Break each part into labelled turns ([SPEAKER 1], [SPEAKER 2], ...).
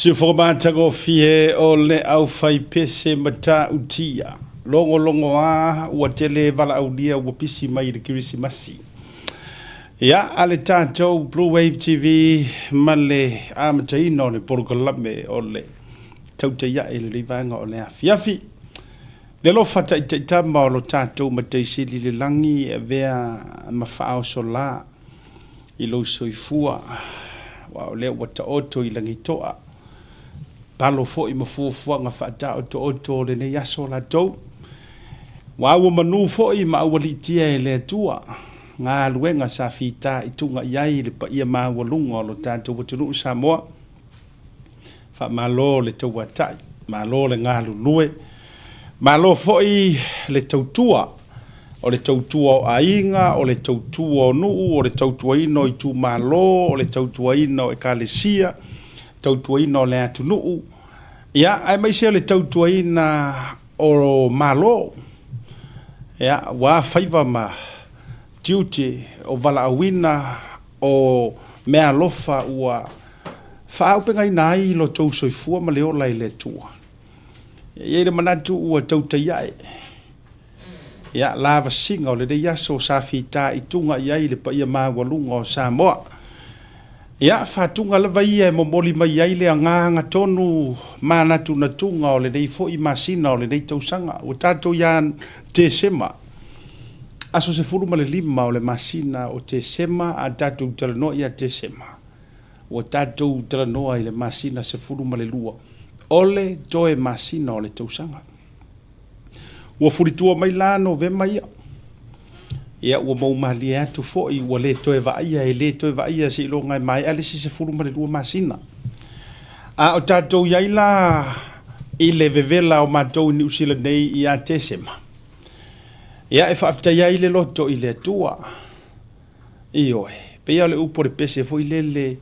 [SPEAKER 1] Siufogo matagofie o le aufaipese matautia, logologoa ua tele valaaulia ua pisi mai i le Kerisimasi. Ia, a le tatou Blue Wave TV ma le amataina o le polokalame o le tautai ae i lenei vaega o le afiafi. Le alofa taitaitama o lo tatou Matai Sili i le lagi e avea ma faaosolā i lou soifua, aua o lea ua taoto i lagitoa, palo foi ma fuafuaga faataotooto o lenei aso latou. Ua auomanu foi ma aualiitia e le Atua galuega sa fitaituga i ai le paia maualuga o lo tatou atunuu Samoa. Faamalo le tauatai, malo le galulue, malo foi le tautua, o le tautua o aiga, o le tautua o nuu, o le tautuaina o itumalo, o le tautuaina o ekalesia, tautuaina o le atunuu, ia, aemaise o le tautuaina o Malo, ia, aua faiva ma tiute o valaauina o meaalofa ua faaaupegaina ai lo outou soifua ma le ola i le Atua. E i ai le manatu ua tautai ae, ia, lavasiga o lenei aso sa fitaituga i ai le paia maualuga o Samoa. Ia, faatuga lava ia e momoli mai ai le agaga tonu manatunatuga o lenei foi masina o lenei tausaga. Ua tatou ia Tesema, aso 15 o le masina o Tesema, a tatou talanoa ia Tesema, ua tatou talanoa i le masina 12 o le toe masina o le tausaga. Ua fulitua mai la Novema ia. Ia ua moumalie atu foi ua le toe vaaia, e le toe vaaia seiloga e maea le isi 12 masina. A o tatou i ai la i le vevela o matou i Niu Sila nei ia Tesema, ia e faafetai ai le loto i le Atua. Ioe, pei lava o le upu o le pese foi lele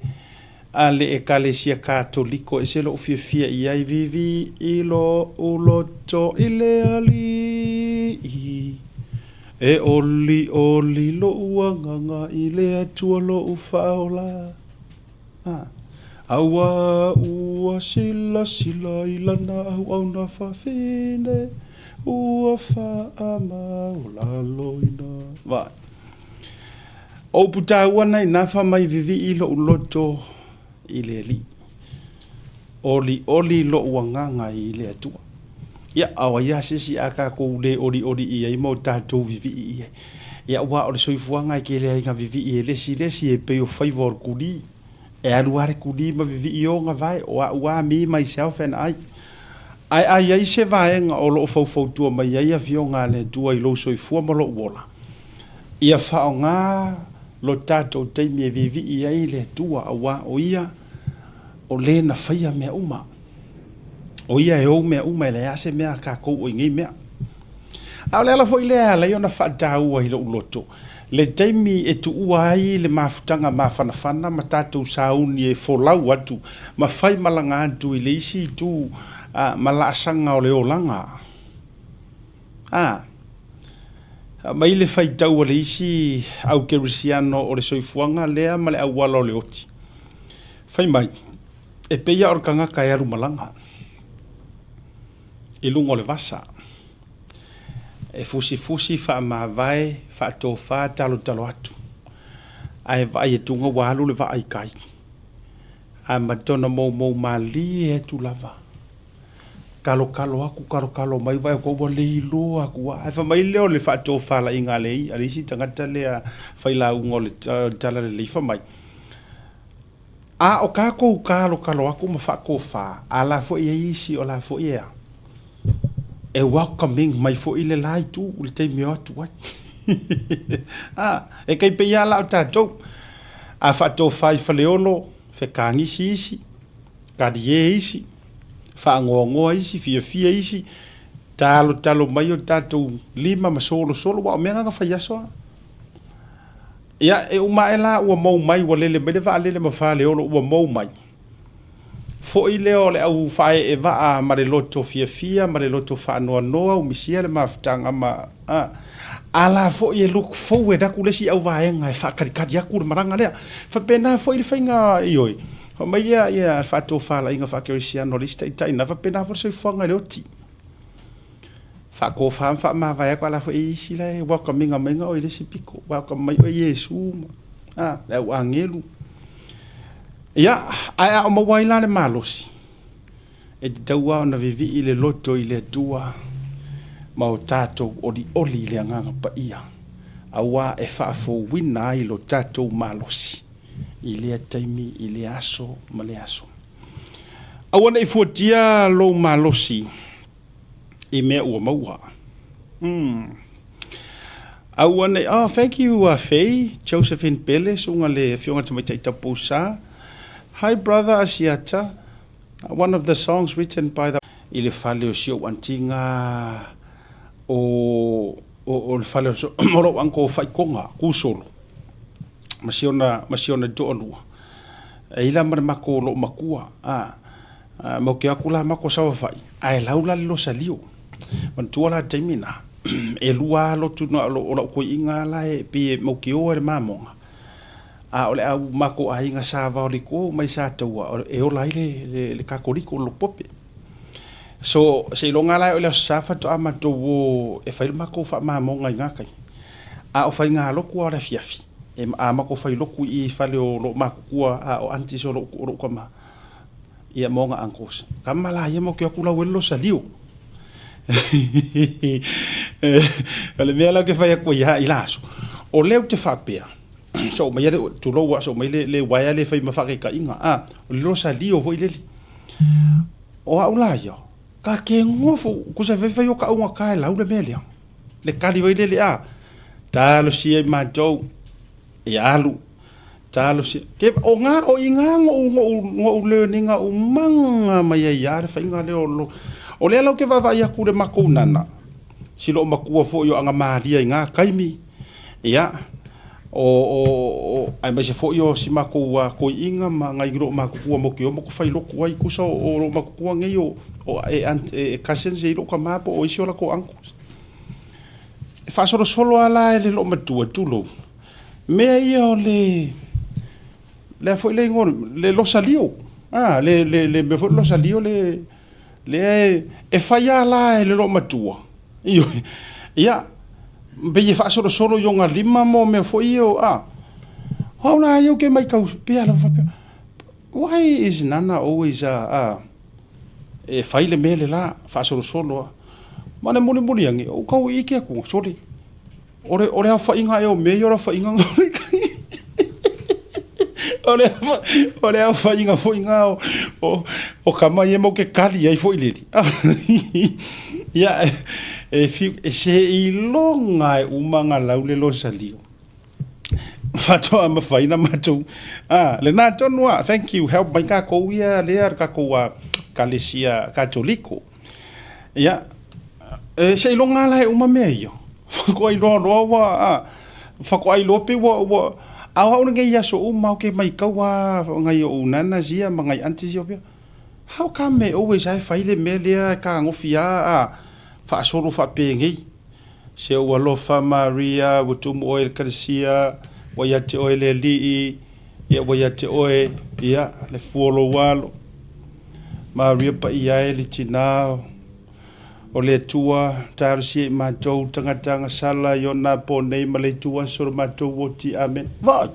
[SPEAKER 1] a le Ekalesia Katoliko, e ese lou fiafia i ai, Vivii lou loto i le Alii, e olioli lou agaga i le Atua lou Faaola. Aua ua silasila i lana auauna fafine, ua faamaualaloina. Vaai. O upu taua na ina fa mai vivii lou loto i le Alii. Olioli lou agaga i le Atua. Ia, a o ai lava se isi a tatou le olioli i ai ma o tatou vivii i ai. Ia, aua o le soifuaga e tele ai ina vivii e le isi le isi e pei o faiva o le kuli. E alu lava le kuli ma vivii ona vae, o au lava, me, myself and I. Ae a i ai se vaega o lo o faufautua mai ai Afioga a le Atua i lou soifua ma lou ola, ia faaaoga lo tatou taimi e vivii ai le Atua, aua o Ia o le na faia mea uma. O Ia e ou mea uma, e leai lava se mea a tatou o i nei mea. A o le ala foi lea e ala ai ona faataua i lou loto le taimi e tuua ai le mafutaga mafanafana ma tatou sauni e folau atu ma fai malaga atu i le isi itu ma laasaga o le olaga. A Aumai le faitau a le isi au kerisiano o le soifuaga lea ma le auala o le oti. Fai mai, e pei lava o le tagata e alu malaga i luga o le vasa, e fusifusi faamavae, faatofa, talotalo atu, ae vaai atuga ua alu le vaa i tai, amata ona moumou malie atu lava. Talotalo atu, talotalo mai, vaai atu ua le iloa atu lava. Ae fai mai lea o le faatofalaiga a le isi tagata lea failauga o le Talalelei, fai mai, a o tatou talotalo atu ma faatofa, a la foi e i ai isi o la foi e a? E welcoming mai foi le la itu i le taimi e o atu ai. A, e tai pei lava la o tatou, a faatofa i Faleolo, fekagisi isi, Talie isi, faanoanoa isi, fiafia isi, talotalo mai o tatou lima ma solosolo, aua o mea na na fai aso a. Ia, e uma ae la ua mou mai, ua lele mai le vaalele ma Faleolo ua mou mai. Foi lea o le au faaee vaa ma le loto fiafia ma le loto faanoanoa, ua misia le mafutaga ma, a. A la foi e look forward atu le isi auvaega e faatalitali atu le malaga lea. E faapena foi le faiga, ioe. Fai mai ia ia le faatofalaiga faakerisiano a le isi taitai na faapena foi le soifuaga i le oti. Faatofa ma faamavae atu a la foi e isi la e welcome ina mai oe i le isi pito, welcome mai oe Iesu ma a le au agelu. Ia, ae a o maua ai la le malosi, e tatau lava ona vivii le loto i le Atua ma o tatou olioli i le Agaga Paia, auā e faafouina ai lo tatou malosi i lea taimi, i lea aso ma lea aso. Aua ne i fuatia lou malosi i mea ua maua. Mm. Aua ne oh, thank you uh, Faye, Josephine Pele, suga le afioga i le tamaitai Taupousa. Hi brother Asiata, one of the songs written by the i le fale o si ou antiga o o, o le fale o lou uncle Faikoga Kusolo ma si ona ma si ona toalua e i la ma le makou loo makua a matou te o atu la matou saofafai ae lau la le losalio manatua la le taimi lena e lua lava lotu na o lau toeaina la e pei e matou te o ai i le mamoga a o le au matou aiga sa vaoliko mai Sataua e ola ai le le Katoliko le lotu pope. So seiloga la e oo i le Aso Sa faatoa matou o e fai le matou faamamoga i na taimi. A o faigalotu lava o le afiafi, e a matou fai lotu i i fale o lou matutua a o aunties o lou tama ia ma ona uncles. Tama la ia matou te o atu lau ai le losalio. O le mea la ou te fai atu ai lava i la aso, o lea ou te faapea, soo mai le, tulou lava, soo mai le uaea lea e fai ma faataitaiga, a, o le losalio foi lele. O au la ia, ta te nofo, tusa e fai fai o ta augata e lau le mea lea. Le kali foi lele a, talosia i matou, ia alu, talosia. Ke, o ngā, o i ngā ngo'u, ngo'u, ngo'u learning a umaga mai ai lava le faiga lea o lo. O lea la ou te vaavaai atu i le matou nana, si loomatua foi o Agamalia i ngā taimi, ia, o, o, o, aemaise foi o si matou toeaiina ma nai loomatutua matou te o matou fai lotu ai, tusa o, o loomatutua nei o, o e, aunt, e cousins e i lou tama po o isi o latou uncles. E faasolosolo lava la e le loomatua, tulou, mea ia o le, le a foi le igoa, le losalio, a, le, le, le mea foi le losalio le, lea e, e fai lava la e le loomatua, ioe, ia, pei e faasolosolo i ona lima mo mea foi ia o, a, o au la ia ou te matau pea lava faapea, why is Nana always a, a, e fai le mea le la, faasolosolo lava. Ma le mulimuli ane, ou tau ike atu, sole, O le, o le aofaiga ea o mea ia o le aofaiga o le, o le aofaiga foi na o, o, o tama ia matou te kali ai foi lele. Ia, e, e, seiloga e uma ona lau le losalio. Faatoa mafai ona matou, ah, lena tonu lava, thank you, help mai tatou ia lea le tatou Ekalesia Katoliko. Ia, e seiloga la e uma mea ia. Faatoa iloa loa ua, a, faatoa iloa pei ua, ua, a o au lenei i aso uma ou te matau lava nai ou nanas ia ma nai aunties ia, how come e always lava e fai le mea lea e fetagofi lava, a, faasolo faapenei. Se ou alofa Maria, ua tumu oe i le Ekalesia, ua ia te oe le Alii, ia ua ia te oe, ia, le fua o lou alo. Maria paia e le tina o le Atua, talosia i matou tagata agasala i ona po nei ma le itu aso o le matou oti. Amen. Vaai!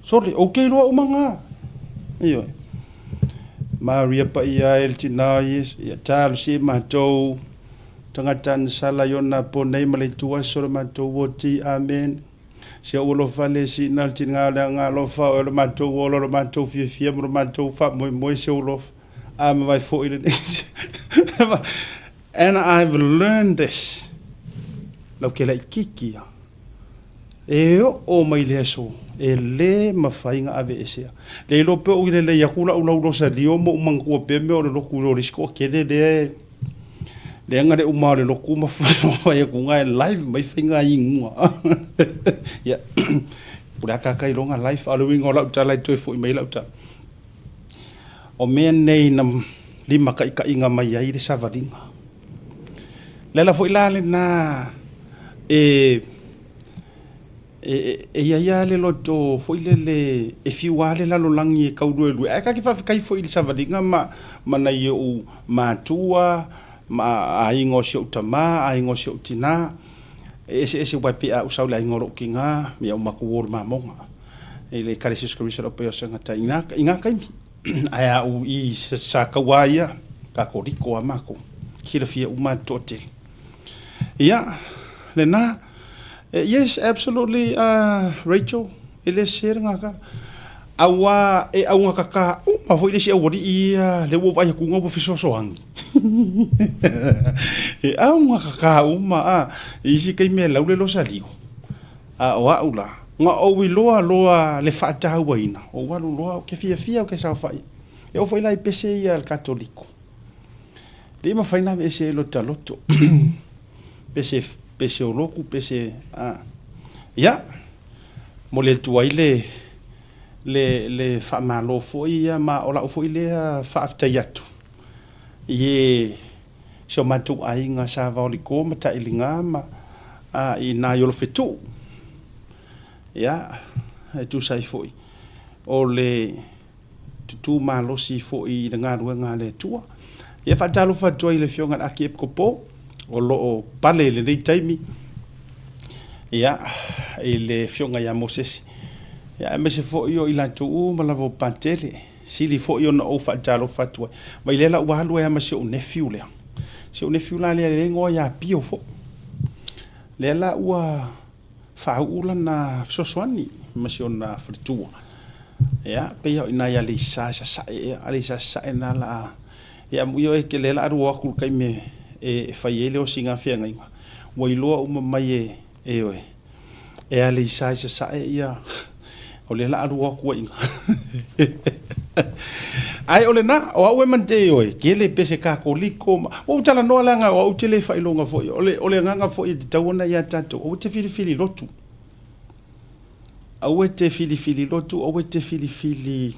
[SPEAKER 1] Sole, ou te iloa uma ngā. Ioe. Maria paia e le tina o Iesu, ia talosia i matou tagata agasala i ona po nei ma le itu aso o le matou oti. Amen. Si ou alofa le sina le tina o le aga alofa o le matou ola o le matou fiafia ma le matou faamoemoe si ou alofa a mavae foi lenei. And I've learned this. Lau ke laititi ia. E oo mai le aso, e lē mafai ona aveesea. Le iloa pea ou i lelei atu lau lau losalio ma ou manatua pea mea o le lotu i lo le isi toatele lea e leaga le uma o le lotu ma fai atu ga e live mai faiga inuga. Ia, po o le a taka iloga live, a o le uiga o lau tala e toe foi mai lau tala. O mea nei na limataitaiga mai ai le savaliga. O le ala foi la lena e E i ai lava le loto foi lele e fiu lava le lalolagi e kauluelue, ae ta te faafetai foi i le savaliga ma ma nai ou matua ma aiga o si ou tama, aiga o si ou tina, e eseese aua e pei a ou sau i le aiga o lou tina, ia ua matou o i le mamoga i le Ekalesia o Iesu Keriso o le Aupaia o Sagata i na taimi. Ae a ou i Sataua lava ia, Katoliko lava matou, silafia uma lava e le toatele. Ia, lena. Yes, absolutely Rachel, e le sese lena tala. Aua e augatata uma foi le isi aualii ia, lea ua ou vaai atu ua fesoasoani. E augatata uma a, i isi taimi e lau le losalio. A o au la, na ou iloa loa le faatauaina, ou alu loa, ou te fiafia ou te saofai. E oo foi la i pese ia a le Katoliko. Le mafai ona aveese ai lota loto. Pese, pese o lotu, pese, a. Ia, momoli atu ai le, le, le faamalo foi ia ma o lau foi lea faafetai atu i e si o matou aiga sa Vaoliko ma Tailiga ma a, i ina i Olofetuu. Ia, e tusa ai foi o le tutū malosi foi i le galuega a le Atua. Ia faatalofa atu ai i le Afioga i le Akiepikopo o lo o pale i lenei taimi, ia, i le Afioga ia Mosese, ia, aemaise foi o i latou uma lava o Patele, sili foi ona ou faatalofa atu ai. Mai lea la ua alu ai lava ma si ou nephew lea. Si ou nephew la lea e igoa ia Pio foi. Lea la ua faauu lana fesoasoani ma si ona faletua. Ia, pei o i ina i Aleisa i Sasae ea, Aleisa i Sasae na la a, ia amuia oe lea la alu atu i le taimi e fai ai le osiga feagaiga, ua iloa uma mai e, ioe, e Aleisa i Sasae ia, o lea la alu atu ai i ina. Ae o lena, o au e manatua ioe, tele pese Katoliko ma, ua ou talanoa leaga o au ou te le faailoga foi, o le, o le agaga foi e tatau ona ia tatou, aua te filifili lotu. Aua e te filifili lotu, aua e te filifili,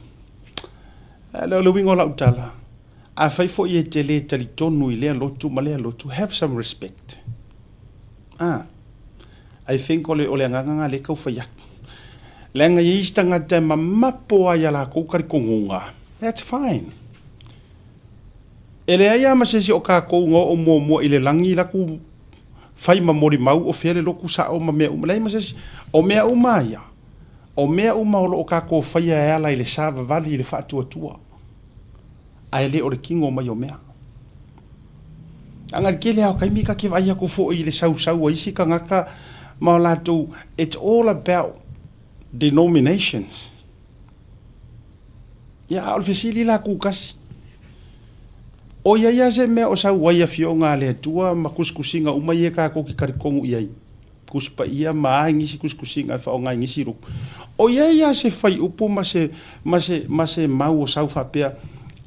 [SPEAKER 1] o le uiga o lau tala, afai foi e te le talitonu i lea lotu ma lea lotu, have some respect. Ah, I think o le, o le agaga lena lea e tau fai atu. Leaga e i ai isi tagata e mamapo lava i a latou talitonuga, that's fine. E leai lava ma se isi o tatou na oo muamua i le lagi latou fai ma molimau o fea le lotu sao ma mea uma. Leai ma se isi. O mea uma ia, o mea uma o lo o tatou faia e ala i le savavali i le faatuatua, ae le o le kino mai o mea. Leaga i le tele lava o taimi ta te vaai atu foi i le sausau a isi tagata ma o latou, it's all about denominations. Ia, a o le fesili la kukasi, o i ai lava se mea o sau ai Afioga a le Atua ma tusitusiga uma ia tatou te talitonu i ai, Tusi Paia ma a nisi tusitusiga e faaaoga i nisi lotu, o i ai lava se faiupu ma se, ma se, ma se mau o sau faapea,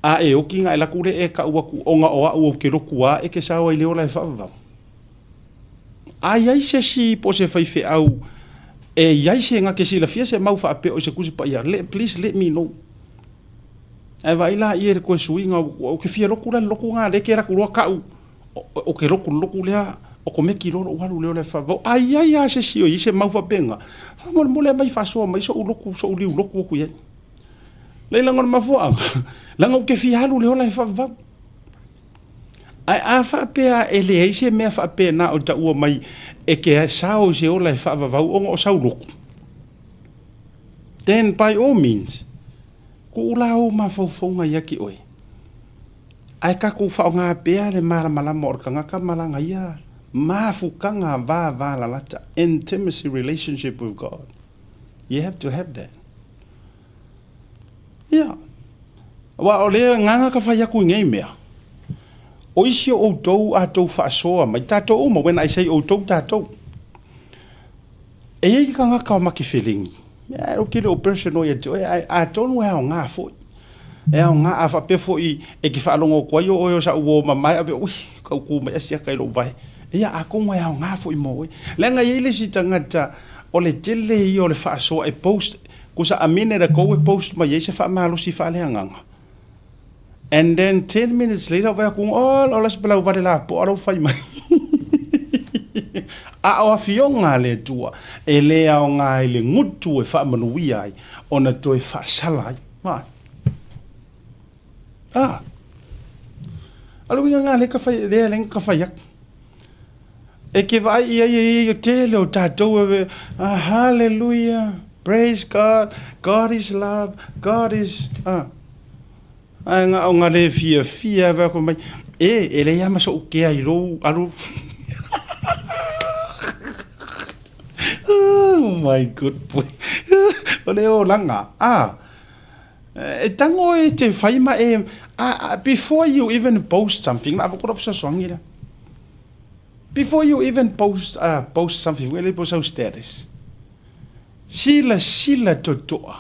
[SPEAKER 1] a e oki ona e alu atu lea e tau atu ona o au ou te lotu a e te sao ai i le ola e faavavau? A i ai se isi po o se faifeau e i ai se na te silafia se mau faapea o i se Tusi Paia, let, please let me know. Ae vaai la ia i le toe suiga, ou te fia lotu la i le lotu lena, lea e te alu atu loa tau, ou te lotu i le lotu lea, okomeki loa lou alu lea o le faavavau. A i ai lava se isi o i ai se mau faapena, faamolemole aumai faasoa mai sou lotu, sou liu lotu atu i ai. Leai leaga o le mafuaaga, leaga ou te fia alu i le ola e faavavau. Ae a faapea e leai se mea faapena o taua mai e te sao i se ola e faavavau ona o sau lotu, then by all means, tuu la ou mafaufauga ia te oe. Ae tatou faaaoga pea le malamalama o le tagata ma lana ia mafutaga vavalalata, intimacy relationship with God. You have to have that. Ia. Aua o le agaga ka fai atu i nei mea, o isi o outou a tou faasoa mai, tatou uma, when I say outou, tatou. E i ai ke tagata o makefelegi, e ou te le o personal ia te oe, ae atonu e aoga foi. E aoga, a faapea foi e te faalogo atu ai o oe o sa'u uo mamae, a faapea, ui, tau ku mai asiata i lou vae. Ia, atonu e aoga foi mo oe. Leaga e i ai le isi tagata, o le tele ia o le faasoa e post, Kusa a minute ago e post mai ai se faamalosi faaleagaga. And then 10 minutes later, vai atu, oh, o la se palau vale lapoa lau fai mai. A o afioga a le Atua, e le aoga i le gutu e faamanuia ai, ona toe faasala ai. Vaai. A. O le uiga lena lea ka fai, lea lea ka fai atu. E ke vaai i ai e i tele o tatou e, ah, hallelujah, praise God, God is love, God is, ah. Ae na o na le fiafia e vaai mai, e, e leai lava ma so'u kea i lou alu. Oh my good boy. O le olaga, ah. E tago e te fai ma e, ah, before you even post something, na avatu lau fesoasoani lea. Before you even post, post something, e le po sau status. Silasila totoa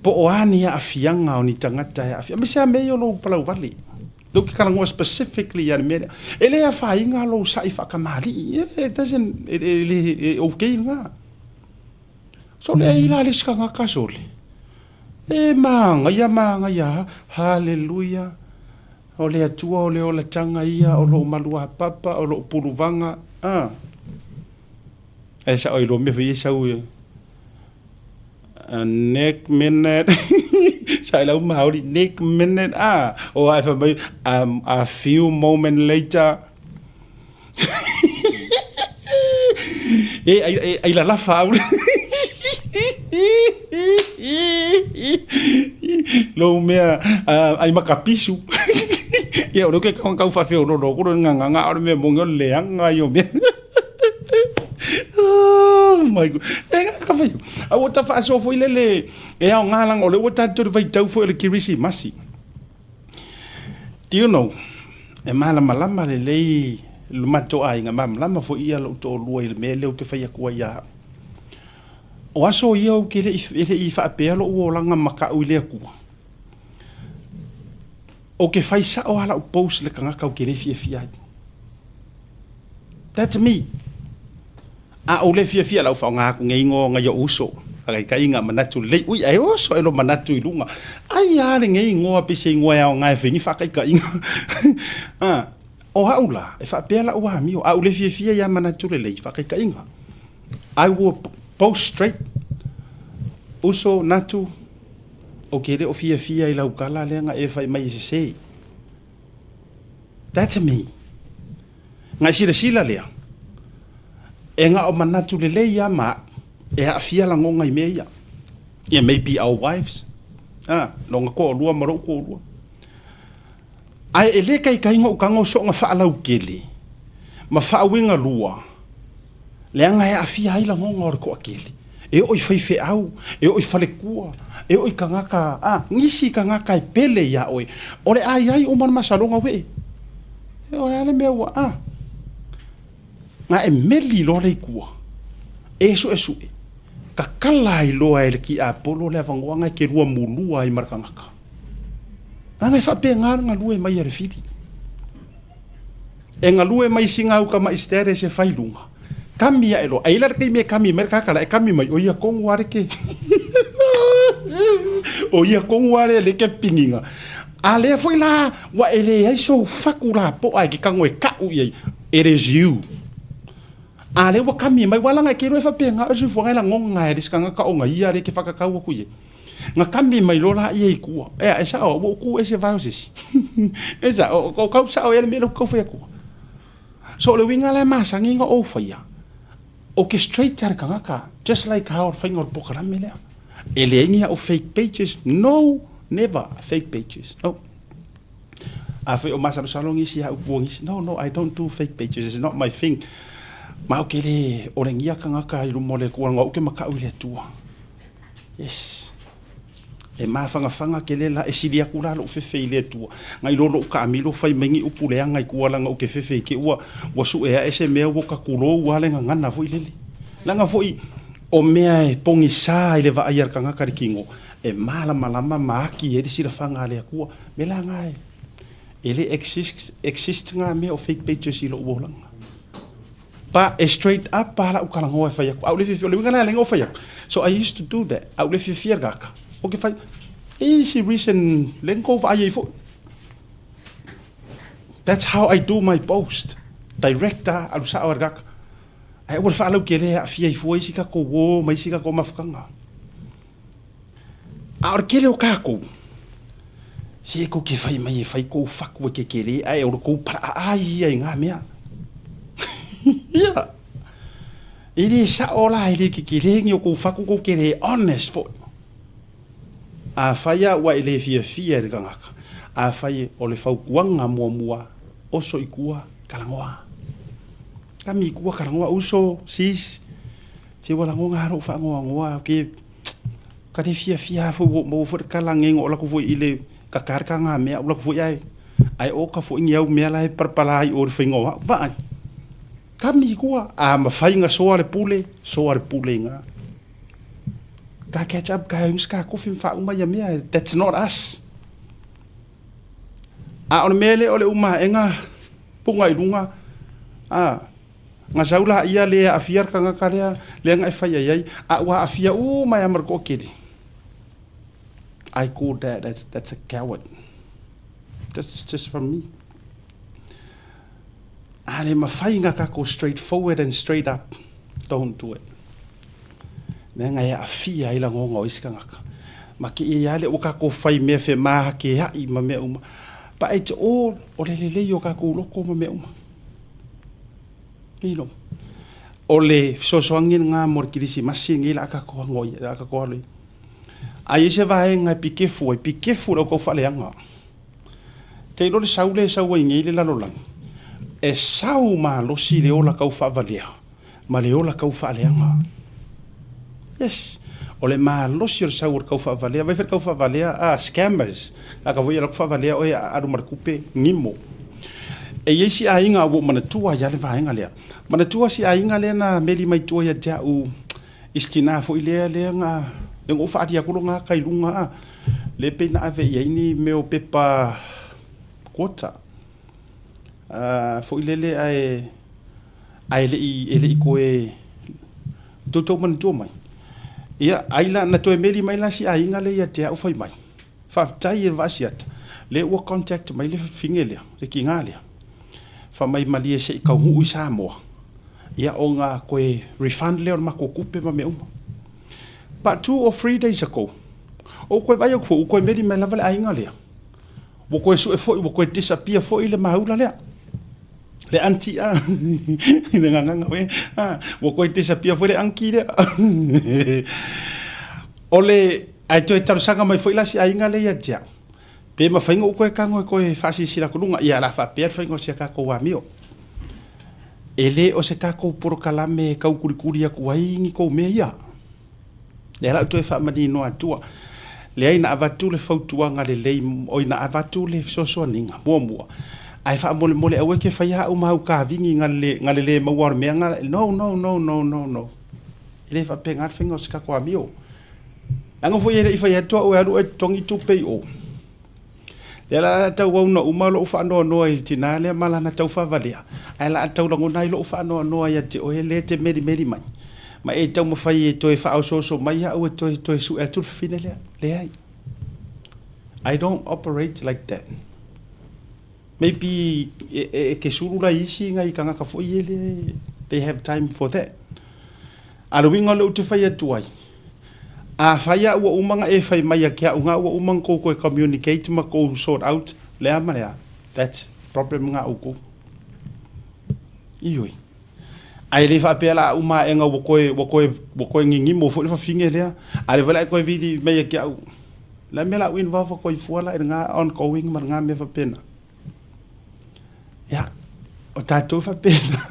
[SPEAKER 1] po o a ni aafiaga o ni tagata e aafia, aemaise lava mea ia o lou palauvale. Lea ou te talanoa specifically i le mea lea. E le afaina lou sa'i faatamalii. It doesn't, e le, e okay lena. Sole ai la le isi tagata sole. E manaia manaia, hallelujah. O le Atua o le olataga ia, o lou maluapapa, o lou puluvaga. Ah. Ae sao ai loa mea foi ia sau e neck minute sa ai lau Maori neck minute ah o ai fai mai a few moment later e ai ai lalafa au lou mea ai makapisu ia o lea ke kau faafeoloolo ku le gagaga o le mea moni o le leaga ia o mea. Oh my God. E ngā ka whai. A ua ta whaasoa foi lele e ao ngā langa o le ua tātou te vaitau foi o le Kirisimasi. Do you know, e mālamalama lelei lo matou aiga, malamalama foi ia lou toalua i le mea lea ou te fai atu ai ia au. O aso ia ou te le i faapea lou olaga ma ka'u i le Atua. Ou te fai sao lava lau post i le tagata ou te le fiafia ai. That's me. A ou le fiafia lau faaaoga atu nei igoa o nai ou uso. Faataitaiga manatu lelei. Ui, ae oso e lo manatu i luga. Ai a lenei igoa pei se igoa e aoga e fai ni faataitaiga. Ah, o au la, e faapea lau amio, a ou le fiafia ia manatu lelei, faataitaiga. I will post straight. Uso, natu, Ou te le o fiafia i lau tala lea na e fai mai e sese. That's me. Na e silasila lea, e na o manatu lelei ia ma au e aafia lagona i mea ia. Yeah, maybe our wives, ah, lona toalua ma lou toalua. Ae e le taitai na ou tago soona faalautele ma faauiga lua, leaga e aafia ai lagona o le toatele. E oo i faifeau, e oo i faletua, e oo i tagata, a, nisi tagata e pele iā oe, o le a i ai uma le masaloga uee. E o le a le mea ua, a, na e meli loa le i tua, e suesue, tatala ai loa e le tiapolo le avanoa na e te lua mulua ai ma le tagata. Leaga e faapena le galue mai a le fili. E galue mai sina au tamaʻi status e fai luga. Kami aʻe loa. Ai la le taimi e kami mai le kakala e kami mai o ia tonu a le ke o ia tonu a le le ke piniga. A lea foi la ua e leai sou fatu lapoa e ke tago e kaʻu i ai. It is you. A lea ua kami mai ua laga e ke iloa e faapena o le soifuaga e lagona e le isi tagata ona ia lea e ke faakakau atu i ai. Na kami mai loa laia i tua. Ea, e sao, ua ou tu ese vae o se isi. E sao, o kau sao ea le mea lea ou te tau fai atua. So o le uiga la e masani ona ou faia, o ke straight lava le tagata, just like how le faiga o le polokalame lea. E leai ni au fake pages, no, never fake pages, no. Afai o masalosalo nisi ia upu o nisi, no, no, I don't do fake pages, it's not my thing. Ma ou te le olegia tagata i luma o le Atua, leaga o au ou te makaʻu i le Atua. Yes. E mafanafana tele la, e sili atu la lou fefe i le Atua, nai lo lou taamilo fai mai ni upu leaga i tua leaga ou te fefe i te ua, ua sue ae se mea ua ta tulou a le gagana foi lele. Leaga foi o mea e pogisa i le vaai a le tagata i le kino, e malamalama ma aki ai le silafaga a le Atua. Mea la na e, e le exist, exist na mea o fake pages i lou olaga. Pa e straight up a la'u talanoa e fai atu. A'u le fiafia, o le uiga lea lea na ou fai atu. So I used to do that. A'u le fiafia le kaka. Ou ke fai, e isi reason lea na tou vaai ai foi. That's how I do my post. Direct a, alu sa'o a le kaka. Ae aua le faalautele e aafia ai fua isi tatou uo ma isi tatou mafutaga. A o le tele o tatou, se tou te fai mai e fai tou fatu e tetele ae o le tou palaaai ia i na mea. Ia, e le sao la e le tetele ni o tou fatu tou te le honest foi. Afai lava ua e le fiafia i le tagata, afai o le fautuaga muamua, oso i tua, talanoa. Kami i tua, talanoa, uso, sis, se ua lagona lava lou faanoanoa, ke ka le fiafia lava foi ua ou maua foi le tala nei na oo atu foi i le tata le taga mea, ou alu atu foi ae ae oka foi ni au mea la e palapala ai i o i le faiga o au. Vaai, kami i tua, a mafai ona soa le pule, soa le pule i ina. Ka catch up ka use ka kofi ma faauma ia mea, that's not us. A o le mea lea o le umaega puga i luga, a, na sau laia le aafia le tagata lea, lea na e fai ai ai, a ua aafia uma ai lava ma le toatele. I call that, that's a coward. That's just from me. A le mafai na tatou straight forward and straight up, don't do it. Leaga e aafia ai lagona o isi tagata. Ma kēia lava lea ua tatou fai mea femakeaʻi ma mea uma. But it's all o le lelei o tatou loto ma mea uma. You know. O le fesoasoani lena mo le Kerisimasi lenei la a tatou ago ai, la a tatou alo ai. A i ai se vaega e pikefu ai, pikefu i le au taufaaleaga. Te iloa le sau lea e sau ai nei le lalolagi, e sau malosi le ola tau faavalea ma le ola tau faaleaga. Yes, o le malosi o le sau o le tau faavalea, vai foi le tau faavalea, ah, scammers, a ka foi alu atu faavalea oe alu ma le tupe, gimo. E i ai si aiga ua ou manatua ai lava le vaega lea. Manatua si aiga lea na meli mai tua ia te au i si tina foi lea lea na lea na ou faaalia atu lona ata i luga a, lea pei na ave i ai ni mea o pepa quota foi lele ae ae le i e le i toe tou manatua mai. Ia, ai la na toe meli mai la si aiga lea ia te au fai mai, faafetai e le vaa siata, lea ua contact mai le fafine lea, le tiga lea, fai mai malie se i taunuu i Samoa, ia ona toe refund lea o le matou tupe ma mea uma. But 2 or 3 days ago, ou toe vaai atu foi, ua toe meli mai lava le aiga lea. Ua toe sue foi, ua toe disappear foi le maula lea. Le aunty a, i le gagana foi, a, ua toe disappear foi le aunty lea. O le, ae toe talosaga mai foi la si aiga lea ia te au, pe mafai ona ou toe tago e toe faasilasila atu luga, ia o le a faapea le faiga o si a tatou amio. E le o se tatou polokalame e taukulikuli atu ai ni tou mea ia. Lea la ou toe faamanino atua. Leai na avatu le fautuaga lelei, oi na avatu le fesoasoaniga muamua, ae faamolemole aua e te faia au ma au kavini na le na le le maua o le mea na. No, no, no, no, no, no. E le faapena le faiga o se tatou amio. Leaga foi e le i fai atu au e alu oe totogi tupe i o. Lea la a tauau na uma lou faanoanoa i le tina lea ma lana taufavalea, ae la a tau lagona ai lou faanoanoa ia te oe lea e te melimeli mai, ma e taumafai e toe faaosooso mai au e toe toe sue atu le fafine lea. Leai. I don't operate like that. Maybe e, e, e ke sulu lai isi ngai tagata foi e le they have time for that. A o le uiga o lea ou te fai atu ai, Afai a ua uma na e fai mai ia ke au nga ua uma na kou koe communicate ma kou sort out lea ma lea, that's problem nga oukou. Ioe. Ae le faapea la a uma ae ua koe ua koe ua koe gigimo foi le fafine lea, a lea foi la e koe vili mai ia ke au. Le mea la u involve koe fua la i lena ongoing ma lena mea faapena. Ia, o tatou e faapena.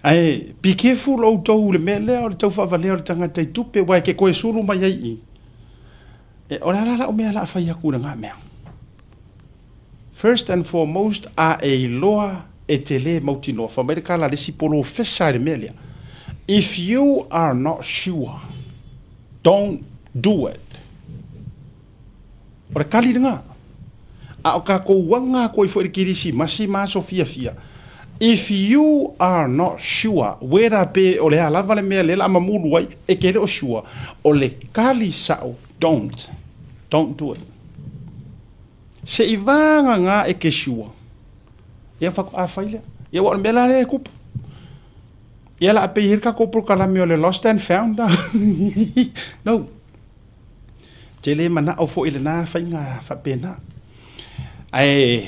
[SPEAKER 1] Ae be careful outou i le mea lea o le taufaavalea o le tagata i tupe, aua e te toe sulu mai ai i i. E, o le a la lau mea o le a fai atu i lena mea? First and foremost, a e iloa e te le mautinoa, fai mai le tala a le isi polofesa i le mea lea, if you are not sure, don't do it. O le kali lena. A o tatou aga atu ai foi i le Kerisimasi ma aso fiafia, if you are not sure whether pe o le a lava le mea lea o le a mamulu ai, e te le o sure, o le kali sao, don't. Don't do it. Se i vagana e te sure, ia faatoa fai lea. Ia aua o le mea la lea e tupu. Ia la pei le tatou polokalame o le lost and found. No. Te le manao foi i lena faiga faapena. Ae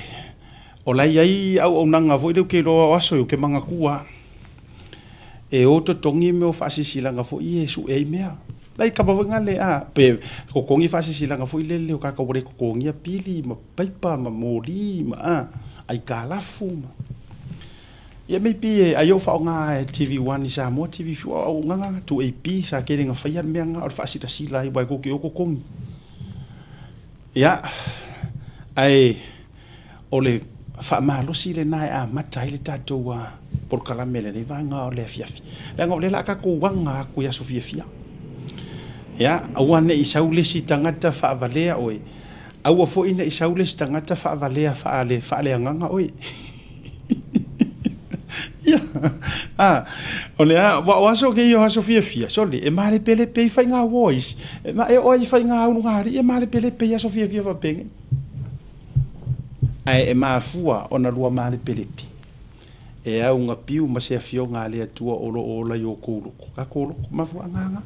[SPEAKER 1] o la e i ai auaunaga foi lea ou te iloa o aso ia ou te manatua lava. E o totogi mea o faasilasilaga foi ia e sue ai mea. Nai kava foi na le a, pe totogi faasilasilaga foi lele o tagata ua le totogia pili ma paipa ma moli ma a, aitalafu ma. Ia maybe ai o faaaoga e TV1 i Samoa, TV o auaunaga na, 2AP sa tele na faia le mea lena o le faasilasila ai aua e tou te o totogi. Ia, ae o le faamalosi lena e amata ai le tatou polokalame i lenei vaega o le afiafi, leaga o lea o le a tatou aga atu i aso fiafia. Ia, aua ne i sau le isi tagata faavalea oe, aua foi ne i sau le isi tagata faavalea faaleagaga oe. Ia, a, o le a, aua o aso nei o aso fiafia, sole, e malepelepe ai faiga uo a isi, e oo lava i faiga ulugalii e malepelepe i aso fiafia faapenei. Ae e mafua ona lua malepelepe, e augapiu ma se Afioga a le Atua o lo o ola i outou loto, tatou loto, mafuaaga lena.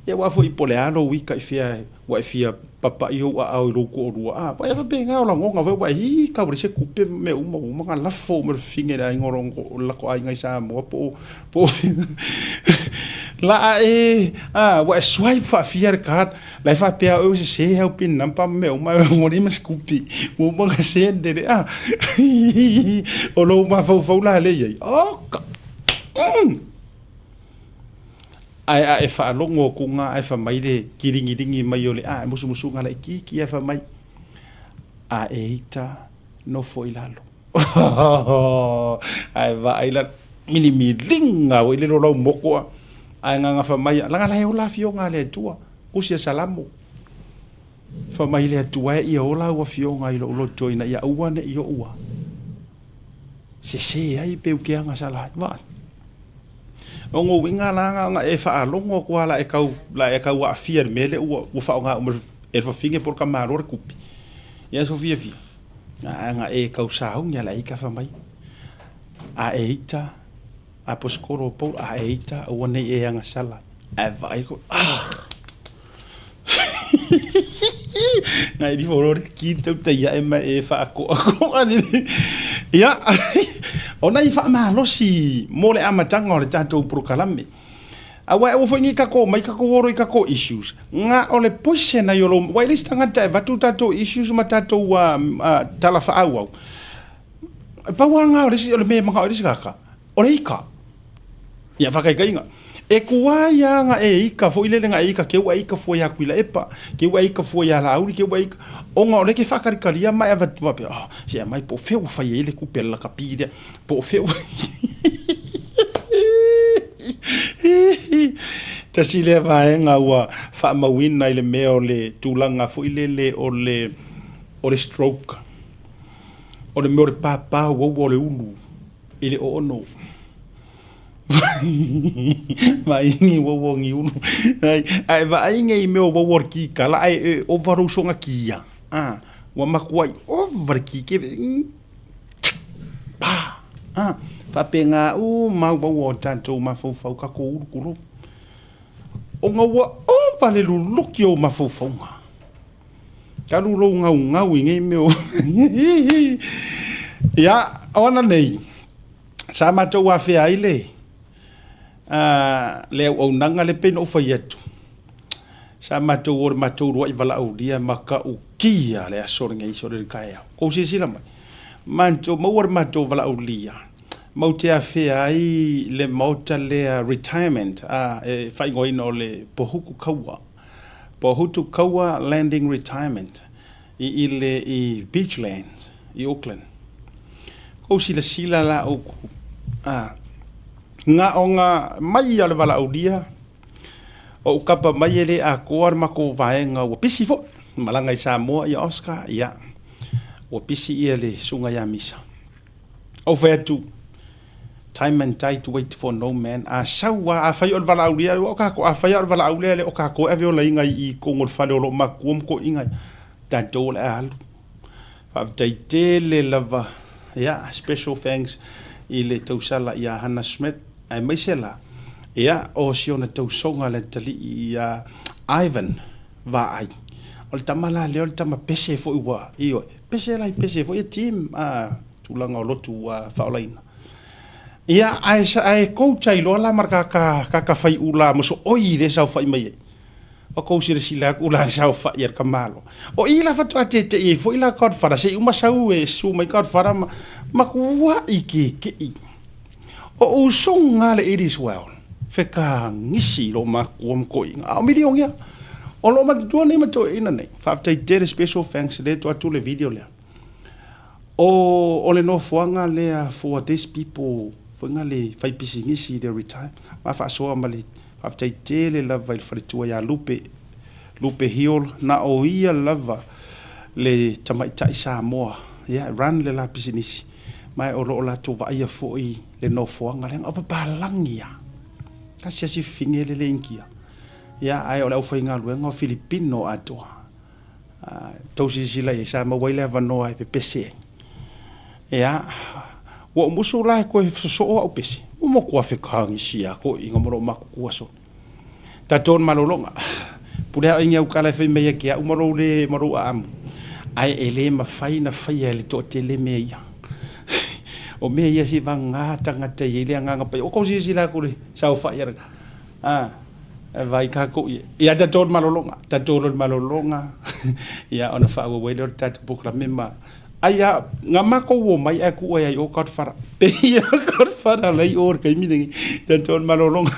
[SPEAKER 1] Ia aua foi po o le a lou ika i fea ua e fia papai ou aao i lou toalua, a, aua e faapena o lagona foi ua e ī tau leai se tupe ma mea uma, ua uma ona lafo uma e le fafine i le aiga o le latou aiga i Samoa po o fea. La a e, a, ua e swipe faafia le card, la e faapea oe ua sese au pin number ma mea uma, ua leai ma se tupe, ua uma ona send e le, a, o lou mafaufau la lea i ai, oka. Ae a e faalogo atu ga ae fai mai le kiligiligi mai o le a, musumusuga laitiiti ae fai mai, A e ita nofo i lalo. Ae vaai la milimiliga foi lele o lau moto a, ae gagafa mai, leaga la e ola afioga a le Atua, tusi a Salamo. Fai mai le Atua e ia ola au afioga i lou loto ina ia aua ne i ou a sese ai pe ukeaga sala ai. Vaai. O lona uiga la na ona e faalogo atu lava la e tau, la e tau aafia i le mea lea ua, ua faaaoga uma e le fafine po o le tamaloa le tupe. Ia so fiafia, a na e tau sauni lava la e ita fai mai, a e ita, aposetolo o Paulo, a e ita aua ne i e agasala. Ae vaai koe, ah! Ngai di foro le ki tau tai ae ma e whaakoakoa ni. Ia, o nai whaamalosi mo le amataga o le tatou polokalame. Aua e aua foi nei tatou omai tatou oro i tatou issues. Nga o le poison ai o lou, aua e le isi tagata e avatu tatou issues ma tatou tala faaauau. E pau lava lena o le isi, o le mea e manao ai le isi tagata, o le ika. Ia faataitaiga, e tuai lava ona e ika foi lele na e ika keu a ika fua ia Tuilaepa, keu a ika fua ia Laauli, keu a ika, ona o lea e te faatalikali ma e avatu faapea, oh, se aumai po o fea ua fai ai le tupe a le lakapi lea, po o fea ua Tasi lea vaega ua faamauina i le mea o le tulaga foi lele o le, o le stroke, o le mea o le papa uaua o le ulu i le oono. Vaai uaua o ni ulu. Ae vaai nei mea o uaua o le kikala ae e ova lou soga kia. A, ua matuai ova le ki pa. A, faapena uma uaua o tatou mafaufau tatou ulu tulou. Ona ua ova le luluki o mafaufauga. Talu lou gaugau i nei mea o Ia, o ana nei, sa matou afea ai le le auaunaga lea pei ona ou fai atu, sa matou o i le matou uluai valaaulia matautia le aso lenei sole le taeao. Tou silasila mai, matou maua le matou valaaulia, matou te afea ai le maota lea retirement, e faaigoaina o le Pohutukaua. Pohutukaua Landing Retirement i ile i Beachlands i Auckland. Kou silasila la oukou a na o na mai a le valaaulia o ou kapa mai e le atoa le matou vaega ua pisi foi malaga i Samoa ia Oscar ia ua pisi ia le susuga ia Misa. Ou fai atu, Time and tide wait for no man. A sau lava, afai o le valaaulia, aua o tatou, afai lava o le valaau lea, le o tatou e ave olaina i i totonu o le fale o loo matua ma toeaiina, tatou o le a alu. Faafetai tele lava, yeah, special thanks. i le tausala ia Hannah Smith, aemaise la, ia, o si ona tausoga le atalii ia Ivan Vaai. O le tama la lea o le tama pese foi ua, ioe, pese la i pese foi ia team, a, tulaga o lotu ua faaolaina. Ia, ae, ae coach ai loa la ma le kaka, kaka faiula mosooi lea e saofai mai ai. O kou silasila aku la i le saofai a le tamaloa. O i la faatoa tete'i ai foi la Godfather se i uma sau e susu mai Godfather ma matua'i keke'i. O usoga le It is well fekagisi i lo makua ma toeaiina a o milionea. O lo o matutua nei ma toeaiina nei. Faafetai tele special thanks lea tuu atu le video lea. O o le nofoaga lea for these people foi na le fai pisinisi the retire ma faasoa ma le Faafetai tele lava i le faletua ia Lupe, Lupe Hill, na o ia lava le tamaitai Samoa, ia, e run le la pisinisi, ma o lo o latou vaaia foi le nofoaga lea. O papalagi lava, tasi lava si fafine lele Initia, ia, ae o le aufaigaluega o Filipino atoa. Tou silasila i ai, sa maua ai le avanoa e pepese ai. Ia, ua ou musu la e toe sosoo au pese, ua matua fekagisi lava toeaiina ma lou matutua solo. Tatou le malologa, pule lava oe i ni au tala e fai mai ia te au ma lou le, ma lou aamu, ae e le mafai ona faia e le toatele mea ia. O mea ia seivagana tagata e i ai le agaga paia. Ua tou silasila atu i le saofai a le A, e vaai tatou i ai. Ia tatou le malologa, tatou loa le malologa, ia ona faaauau ai lea o le tatou polokalame ma ai a na matou omai ae tuu ai ai o Godfather. Pei a Godfather la i o i le taimi lenei. Tatou le malologa.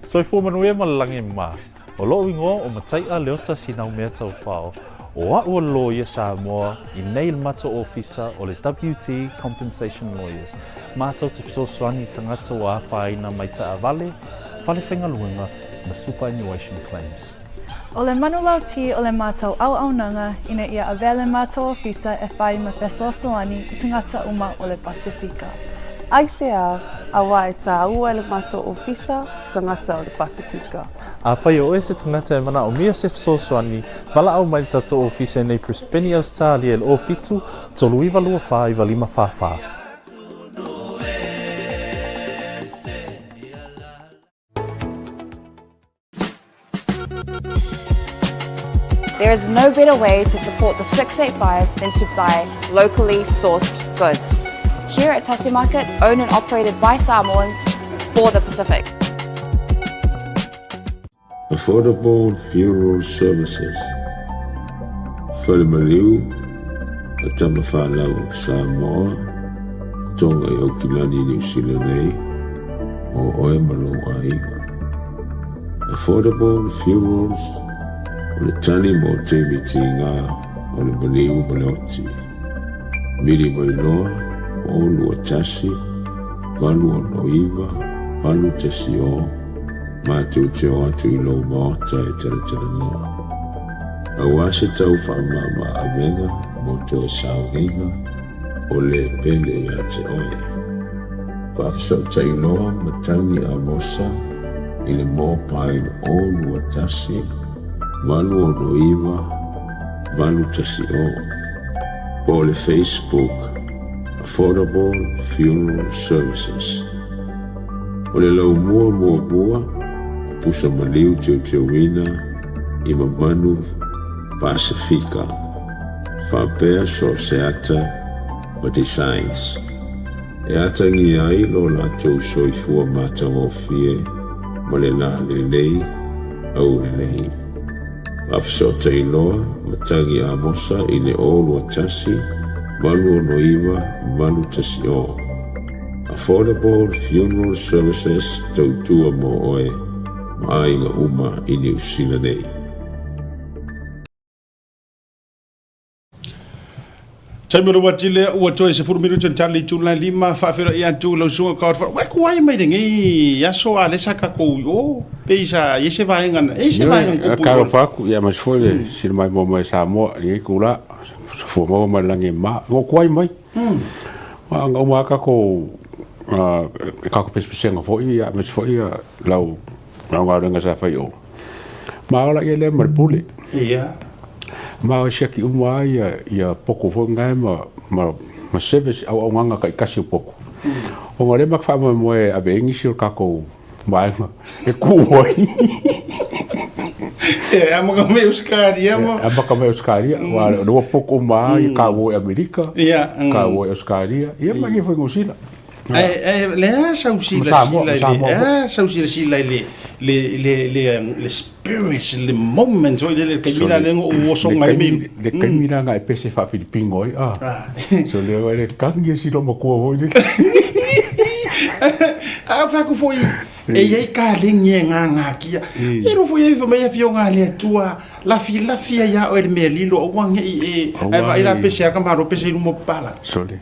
[SPEAKER 2] Soifua manuia ma le lagi mā. O loʻu igoa o Mataiʻa Leota Sinaumea Taufao. O aʻu o le loia Samoa i nei le matou ofisa o le WT Compensation Lawyers. Matou te fesoasoani i tagata ua afaina mai taavale, fale faigaluega ma superannuation claims.
[SPEAKER 3] O le manulauti o le matou auaunaga ina ia avea le matou ofisa e whai ma fesoasoani i tagata uma o le Pasifika.
[SPEAKER 4] Aisea, auā e tāua e le matou ofisa tagata o le Pasifika.
[SPEAKER 2] Afai o oe se tagata e manaomia se fesoasoani, valaau mai le tatou ofisa i nei Brisbane, Ausetalia i le 07 39 24 95 44.
[SPEAKER 5] There is no better way to support the 685 than to buy locally sourced goods. Here at Tasi Market, owned and operated by Samoans for the Pacific.
[SPEAKER 6] Affordable Funeral Services, Fale Maliu a Tamafanau Samoa, Tonga i Aukilani Niu Sila nei, mō oe ma lou aiga. Affordable Funerals o le tali mo taimi tīgā o le maliu ma le oti. Vili mai loa, 0 2 1, 8 6 9, 8 1 0, matou te o atu i lou maota e talatalanoa. Aua se tau faamama avega mo toe sauniga o le pele ia te oe. Faafesootai loa matagi Amosa i le mobile 0 2 1 8 6 9 8 1 0 po o le Facebook Affordable Funeral Services. O le laumua muamua o pusa maliu teuteuina i mamanu Pasifika faapea so o se ata ma designs e atagia ai lo latou soifua matagofie ma le la lelei aulelei. Faafesootai loa matagi Amosa i le 0 2 1 8 6 9 8 1 0. Affordable Funeral Services tautua mo oe ma aiga uma i Niu Sila nei.
[SPEAKER 1] Taimi o le uati lea ua toe 10 minuti ona tali le itu la lima faafeiloai atu i lau susuga Godfrey. Ua kuai mai lenei aso a lea sa tatou i o pei sa i ai se vaega na e i se vaega na tupu i o.
[SPEAKER 7] Talofa atu ia aemaise foi le sili mai moa mai Samoa i lenei itula soifua maua ma le lagi e mama. Ua kuai mai. Aua na uma lava tatou tatou pesepesega foi aemaise foi lau galuega sa fai i o. Ma ola ia lea ma le pule.
[SPEAKER 1] Ia.
[SPEAKER 7] Ma e siaki uma lava ia ia poko foi lena ma ma ma service auaunaga taitasi o poko. Ona o lea ma te faamoemoe e ave ai nisi o le tatou vaega e kū ai.
[SPEAKER 1] E amata mai Ausetalia ma.
[SPEAKER 7] E amata mai Ausetalia, aua o lea ua poko uma lava ia kaua i Amerika, kaua i Ausetalia, ia ma ia foi i Niu Sila.
[SPEAKER 1] Ae o le a sau silasila i le, a sau silasila i le, le, le, le, le spirit, le moment foi lele, le taimi la lea na ou oso mai
[SPEAKER 7] le Le taimi la na e pese faa-Filipino ai, ah. So lea le kagi e silo matua foi lele.
[SPEAKER 1] A fai atu foi, e i ai kalegi e gagakia. E iloa foi e fai mai afioga a le Atua, lafilafi ai lava oe i le mea lilo, aua ne i e, ae vaai la pese a ka malo pese i luma o papalagi.
[SPEAKER 7] Sole.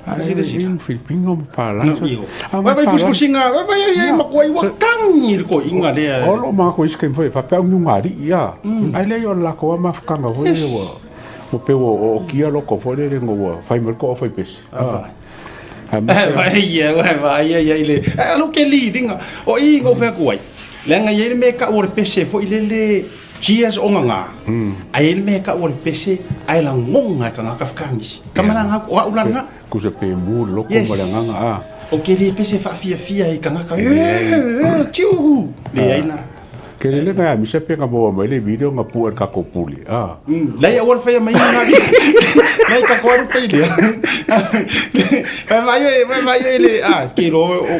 [SPEAKER 7] Silasila. Filipino ma Palangi.
[SPEAKER 1] Vai vai fusifusiga, vai vai ai matua i ua kagi i le toeaina lea.
[SPEAKER 7] O loo manatu i isi taimi foi, faapea au niugalii a. Ae leai o le latou lava mafutaga foi lea ua ua pei ua ootia loko foi lele ina ua fai mai le toa fai pese.
[SPEAKER 1] Vai ia, vai vai ia ia i le alu ke liliga. O i na ou fai atu ai, leaga e i ai le mea e tau o le pese foi lele Cheers o nganga. Ae i ai le mea e tau o le pese ae lagona e tagata fekagisi. Ka malaga atu, o au la lena.
[SPEAKER 7] Kusa pe mu le loko ma le agaga a.
[SPEAKER 1] Ou te le pese faafiafia i tagata, ee, tiu! Leai la.
[SPEAKER 7] Ke lele ngai amisa pe nga maua mai le video nga pua le kakou pule a.
[SPEAKER 1] Leai aua le faia mai nga Leai kako alu pai lea. Vai vai oe, vai vai oe le a ke iloa o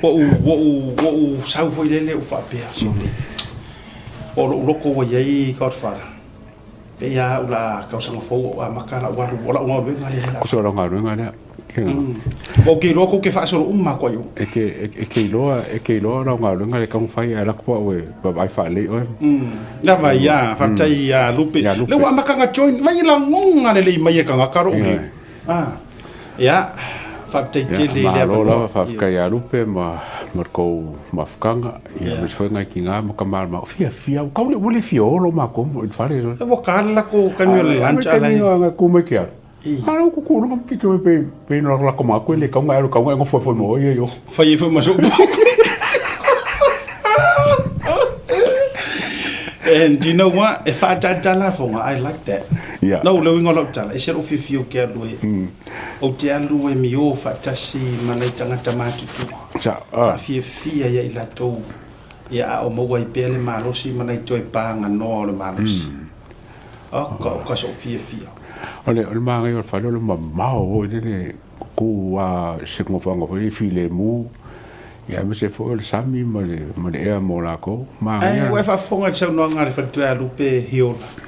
[SPEAKER 1] o ou ou ou sau foi lele ou faapea sole. O lou loko ua i ai Godfather. Pei lava au la tausaga fou ou amata lau alu, o lau galuega lea la.
[SPEAKER 7] Kusa o lau galuega lea.
[SPEAKER 1] Ou te iloa tou te faasolo uma atu ai o.
[SPEAKER 7] E te, e te iloa, e te iloa lau galuega lea e tatau ona fai ae alu atu au e vaavaai faalelei oe.
[SPEAKER 1] Lava ia, faafetai ia Lupe. Lea ua amata ona join, vaai lagona lelei mai e tagata lou leo. Ah, ia, faafetai tele i le
[SPEAKER 7] avanoa. Malo lava, faafetai ia Lupe ma ma le tou mafutaga, ia aemaise foi nai tina ma tama ma fiafia, ua tau le ua le fia olo matou i le fale.
[SPEAKER 1] Ua ta le latou taimi o le lunch a
[SPEAKER 7] la e. Tu mai ke ala. A o kuku lunga piki me pe pe no la koma koe le kaunga alu kaunga e ngofo foi mo ia yo.
[SPEAKER 1] Fai e foi ma sou And you know what? E whaatata fonga. I like that.
[SPEAKER 7] Yeah.
[SPEAKER 1] No, le uiga o lau tala, e se lou fiafia ou te alu e, ou te alu e mio faatasi ma nai tagata matutua.
[SPEAKER 7] Sa, ah.
[SPEAKER 1] Faafiafia ia i latou, ia a o maua ai pea le malosi ma nai toe paganoa o le malosi. Oka, oka sou fiafia.
[SPEAKER 7] O le, o le manaia o le fale o le mamao foi lele, ku a se nofoaga foi lele filemu, ia aemaise foi o le sami ma le, ma le ea mo latou.
[SPEAKER 1] Manaia. Ae ua e faafofoga i le saunoaga a le faletua ia Lupe Hiola.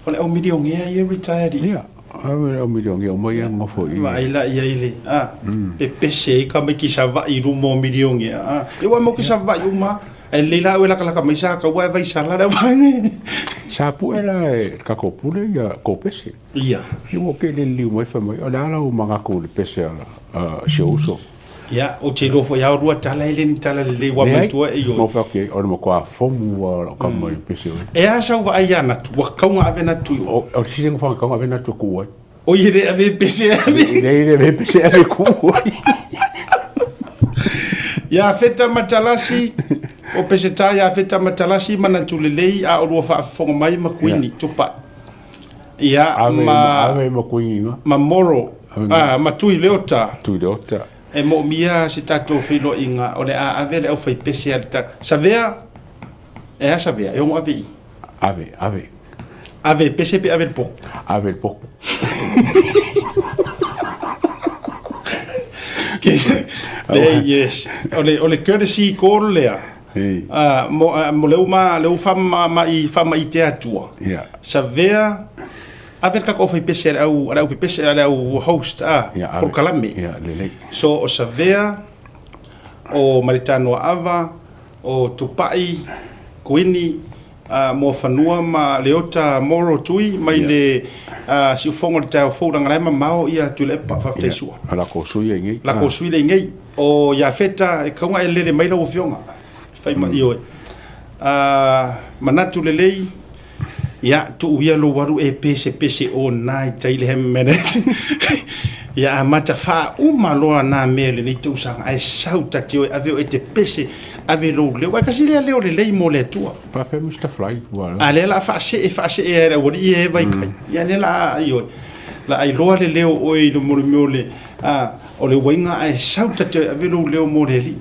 [SPEAKER 1] O le au milionea ia retired
[SPEAKER 7] i. Ia, o le au milionea uma ia nofo i.
[SPEAKER 1] Vaai la i ai le, a, pepese ai tamaiti Savaii i luma o milionea, a. Ia ua mau ke Savaii uma, ae lelei la au e lakalaka mai sa taua ae vaisala le au vaega.
[SPEAKER 7] Sa pue la e le tatou pule ia kou pese.
[SPEAKER 1] Ia.
[SPEAKER 7] Ia ua ke liliu mai fai mai, o le a lau manatu i le pese a si ou uso.
[SPEAKER 1] Ia, ou te iloa foi lava o lua tala e le ni tala lelei ua manatua e ioe.
[SPEAKER 7] Nofo atu i ai, o le matua fomu lava o lau tama i le pese oe.
[SPEAKER 1] E a sau vaai ia Natu, ua tatau ona ave Natu i
[SPEAKER 7] o. O le sili ona tatau ona ave Natu e kuu ai.
[SPEAKER 1] Oi e le ave pese e ave.
[SPEAKER 7] E leai e le ave pese e ave e kuu ai.
[SPEAKER 1] Ia Feta Matalasi, o Peseta ia Feta Matalasi ma Natu lelei a o lua faafofoga mai ma Kuini Tupai. Ia, ma,
[SPEAKER 7] ave ma Kuini
[SPEAKER 1] ma. Ma Moro, a, ma Tui Leota.
[SPEAKER 7] Tui Leota.
[SPEAKER 1] E moomia se tatou feiloaiga o le a ave le aufaipese a le ta... Savea, e a Savea, e ono ave i?
[SPEAKER 7] Ave, ave.
[SPEAKER 1] Ave pese pe ave le poku?
[SPEAKER 7] Ave le poku.
[SPEAKER 1] Le, yes. O le, o le courtesy call lea. Ah, mo, mo le uma, le u faamama'i, faamaite atua.
[SPEAKER 7] Yeah.
[SPEAKER 1] Savea, ave le tatou aufaipese a le au, a le au pepese, a le au host, ah,
[SPEAKER 7] Yeah, ave.
[SPEAKER 1] polokalame.
[SPEAKER 7] Yeah, lelei.
[SPEAKER 1] So, o Savea, o Maritano Ava, o Tupai, Kuini, ah, Moafanua ma Leota Moro Tui mai
[SPEAKER 7] Yeah.
[SPEAKER 1] le ah, siufogo o le taeao fou leaga la e mamao ia Tuilaepa, faafetai
[SPEAKER 7] Yeah.
[SPEAKER 1] sua.
[SPEAKER 7] A lako sui ai nei.
[SPEAKER 1] Lako sui le nei. O Iafeta, e tatau ona e lele mai lau afioga, e fai ma ioe. A, manatu lelei, ia, tuu ia lou alu e pesepese all night ai le minute. Ia amata faauma loa nā mea i lenei tausaga, ae sau ta te oe, ave oe e te pese. Ave lou leo. Ae tasi lea leo lelei mo le Atua.
[SPEAKER 7] Faapea Mister Fly ua.
[SPEAKER 1] A lea la faasee faasee ai le aualii ia e vai kai. Ia lea la ioe. La ailoa le leo o oe i le mo le mea o le a o le uaiga ae sau ta te ave lou leo mo le Alii.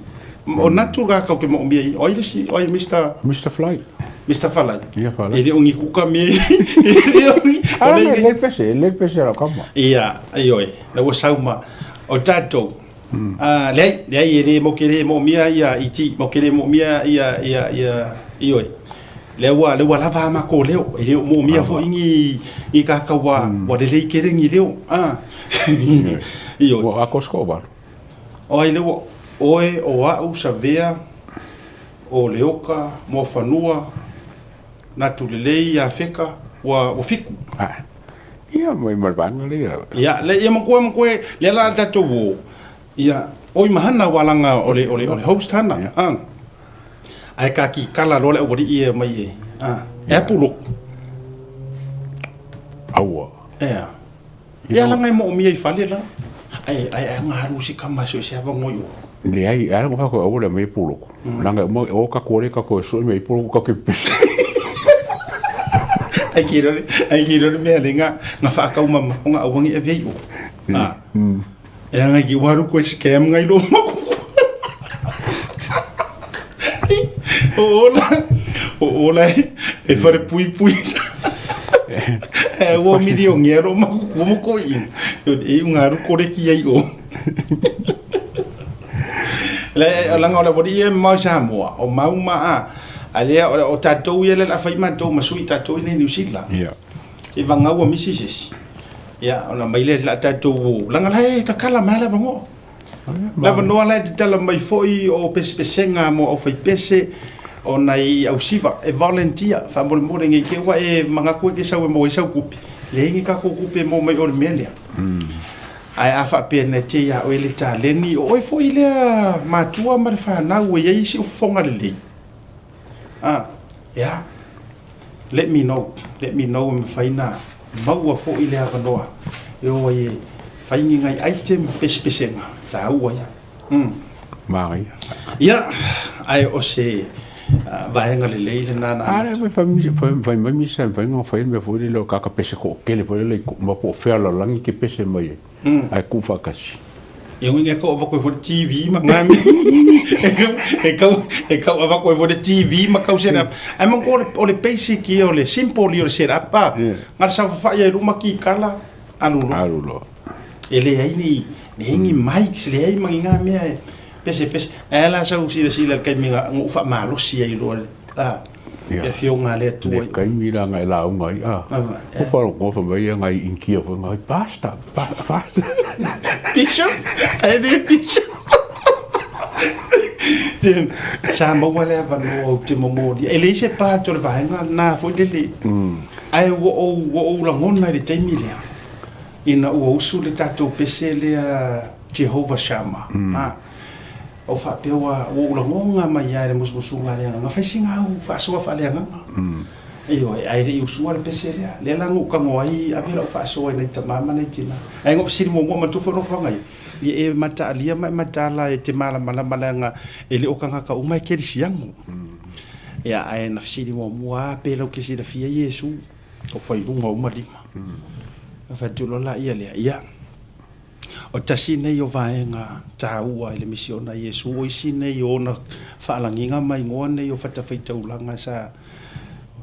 [SPEAKER 1] O natu la kau ke moomia i. O ai le si o ai Mister
[SPEAKER 7] Mister Fly.
[SPEAKER 1] Mister Falai.
[SPEAKER 7] Ia Falai.
[SPEAKER 1] E le o ni kuka mea i. E le o ni.
[SPEAKER 7] A le le pese, le pese la kama.
[SPEAKER 1] Ia, ioe. La ua sau ma o tatou. A leai, leai e le mo ke le moomia ia iti, mo ke le moomia ia ia ia ioe. Lea ua lea ua lava a makou leo, e le o moomia foi ni ni kākau ua ua lelei tele ni leo. A. Ioe.
[SPEAKER 7] Ua ako sko valu.
[SPEAKER 1] O ai lea ua oe o a'u Savea o Leoka Moafanua Natu Lelei Afeka ua ua fiku.
[SPEAKER 7] A. Ia mai ma le vaega lea.
[SPEAKER 1] Ia le ia makoe makoe lea la tatou o ia oi ma hana ua langa o le o le o le host hana. A. Ae ka ki kala loa le aualii e mai e. A. E apu loku.
[SPEAKER 7] Aua.
[SPEAKER 1] Ea. Ia langa e moomia i fale la. Ae ae ae nga haru si kama so se ava ngoi o.
[SPEAKER 7] Leai, ala ngo fa ko aua le mai puloko. Langa mo o ka ko le ka ko so me puloko ka ke pese.
[SPEAKER 1] Ai ki rore, ai ki rore mea le nga nga whaakau mama o nga awangi e vei o. Ah. E anga ki waru koe scam ngai lo maku. O ola, o ola e whare pui pui. E ua miri o ngea ro maku kua mo koi. E unga aru kore ki ai o. Le langa o le wari e mau Samoa, o mau maa. A lea o tatou ia le la whai matou masui tatou i nei New Zealand.
[SPEAKER 7] Yeah.
[SPEAKER 1] E vangaua misi sesi. Ia, ona mai lea la tatou langa la e kakala mai la vangoa. Le avanoa la e tatala mai foi o pesepesega mo aufaipese o nai ausiva e volunteer faamolemole nei te ua e manatu e ke sau e maua ai sau kupe. Leai ni tatou kupe e maua mai o le mea lea. Ae a faapea na te iā oe le taleni, o oe foi lea matua ma le fanau e i ai isi fofoga lelei. Ah, yeah. Let me know, let me know e mafai na maua foi le avanoa e o ai e fai ni ngai item pesepesega taua ia. Mm.
[SPEAKER 7] Manaia.
[SPEAKER 1] Ia, ae o se vaega lelei lena na
[SPEAKER 7] amata. A fai mai misa e mafai ona fai le mea foi lele o kaka pese toatele foi lele ma po o fea lalagi ke pese mai ai. Ae tuu faatasi.
[SPEAKER 1] Ia ui e kau avatu ai foi le TV ma ngā mea. E kau, e kau avatu ai foi le TV ma kau set up. Ae manatua o le, o le basic ia, o le simple ia o le set up a. Na o le saofafai ai luma kikala, alu loa.
[SPEAKER 7] Alu loa.
[SPEAKER 1] E leai ni, leai ni mics, leai ma ni ngā mea e pese pese. Ae la sau silasila i le taimi na ou faamalosi ai loa a, le afioga a le Atua.
[SPEAKER 7] Le taimi la na e lauga ai, a, o faalogo fai mai ia nai Initia foi nai Pastor, Pastor.
[SPEAKER 1] Bishop, ae le Bishop. Sa maua le avanoa ou te momoli. E leai se part o le vaega lena foi lele. Ae ua ou, ua ou lagona i le taimi lea, ina ua usu le tatou pese lea Jehovah Shammah. A, o faapea ua ua ou lagoga mai lava i le musumusuga a le Agaga, fai sina au faasoa faaleagaga. Ioe, ae le i usua le pese lea. Lea la na ou tago ai, ave lau faasoa i nai tama ma nai tina. Ae na ou fesili muamua manatua foi nofoaga ia, ia e mataalia ma e mataala e te malamalama leaga e le o tagata uma e kerisiano. Ia, ae na fesili muamua lava pe lau te silafia Iesu, o fai luga uma lima. Ona fai atu loa laia lea, ia, O tasi nei o vaega taua i le misiona a Iesu, o isi nei o ona faalagiga ma igoa nei o fatafaitaulaga sa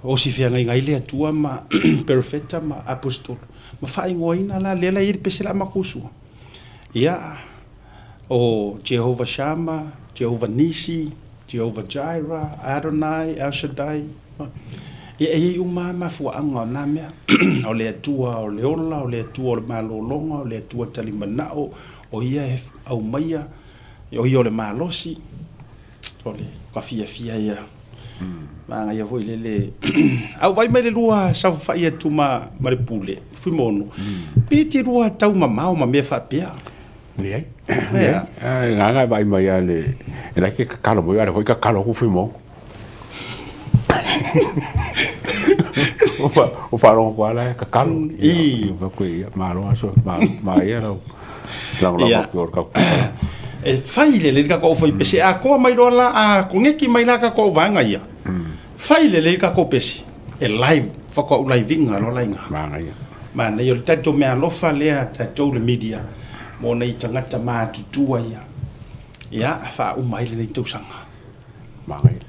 [SPEAKER 1] osi feagaiga ai le Atua ma perofeta ma aposetolo, ma faaigoaina la lea la e i ai le pese la matou sua. Ia, o Jehovah Shammah, Jehovah Nisi, Jehovah Jireh, Adonai, El Shaddai, ia e i ai uma lava mafuaaga o na mea. O le Atua o le ola, o le Atua o le malologa, o le Atua talimanao, o ia e aumaia, o ia o le malosi, o le ka fiafia ia. Manaia foi lele. A ou vaai mai le lua saofafai atu ma le pule, Fuimaono, pe te lua taumamao ma mea faapea?
[SPEAKER 7] Leai. Leai. Ai, na vaai mai a le, e lai ke kakalo mai, a le foi kakalo ku Fuimaono. O faalogo atu lava la e kakalo. I. Ia, malo aso, malo, maia lau lagolago atu o le kakalo.
[SPEAKER 1] E fai lelei le tatou aufaipese, e atoa mai loa la, a koneki mai la tatou vaega ia, fai lelei le tatou pese, e live, faatoa ou live ina loa la i ina.
[SPEAKER 7] Manaia.
[SPEAKER 1] Manaia, o le tatou meaalofa lea tatou le media mo nai tagata matutua ia, ia, faauma ai lenei tausaga.
[SPEAKER 7] Manaia.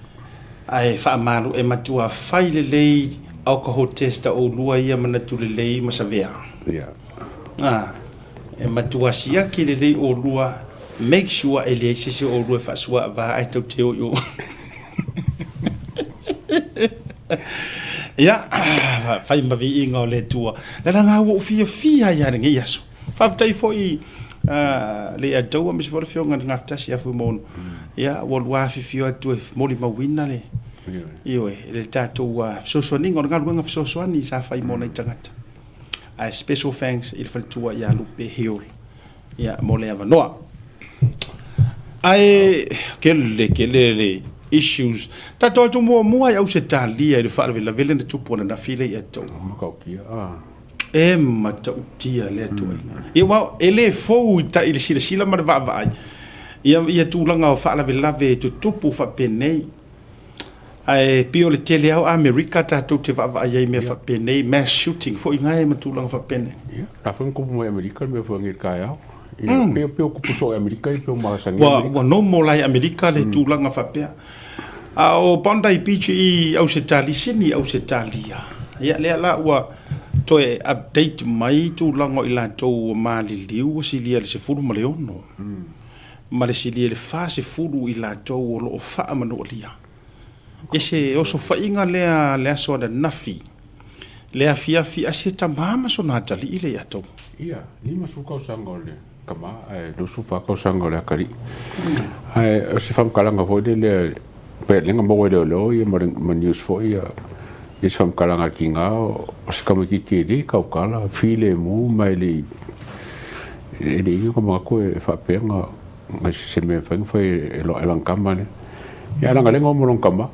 [SPEAKER 1] Ae faamalu e matua fai lelei alcohol test a oulua ia manatu lelei ma savea.
[SPEAKER 7] Ia.
[SPEAKER 1] Ah, e matua siaki lelei oulua, make sure e leai se isi o oulua e faasuaava ae tou te o i o. Ia, fai ma viiga o le Atua. Le ala ua ou fiafia ai lava i lenei aso. Faafetai foi le ia outou aemaise foi le Afioga i le Gafatasi ia Fuimaono. Ia, ua lua afifio atu e molimauina le, ioe, le tatou fesoasoaniga, o le galuega fesoasoani sa fai mo nai tagata. Ae special thanks i le faletua ia Lupe Hill, ia, mo le avanoa. Ae kele kele le issues. Tatou atu muamua i Ausetalia i le faalavelave lea na tupu ananafi lea ia outou.
[SPEAKER 7] Matautia.
[SPEAKER 1] E matautia lea tuuaiga. Ia aua e le fou i tai i le silasila ma le vaavaai ia ia tulaga o faalavelave e tutupu faapenei. Ae pei o le tele lava o Amerika tatou te vaavaai ai i mea faapenei, mass shooting foi gae ma tulaga faapenei.
[SPEAKER 7] Ia, la foi na tupu mai Amerika le mea foi nei i le taeao. Ia, pei pei o tupu soo i Amerika ia pei o masani
[SPEAKER 1] Ua ua normal lava i Amerika le tulaga faapea. A o Bondi Beach i Ausetalia, Sydney Ausetalia, ia lea la ua toe update mai tulaga o i latou ua maliliu ua silia i le 16 ma le silia i le 40 i latou o lo o faamanualia. I se osofaiga lea le aso ananafi, le afiafi a se tama ma sona atalii le ia tou.
[SPEAKER 7] Ia, 50 tausaga o le tama ae 24 tausaga o le atalii. Ae o se faamatalaga foi lele pe lea na maua e leoleo ia ma news foi ia se faamatalaga a le tiga o se tamaititi e le tautala, filemu ma e le i ai ona manatu e faapea na se mea e mafai ona fai e lana tama lea. Ia ae leaga o lea na o ma lona tama.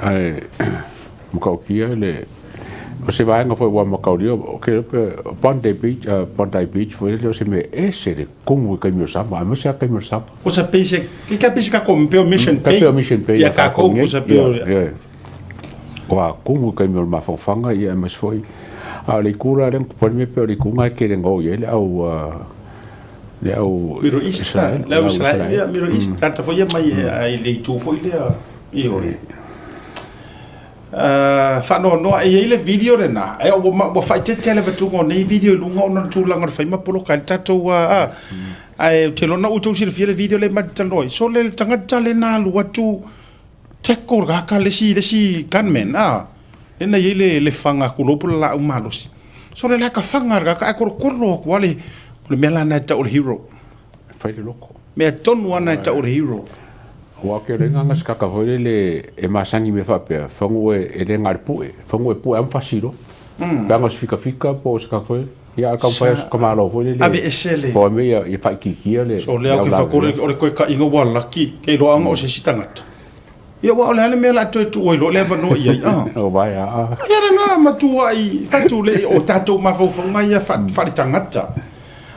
[SPEAKER 7] Ae matautia le o se vaega foi ua mataulia o ke Bondi Beach, Bondi Beach foi lele o se mea ese le tumu i taimi o le sama, aemaise lava taimi o le sama.
[SPEAKER 1] O sa pei se ke ka pei se kako pei o Mission
[SPEAKER 7] Bay. Pei o Mission Bay
[SPEAKER 1] ia kākou o sa pei o
[SPEAKER 7] Ua tumu i taimi o le mafaufauga ia aemaise foi a o le itu la lea na tupu ai le mea pei o le itu lena e tele na o i ai le au le au
[SPEAKER 1] Middle East, Israel, le au Israel, ia Middle East, mm. Tagata foi ia mai ai le itu foi lea, ioe. Faanoanoa, e i ai le video lena, e, ua, ua faaeteete le avatuga o nei video i luga ona o le tulaga o le fai ma poloka ai le tatou, ae ou te iloa na ua outou silafia le video lea e matou te talanoa ai. So le tagata lea na alu atu tackle le kaka le isi, le isi gunman, lea na i ai le, le faga tulou po o le laau malosi. So le la ka faga le kaka ae kolokolo atu lava le, o le mea la lena e tau o le hero.
[SPEAKER 7] Fai le loto.
[SPEAKER 1] Mea tonu lava lena e tau o le hero.
[SPEAKER 7] Aua ou te iloa na o se kaka foi lele e masani i mea faapea, fanu e le na o le pue, fanu e pue lava ma fasi loa. Pe ana o se fikafika po o se kaka foi lele. Ia a taumafai atu ka malo foi lele.
[SPEAKER 1] Ave ese le.
[SPEAKER 7] Po o mea ia faaitiitia le.
[SPEAKER 1] So lea ou te fai atu o le toe taiga ua laki, keiloaga o se isi tagata. Ia aua o le a le mea o le a toe tuu ai loa le avanoa i ai, a?
[SPEAKER 7] O vai a.
[SPEAKER 1] Ia lena matuai faatulei o tatou mafaufauga ia faaletagata.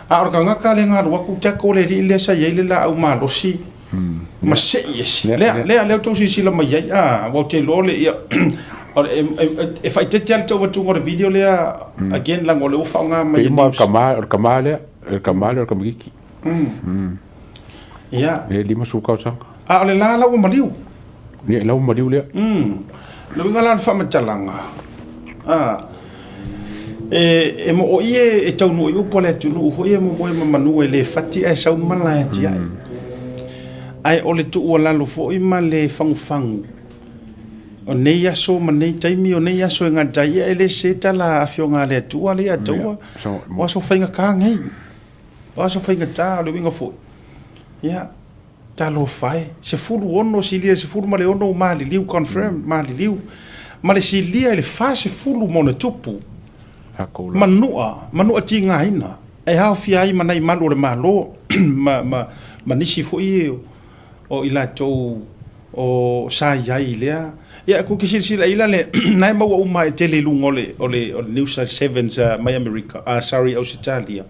[SPEAKER 1] A o le tagata lea na alu atu tackle le alii lea sa i ai le laau malosi ma sei ese. Lea, lea, lea outou silasila mai ai, a, aua ou te iloa le, ia, o le, e faaeteete lava le tau avatuga o le video lea, again, leaga o lea ua faaaoga mai e news.
[SPEAKER 7] Pei uma o le tama lea, o le tama lea o le tamaitiiti.
[SPEAKER 1] Ia.
[SPEAKER 7] E 50 tausaga.
[SPEAKER 1] A o le la la ua maliu.
[SPEAKER 7] Ia, la ua maliu lea.
[SPEAKER 1] Le uiga la o le faamatalaga, a, e, e moʻo i e taunuu i upu a le atunuu foi e momoe ma manu e le fati ae sau mala e atiae. Ae o le tuualalo foi ma le fagufagu o nei aso ma nei taimi o nei aso e gata ai, ia e le sese tala a Afioga a le Atua lea ia taua, o aso faigata nei. O aso faigata o le uiga foi, ia, talofa e, 16 silia i le 16 ua maliliu, confirm, maliliu, ma le silia i le 40 ma ona tupu, manua, manua tigaina, e aofia ai ma nai malu o le Malo, ma, ma, ma nisi foi o i latou o sa i ai i lea. Ia, tou te silasila i la le, na e maua uma e tele i luga o le, o le, o le News Sevens mai Amerika, sorry, Ausetalia.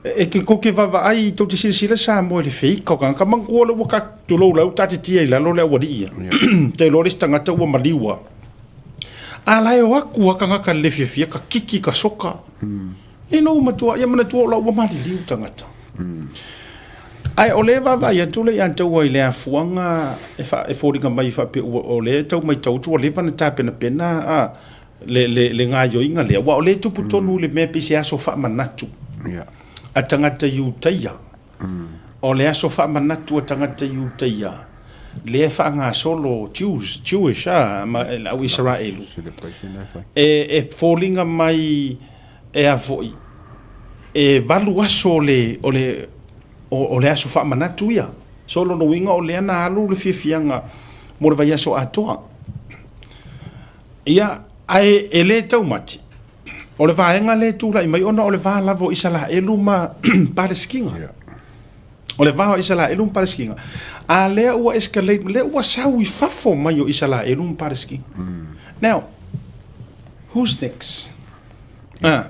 [SPEAKER 1] E ke kou te vaavaai tou te silasila Samoa i le feika o tagata manatua lea ua ta tulou la ua taatitia i lalo le aualii ia. Te iloa le isi tagata ua maliu a. A la e o atu a tagata le fiafia ka kiki ka soka. Ina ua matua ia manatua o la ua maliliu tagata. Ae o lea e vaavaai atu le ia taua i le afuaga e fa e foliga mai faapea ua o lea e tau matau atu ua leva ona tapenapena a le, le, le gaoioiga lea, aua o lea e tupu tonu le mea pei se aso faamanatu a tagata Iutaia. O le aso faamanatu a tagata Iutaia, lea e faagasolo Jews, Jewish, a, ma, le au Isaraelu, e, e foliga mai e a foi, e valu aso o le, o le, o, o le aso faamanatu ia. So, lona uiga o lea na alu le fiafiaga mo le vaiaso atoa. Ia, ae e le taumate, o le vaega lea e tulai mai ona o le va lava o Isalaelu ma Palesitina. Yeah. O le va o Isalaelu ma Palesitina. A lea ua escalate, lea ua sau i fafo mai o Isalaelu ma Palesitina. Mm. Now, who's next? Yeah. Ah,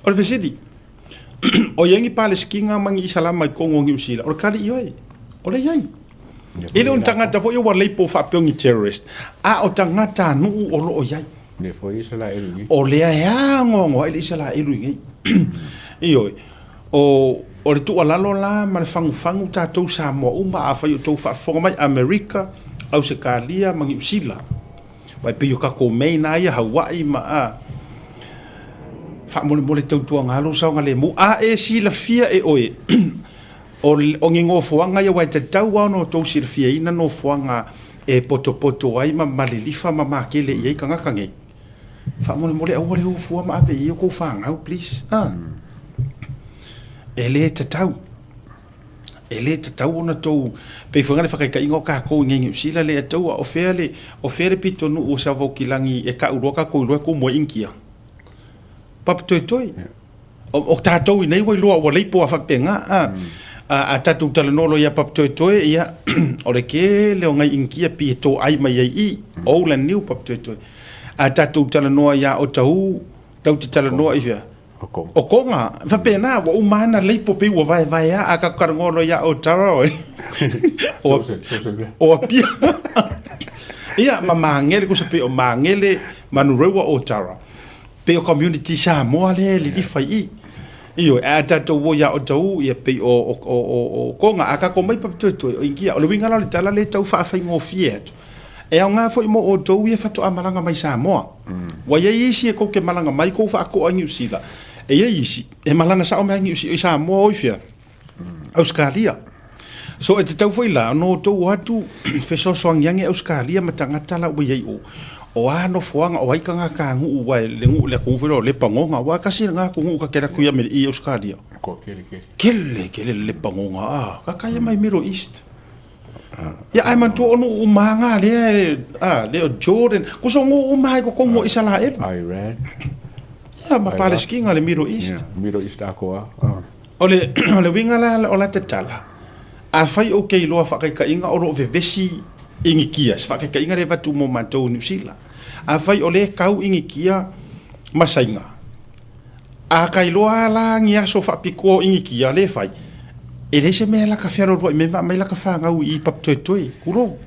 [SPEAKER 1] o le fesili, o i ai ni Palesitina ma ni Isalama i totonu o Niu Sila, o le kali ioe, o lea i ai. E le o ni tagata foi ua leipo faapea o ni terrorist, a o tagata nuu o lo o i ai.
[SPEAKER 7] Le foi Isalaelu i nei.
[SPEAKER 1] O lea e agoagoa ai le Isalaelu i nei. Ioe, o, o le tuualalo la ma le fagufagu tatou Samoa uma, afai o outou faafofoga mai, Amerika, Ausetalia ma Niu Sila, Aua e pei o tatou main lava ia Hawaii ma a faamolemole tautuaga lou saogalemu. A e silafia e oe o ni nofoaga ia aua e tatau lava ona outou silafiaina nofoaga e potopoto ai ma malilifa ma makele i ai tagata nei, faamolemole aua le o fua ma ave i ai outou fanau please. A e le tatau. E le tatau ona tou, pei foi le whakaitaiga o kākou i nei Niu Sila le ataua, o fea le, o fea le pitonuu o Savaukilagi e kau loa kākou i loa e kumu ai Inikia. Papatoetoe. O, o tātou i nei ua iloa ua leipo a whapenga, a, a, a tātou talanoa loa ia Papatoetoe, ia, o le kele o ngai Inikia pi e tō ai mai ai i, old and new Papatoetoe. A tātou talanoa ia o tau, tau te talanoa i fea, O Konga, faapena, ua uma ana leipo pei ua vaevaea a ka karangoa loa ia Otara oe. O Apia. Ia, ma Magele, kusa pei o Magele, Manurewa, Otara. Pei o community Samoa lea e lilifa i i. Ioe, ae a tatou o ia Otauu, ia pei o, o, o, o, o Konga, a tatou mai Papatoetoe, o Ingia. O le uiga la o le tala lea e tau faafaigofie atu. E aoga foi mo outou ia faatoa malaga mai Samoa. Ua i ai isi e kou te malaga mai kou faatoa i Niu Sila. E i ai isi e malaga sao mai Niu Sila i Samoa o i fea? Ausekalia. So e tatau foi la ona outou o atu fesoasoani ane Ausekalia ma tagata la ua i ai o. O a nofoaga o ai tagata nuu aua le nuu le atunuu foi lea o Lepagoga aua tasi lena atunuu ta te alu atu i Ausekalia.
[SPEAKER 7] Kele kele.
[SPEAKER 1] Kele kele le Lepagoga a kakaia mai Middle East. Ia, ae manatua o nuu uma nga lea, a, lea o Jordan, kusa o nuu uma i totonu o Isaraelu.
[SPEAKER 7] Iran.
[SPEAKER 1] Ia, ma Palestina, le Middle East.
[SPEAKER 7] Yeah, Middle East atoa.
[SPEAKER 1] O le, o le uiga la o la tatala, afai ou te iloa faataitaiga o lo o vevesi Inikia, se faataitaiga lea e avatu mo matou i Niu Sila. Afai o lea e tau Inikia ma Saina, A ka iloa la ni aso faapitoa o Inikia lea e fai, e leai se mea e laka fealoaloai mai ma aumai laka fanau i Papatoetoe, tulou.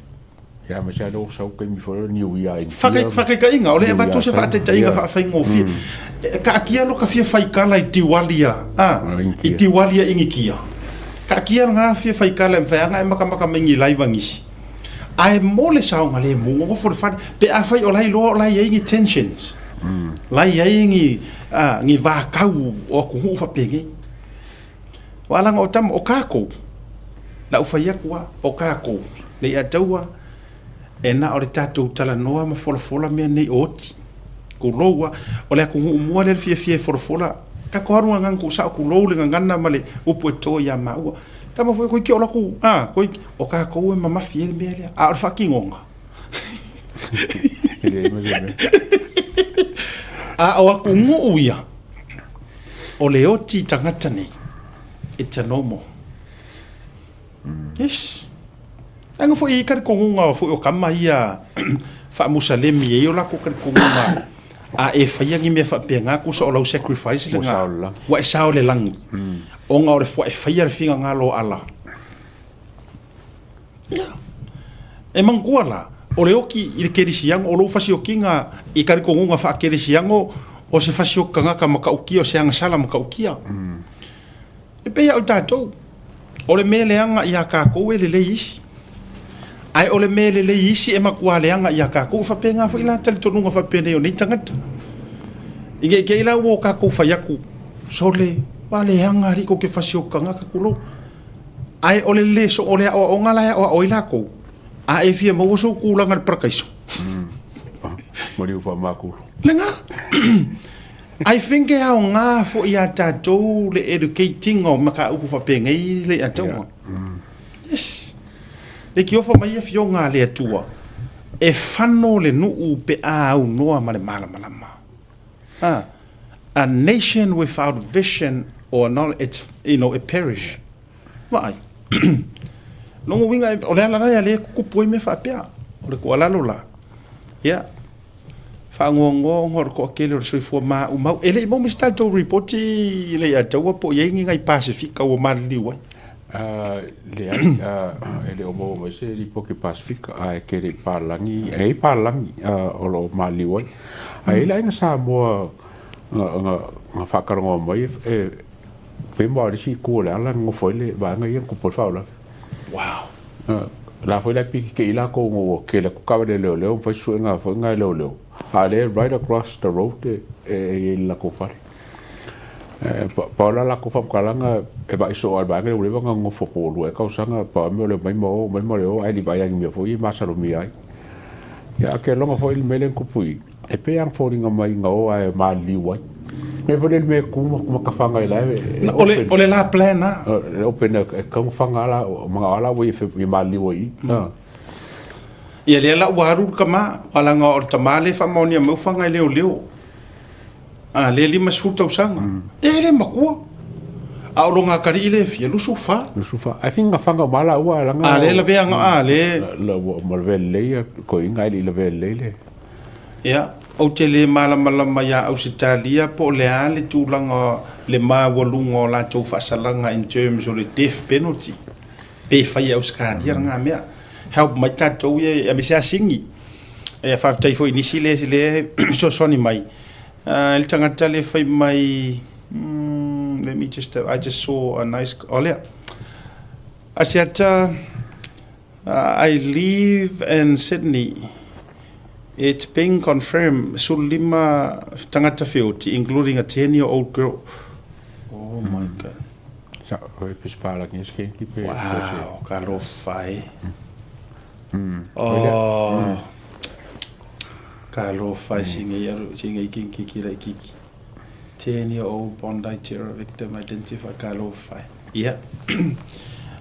[SPEAKER 7] Ia, ma se alo sau taimi foi o Niu Ia Inikia.
[SPEAKER 1] Faataitaiga, o lea e avatu se faataitaiga faafaigofie. Taatia loka fia faikala i Tiwalia, a, i Tiwalia Inikia. Taatia lena fia faikala e mafai lava ona e matamata mai ni live a nisi. Ae mo le saogalemu, nonofo i le fale, pe afai o la e iloa o la e i ai ni tensions, la e i ai ni, a, ni vatau o atunuu faapenei. Aua leaga o tama, o tatou, lau fai atu lava, o tatou, le i ataua, e na o le tatou talanoa ma folafola mea nei o oti. Tulou lava, o le atunuu mua lea e fiafia e folafola, tatou alu gagana tuusao, tulou le gagana ma le upu e to ia maua. Tama foi koe o laku, a, koe, o kākou e mamafi ai le mea lea. A o le faatinoga. A o atunuu ia, o le oti tagata nei, it's a normal. Yes. Leaga foi e i ai talitonuga foi o tama ia faamusalemi e i ai o latou talitonuga. A e faia ni mea faapena tusa o lau sacrifice lena, ua e sao i le lagi, ona o le ua e faia le finagalo o Allah. Ia. E manatua la, o le oti i le kerisiano, o lou fasiokiga i talitonuga faakerisiano, o se fasioki tagata matautia, o se agasala matautia. E pei lava o tatou, o le mea leaga ia tatou e lelei isi, ae o le mea lelei isi e matua leaga ia tatou. E faapena foi la talitonuga faapenei o nei tagata. I ne i te i la ua o tatou fai atu, sole, ua leaga alii tou te fasioki tagata tulou. Ae o le le so, o le aoaoga la e aoao ai latou, a e fia maua sou tulaga i le parakaiso.
[SPEAKER 7] Maliu faamakulu.
[SPEAKER 1] Lena. I think e aoga foi ia tatou le educating o mataupu faapenei le ataua. Yes. Le tiofa mai afioga a le Atua, e fano le nuu pe a aunoa ma le malamalama. Ah, a nation without vision or knowledge, it's, you know, it perish. Vaai. Lona uiga, o le ala lea lea e tutupu ai mea faapea. O le tuualalo la, ia, faanoanoa ona o le toatele o le soifua maumau. E le i maua mai se tatou report i le Ataua po o i ai ni nai Pasefika ua maliliu ai?
[SPEAKER 7] Leai, e le o maua mai se lipoti Pasefika, ae tele i palagi, e i ai palagi o lo o maliliu ai. Ae i ai le aiga Samoa na faatalanoa mai e pei ma o le isi itu o le ala e nonofo ai le vaega ia na tupu ai le faalavelave.
[SPEAKER 1] Wow.
[SPEAKER 7] O la foi la e pikite'i latou ina ua tele atu taavale a leoleo ma fai suesuega foi na a leoleo, a o lea e right across the road e i ai le latou fale. Pau la latou faamatalaga e vaai soo lava i le vaega lea ua leva ona nonofo po ua 2 ea tausaga, pau lava le mea o le omai ma o, omai ma le o ae le i vaai lava i ni mea foi ia e masalomia ai. Ia ae keloga foi le mea lea na tupu i i, E pei lava ona foliga mai na o ae maliliu ai. Mea foi lea le mea e tu ma tafaga ai la e
[SPEAKER 1] open. O le la plan a.
[SPEAKER 7] Le open e tatau ona faga la, manao lava la ua ia maliliu ai i i.
[SPEAKER 1] Ia lea la ua alu le tama, aua leaga o le tama lea e faamaonia mai ua faga e leoleo. A lea 50 tausaga. E le matua. A o lona atalii lea e fia, 24.
[SPEAKER 7] 24. I think na faga uma lava laua leaga.
[SPEAKER 1] A lea lavea a lea.
[SPEAKER 7] Ua lavea lelei toeaiina ae le i lavea lelei le.
[SPEAKER 1] Ia, ou te le malamalama iā Ausetalia po o le a le tulaga le maualuga o latou faasalaga in terms o le death penalty, pe fai e Ausetalia lena mea. Help mai tatou ia aemaise lava Sini. Ia faafetai foi i nisi lea lea fesoasoani mai. Le tagata lea fai mai, let me just, I just saw a nice, o lea. Asiata I live in Sydney. It's been confirmed 15 tagata feoti including a 10 year old girl. Oh my god.
[SPEAKER 7] Sa oi pe spala ni ske ki pe.
[SPEAKER 1] Wow, ka lo fai. Oh. Ka lo fai singe aru singe kinki ki lai kiki. 10 year old Bondi terror victim identified ka lo fai. Ia.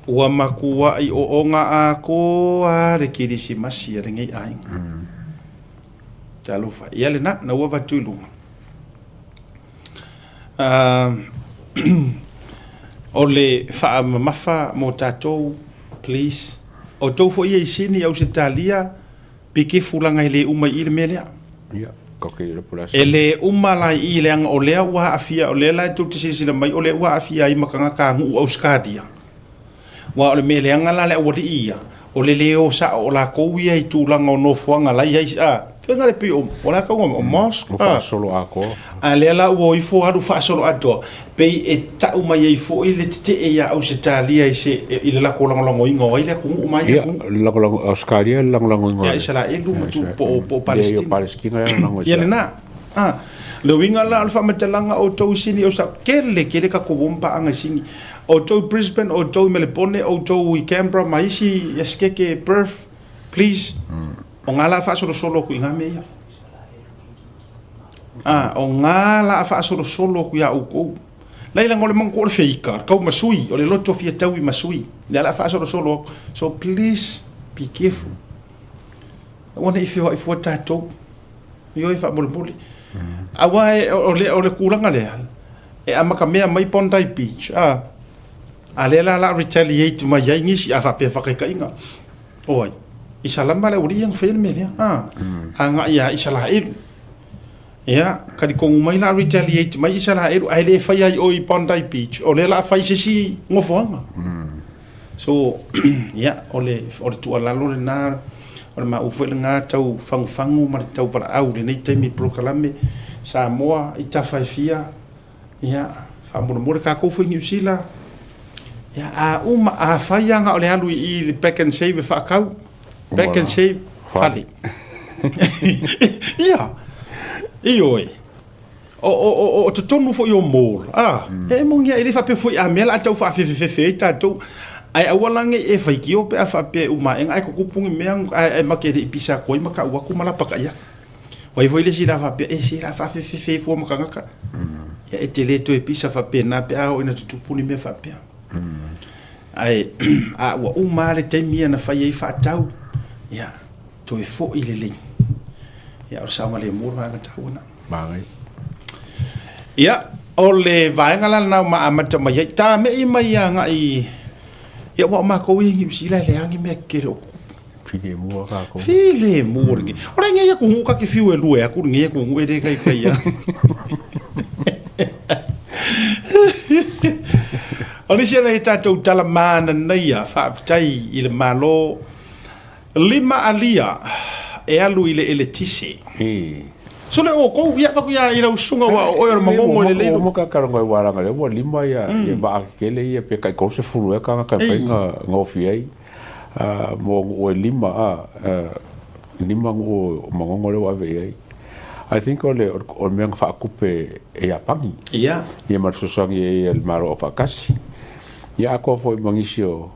[SPEAKER 1] Ua makuaʻi ooga atoa le Kerisimasi a lenei aiga. Talofa. Ia lena, na ua avatu i luga. O le faamamafa mo tatou, please. O tou foi ia i Sini, Ausetalia, Pikefu laga e le uma i i le mea lea.
[SPEAKER 7] Ia,
[SPEAKER 1] E le uma la i i leaga o lea ua aafia, o lea la e tou te silasila mai o lea ua aafia ai ma tagata anuʻu Ausetalia. Aua o le mea leaga la le aualii ia, o le le o sao o lakou ia i tulaga o nofoaga la i ai, a, faiga le pei o, o le a tauga o mosque,
[SPEAKER 7] a. Faasolo atoa.
[SPEAKER 1] A lea la ua o ifo alu faasolo atoa, pei e tau mai ai foi le tetee iā Ausetalia i se, i le latou lagolagoina o ai le atunuu ma ai le atunuu.
[SPEAKER 7] Ia, lagolago, Ausetalia le lagolagoina o.
[SPEAKER 1] Ia Isaraelu ma tu, po o, po o
[SPEAKER 7] Palestina. Ia, Palestina e lagolago
[SPEAKER 1] Ia lena. A, le uiga la o le faamatalaga o outou i Sini, Ausetalia, tele tele tatou o ma paaga i Sini. Outou i Brisbane, outou i Melepone, outou i Canberra ma isi esetete, Perth, please, o nga la faasolosolo atu i nga mea ia. A, o nga la a faasolosolo atu iā outou. Laila ngo le manatu o le feika, le kau masui, o le loto fia taui masui. Lea la a faasolosolo atu. So please be careful. Aua ne i feoai fua tatou. Ioe faamolemole. Aua e, o le, o le tulaga lea, e amatamea mai Bondi Beach, a, a lea la la retaliate mai ai nisi, a faapea faataitaiga. O ai? Isalama le aualii ia na faia le mea lea, a, agai ia Isaraelu. Ia, talitonu mai la retaliate mai Isaraelu ae le faia ai o i Bondi Beach, o lea la a fai se isi nofoaga. So, ia, o le, o le tuualalo lena, o le maua foi lena tau fagufagu ma le tau valaau i lenei taimi i polokalame Samoa i tafa e fia, ia, faamolemole tatou foi i Niu Sila, ia, a uma, afai lava na o le alu i i le Pak'nSave e faatau, Pak'nSave, fale. Ia, ioe. O, o, o, o totonu foi o mall, a, e moni lava, e le faapea foi a mea o le a tau faafefefefe ai tatou, ae aua la ne i e faitio pe a faapea e uma ae ae tutupu ni mea ae ma te le i pisa atu ai ma tau atu ma lapataia. O ai foi le isi la faapea, e se la faafefefe fua ma tagata. Ia e te le toe pisa faapena pe a oo ina tutupu ni mea faapea. Ae a ua uma lava le taimi ia na fai ai faatau, ia toe foi lelei. Ia o le saogalemu o le vaega taua lena.
[SPEAKER 7] Manaia.
[SPEAKER 1] Ia, o le vaega la lena ua amata mai ai. Tame'i mai agai, ia aua o matou ia i Niu Sila e leai ni mea tetele o tutupu.
[SPEAKER 7] Filemu lava tatou.
[SPEAKER 1] Filemu lenei. O lenei atunuu ta te fiu e lue atu lenei atunuu e le taitai lava. O nisi o nai tatou tala mananaia faafetai i le Malo Lima alia e alu i le eletise. Sole outou, ia avatu ia i lau susuga aua o oe o le magogo e lelei lou.
[SPEAKER 7] Ua uma ka wala ngale ua lima ia ia maa kele ia pe kai 30 ea tagata e mafai ona ofi ai mo nuu e lima a lima nuu o Magogo lea ua ave i ai. I think o le o le mea na faatupe e Iapani.
[SPEAKER 1] Ia.
[SPEAKER 7] Ia ma le fesoasoani i ai a le Malo Aufaatasi. Ia atoa foi ma nisi o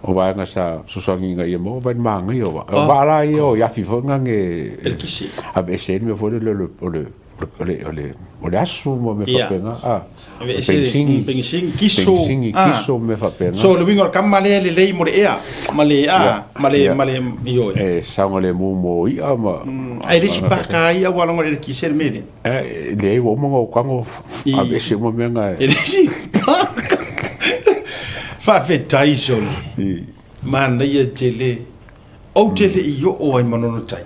[SPEAKER 7] o vaega sa fesoasoani ina ia maua mai le manaia o vaa. O vaa la ia o iafi foi na ne
[SPEAKER 1] Eletise.
[SPEAKER 7] Aveese ai le mea foi lele o le o le o le o le o le asu ma mea faapena.
[SPEAKER 1] Ah. Aveese penisini, penisini, kiso,
[SPEAKER 7] penisini, kiso ma mea faapena.
[SPEAKER 1] So le uiga o le kama lea e lelei mo le ea ma le a ma le ma le ioe.
[SPEAKER 7] E saogalemu mo i'a ma
[SPEAKER 1] Ae le isi paka ia ua logo le eletise le mea lea.
[SPEAKER 7] E leai ua uma ona ou tago aveese uma mea na.
[SPEAKER 1] E le isi paka. Faafetai sole. Manaia tele. Ou te le i oo ai Manono tai.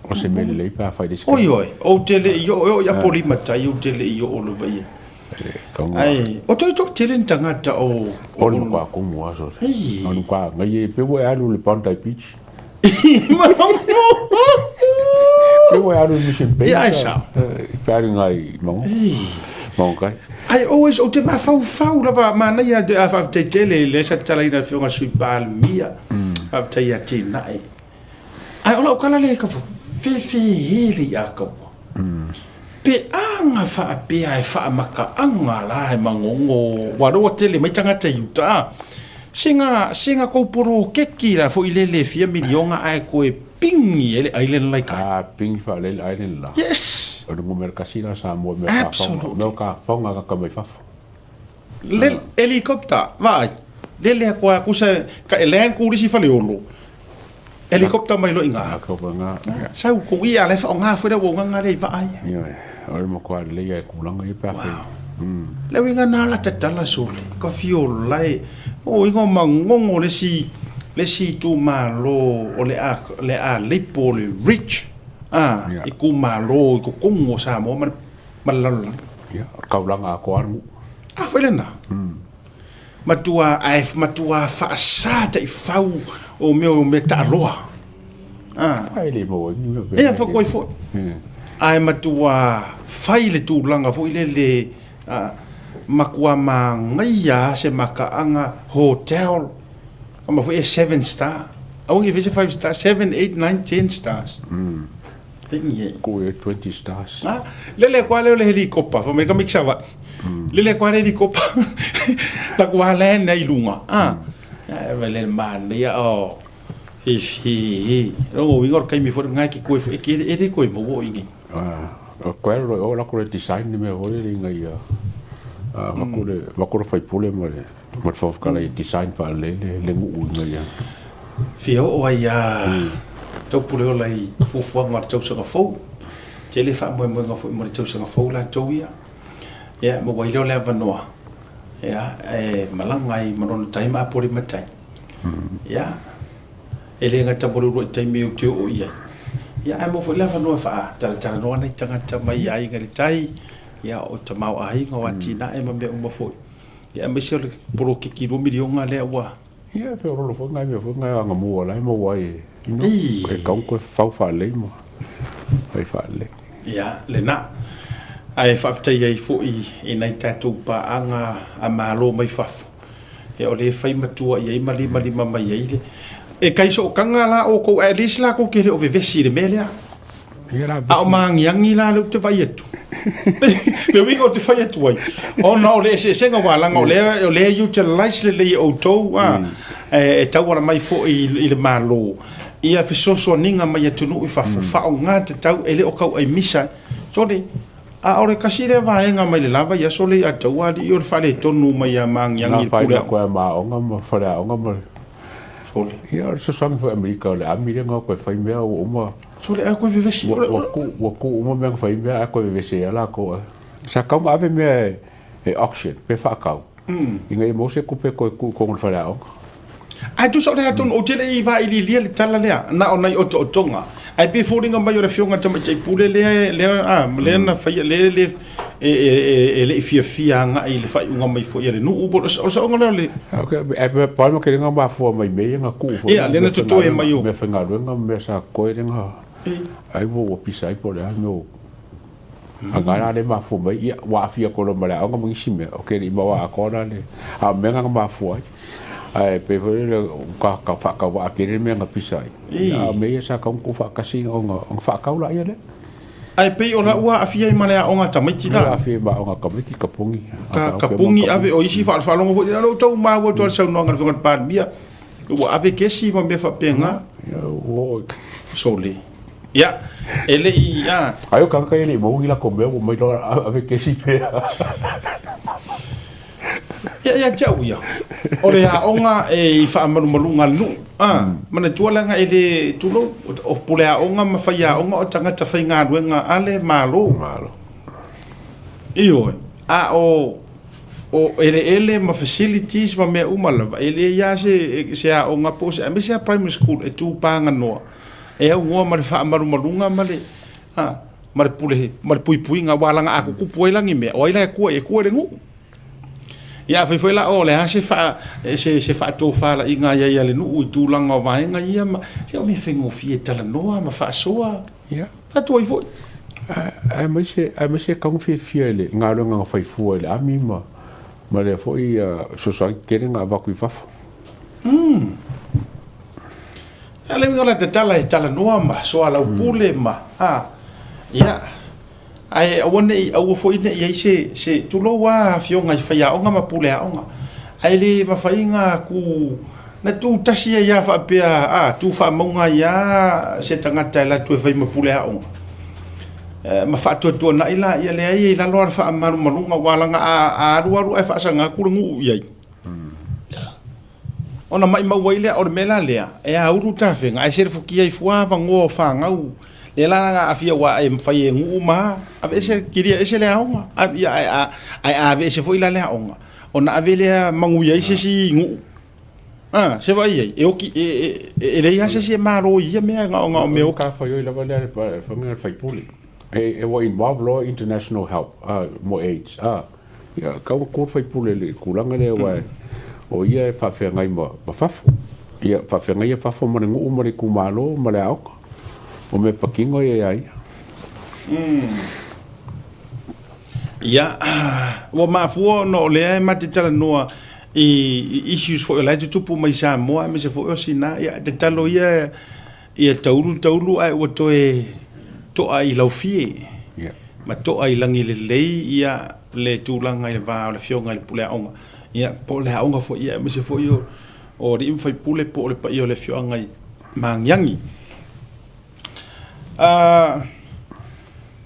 [SPEAKER 7] O se mea lelei pe a fai le isi.
[SPEAKER 1] Oi oi, ou te le i oo, e oo i Apolima tai, ou te le i oo lava i ai. Ai, o toi toatele ni tagata o...
[SPEAKER 7] O le matua kumu lava sole. O le matua ngai e pe ua e alu i le Bondi Beach. Pe ua e alu i Mission Bay.
[SPEAKER 1] Ia, ai sao.
[SPEAKER 7] Pe alu ngai i Mango. Mango kai.
[SPEAKER 1] Ai, always, ou te mafaufau lava, manaia, a faafetai tele i le sa tatalaina e le Afioga i le Sui Palemia, faafetai ia Tinai. Ae o lau tala lea i ka fefe le ia kaua. Pe aga faapea e faamakaaga la e Magogo, ua lea ua tele mai tagata i uta, a. Sega, sega kou poloketi la foi lele fia miliona ae toe pingi ai le island la i kai.
[SPEAKER 7] A pingi faalelei le island la.
[SPEAKER 1] Yes!
[SPEAKER 7] O le numera tasi la Samoa mea ka faga, mea ka faga ka mai fafo.
[SPEAKER 1] Le helicopter, vaai, lele atu a kusa ka e land ku lisi Faleolo. Helicopter mai loa i nga. Sau ko ia le whaonga foi le wonga le i vaai.
[SPEAKER 7] Ioe, o le matua lelei ai kulanga ia pe a fai.
[SPEAKER 1] Le uiga na la tatala sole, ka fio lae, o ingo mangongo le si le si itumalo o le a le a leipo le rich a i kumalo i totonu o Samoa ma le ma le lalolagi.
[SPEAKER 7] Ia, o le kaulanga atoa le nuu.
[SPEAKER 1] A foi lena. Matua ae matua faasa taifau o mea o mea taaloa.
[SPEAKER 7] A. Ai le maua ni mea.
[SPEAKER 1] Ia fa koi foi. Ae matua fai le tulaga foi lele a matua manaia se makaaga hotel kama foi e 7 star. Aua ne i fai se 5 star, 7, 8, 9, 10 stars.
[SPEAKER 7] Ko e 20 stars.
[SPEAKER 1] Ah, lele koa leo le helikopa, fa mai ka miki Savaii. Lele koa le helikopa. La koa le nei lunga. Ah. Mm. Le manaia o. Hi hi hi. Rongo winga o kaimi fo ngai ki koe fo e ke e le koe mo wo ingi.
[SPEAKER 7] Ah, o koe ro o la ko le design ni me ho le inga ia. Ah, ma ko le ma ko le faipule ma le ma le fofokala i design fa le le le nuu inga ia.
[SPEAKER 1] Fia oo ai ia Taupuleola i fuafuaga o le tausaga fou. Tele faamoemoega foi mo le tausaga fou latou ia. Ia, maua ai lea o le avanoa, ia, e malaga ai ma lona tai ma Apolima Tai. Ia, e le gata mo le uluai taimi ou te oo i ai. Ia, ae maua foi le avanoa e faatalatalanoa nai tagata mai aiga i le tai, ia, o tamaoaiga, o atinae ma mea uma foi. Ia, aemaise o le poloketi $2 miliona lea ua.
[SPEAKER 7] Ia, e feololo foi nai mea foi nai agamua o la e maua ai e, you know, e tatau ona toe fafau faalelei ma fai faalelei.
[SPEAKER 1] Ia, lena. Ae faafetai ai foi i nai tatou paaga a Malo mai fafo, ia o lea e fai matua i ai ma limalima mai ai le... E kai sootaga la outou, at least la tou te le o vevesi i le mea lea. A o maagiagi la lea ou te vaai atu. Le uiga ou te fai atu ai, ona o le eseesega aua leaga o lea o lea e utilize lelei e outou a, e tauala mai foi i le Malo ia fesoasoaniga mai atunuu i fafo, faaaoga tatau, e le o tauaimisa. Sole, a o le tasi lea vaega mai le la vaiaso lea ia te au alii o le faaletonu mai ia maagiagi i le pule aoga.
[SPEAKER 7] Na aoga ma faleaoga ma
[SPEAKER 1] Sole.
[SPEAKER 7] Ia o le fesoasoani foi a Amerika o le ami lea na o toe fai mea ua uma.
[SPEAKER 1] Sole ae koe vevesi.
[SPEAKER 7] Ua, ua, ku, ua ku uma mea na fai mea ae koe vevesi ai lakou ae. Sa tatau ona ave mea e, e auction pe faatau. Ina ia maua se tupe e toe tuu i totonu o le faleaoga.
[SPEAKER 1] Ae tusa o le atonu, ou te le i vailiilia le tala lea, na o nai otootoga. Ae pei e foliga mai o le afioga i le Tamaitai Pule lea, lea, a, lea na faia, lea, lea, e, e, e, e le i fiafia agai i le faaiuga mai foi a le nuu. Po o le saoga lea o le...
[SPEAKER 7] Okay, ae pe pa ma kelenga mafua mai mea ia na tuu foi.
[SPEAKER 1] Ia, lea na totoe mai o.
[SPEAKER 7] Mea faigaluega ma mea sa totoe lea na... Ai ua ua pisa ai po o le a le mea o... Aga la le mafua mai, ia, ua aafia atu loa ma le aoga ma nisi mea, okay, le i maua atoa la le... A o mea na na mafua ai. Ae pei foi lele ua ka faatauvaa tele le mea na pisa ai. Ia, a o mea ia sa tatau ona tuufaatasi ona faatau laia lea.
[SPEAKER 1] Ae pei o la ua aafia ai ma le aoga a tamaiti la.
[SPEAKER 7] Ua aafia ai ma aoga a tamaiti, kapuni.
[SPEAKER 1] Ka, kapuni ave, o isi faalogo foi, o lea ua tau maua atu lava le saunoaga a le Afioga i le Palemia, ua ave kesi ma mea faapena. Sole. Ia, e le i, a.
[SPEAKER 7] Ai o tagata ia e le i maua ni latou mea ua omai loa ave kesi pea.
[SPEAKER 1] Ia, ia te au ia, o le aoga e i faamalumaluga a le nuu, a, manatua leaga e le, tulou, o puleaoga ma faiaoga o tagata faigaluega a le Malo.
[SPEAKER 7] Malo.
[SPEAKER 1] Ioe, a o, o eleele ma facilities ma mea uma lava, e leai lava se, se aoga po o se, aemaise lava primary school e tu paganoa, e aunoa ma le faamalumaluga ma le, a, ma le pule, ma le puipuiga, aua leaga a tutupu ai la ni mea, o ai la e tua i ai? E tua i le nuu. Ia afai foi la o le a se faa, se, se faatofalaiga i ai a le nuu i tulaga o vaega ia ma, se o mea faigofie e talanoa ma faasoa.
[SPEAKER 7] Ia.
[SPEAKER 1] Faatu ai foi.
[SPEAKER 7] Aemaise, aemaise e tatau ona fiafia i le galuega na fai fua i le ami ma, ma lea foi fesoasoani tetele na avatu i fafo.
[SPEAKER 1] Umm. A le uiga o la tatala e talanoa ma soalaupule ma, a, ia, ae aua ne i, aua foi ne i i ai se, se, tulou lava afioga i faiaoga ma puleaoga, ae le mafai ona tu, na tu tasi ai lava faapea, a, tu faamauga ai lava se tagata e alu atu e fai ma puleaoga, ma faatuatuanai laia, leai, e i lalo lava o le faamalumaluga, aua leaga a alu alu ae faasaga atu le nuu i ai. Ona maimau ai lea, o le mea la lea, e aulu tafega ae selefutia ai fua avanoa o fanau. Lea la na aafia aua e mafai e nuu ma aveese, kilia ese le aoga, ia ae a aveese foi la le aoga, ona ave lea manuia ai se isi nuu. A, se vaai i ai, e oki, e leai lava se isi e malo i ia mea na o mea oki.
[SPEAKER 7] O le matafaioi lava lea a le sui usufono, e ua involve loa international help mo AIDS. Ia, kau ko le faipule i le tulaga lea aua o ia e faafeagai ma, ma fafo. Ia, faafeagai ia fafo ma le nuu ma le itumalo ma le aoga. O mea patino ia ia ia.
[SPEAKER 1] Ia, ua mafua ona o lea e ma te talanoa i, i issues foi o la e tutupu mai Samoa aemaise foi o Sina. Ia, tatalo ia Ia taulu taulu ae ua toe to'a i laufie ma to'a i lagi lelei ia le tulaga i le va o le afioga i le pule aoga ia po o le aoga foi ia aemaise foi o o alii ma faipule po o le paia o le afioaga i Magiagi. A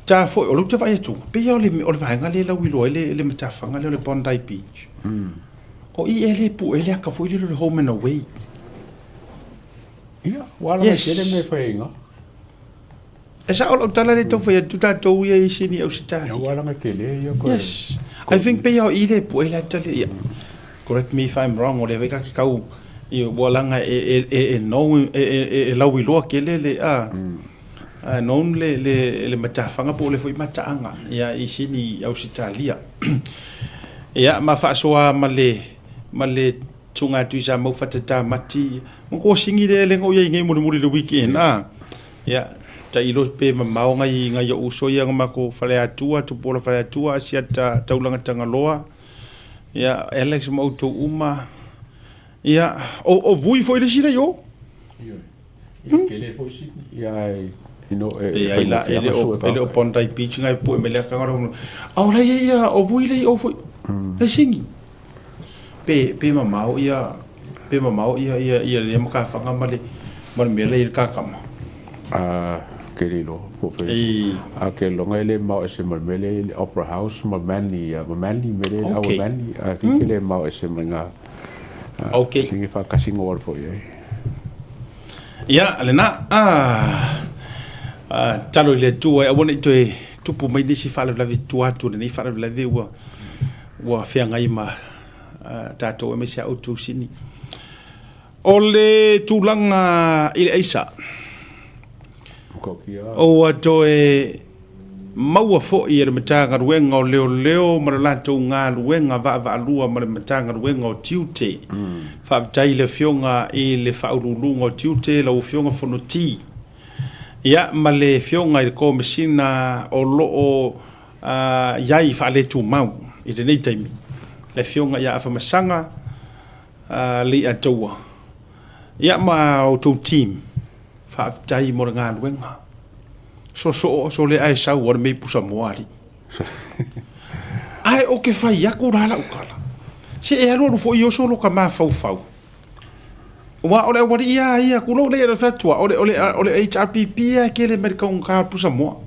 [SPEAKER 1] ta foi o lea ou te vaai atu pei o le o le vaega lea e lauiloa ai le le matafaga lea o le Bondi Beach. O i e le pue le aka foi lele o le Home and Away.
[SPEAKER 7] Ia, ua ala mai tele mea e fai ai i ina.
[SPEAKER 1] E sao lau tala lea e tau fai atu tatou ia i Sini Ausetalia.
[SPEAKER 7] Ia, ua ala mai tele ia koe.
[SPEAKER 1] Yes. I think pei o i le pue le ata le, ia. Correct me if I'm wrong, o lea foi ka ke kau, ia, ua langa e, e, e, e, no, e, e, e, e lauiloa kele le, a. Known le le le matafaga po o le foi mataaga ia i Sini i Ausetalia. Ia ma faasoa ma le ma le tunga atu i Samau Fatata Mati ma ko singi le le ngo ia ngai mulimuli le weekend a. Ia tailo pe mamao ngai ngai o uso ia ma ko Faleatua Tupuola Faleatua Asiata Taulaga Tagaloa. Ia Alex ma outou uma. Ia o o vui foi le isi le i o.
[SPEAKER 7] Ioe. Ia tele foi Sydney. Ia ae you know e
[SPEAKER 1] E ai la e le o e le o Bondi Beach ngai pue me le kanga ro. Au la ia ia o vui le o foi. Le singi. Pe pe mamao ia pe mamao ia ia ia le makafanga ma le ma le mea le i le kakama.
[SPEAKER 7] A ke lilo po pe.
[SPEAKER 1] E
[SPEAKER 7] A ke longa e le mao ese ma le mea le i le Opera House ma Manly ma Manly me le okay.
[SPEAKER 1] Okay.
[SPEAKER 7] Manly a ki ke le mao ese ma nga.
[SPEAKER 1] Okay.
[SPEAKER 7] Singi whakasingo wal foi ai.
[SPEAKER 1] Ia, lena, ah, ah, talo i le Atua e aua ne i toe tupu mai nisi faalavelave i tua atu o lenei faalavelave ua, ua feagai ma ah, tatou aemaise a outou sini. O le tulaga i le aisa, Ua toe maua foi e le Matagaluega o Leoleo ma le latou galuega vaavaalua ma le Matagaluega o Tiute. Faafetai i le Afioga i le Faauluuluga o Tiute, lau Afioga Fonoti, ia ma le Afioga i le Komesina o lo o i ai faaletumau i lenei taimi, le Afioga ia Afamasaga Leiataua, ia ma outou team. Faafetai mo le galuega. Soosoo sole ae sau o le mei pusa moa alii. Ae o ke fai aku la lau tala. Se e alualu foi i oso lo ka mafaufau. Ua o le aualii a ia kulou le le fatua o le o le o le HRPP a kele mai le kaunga o le pusa moa.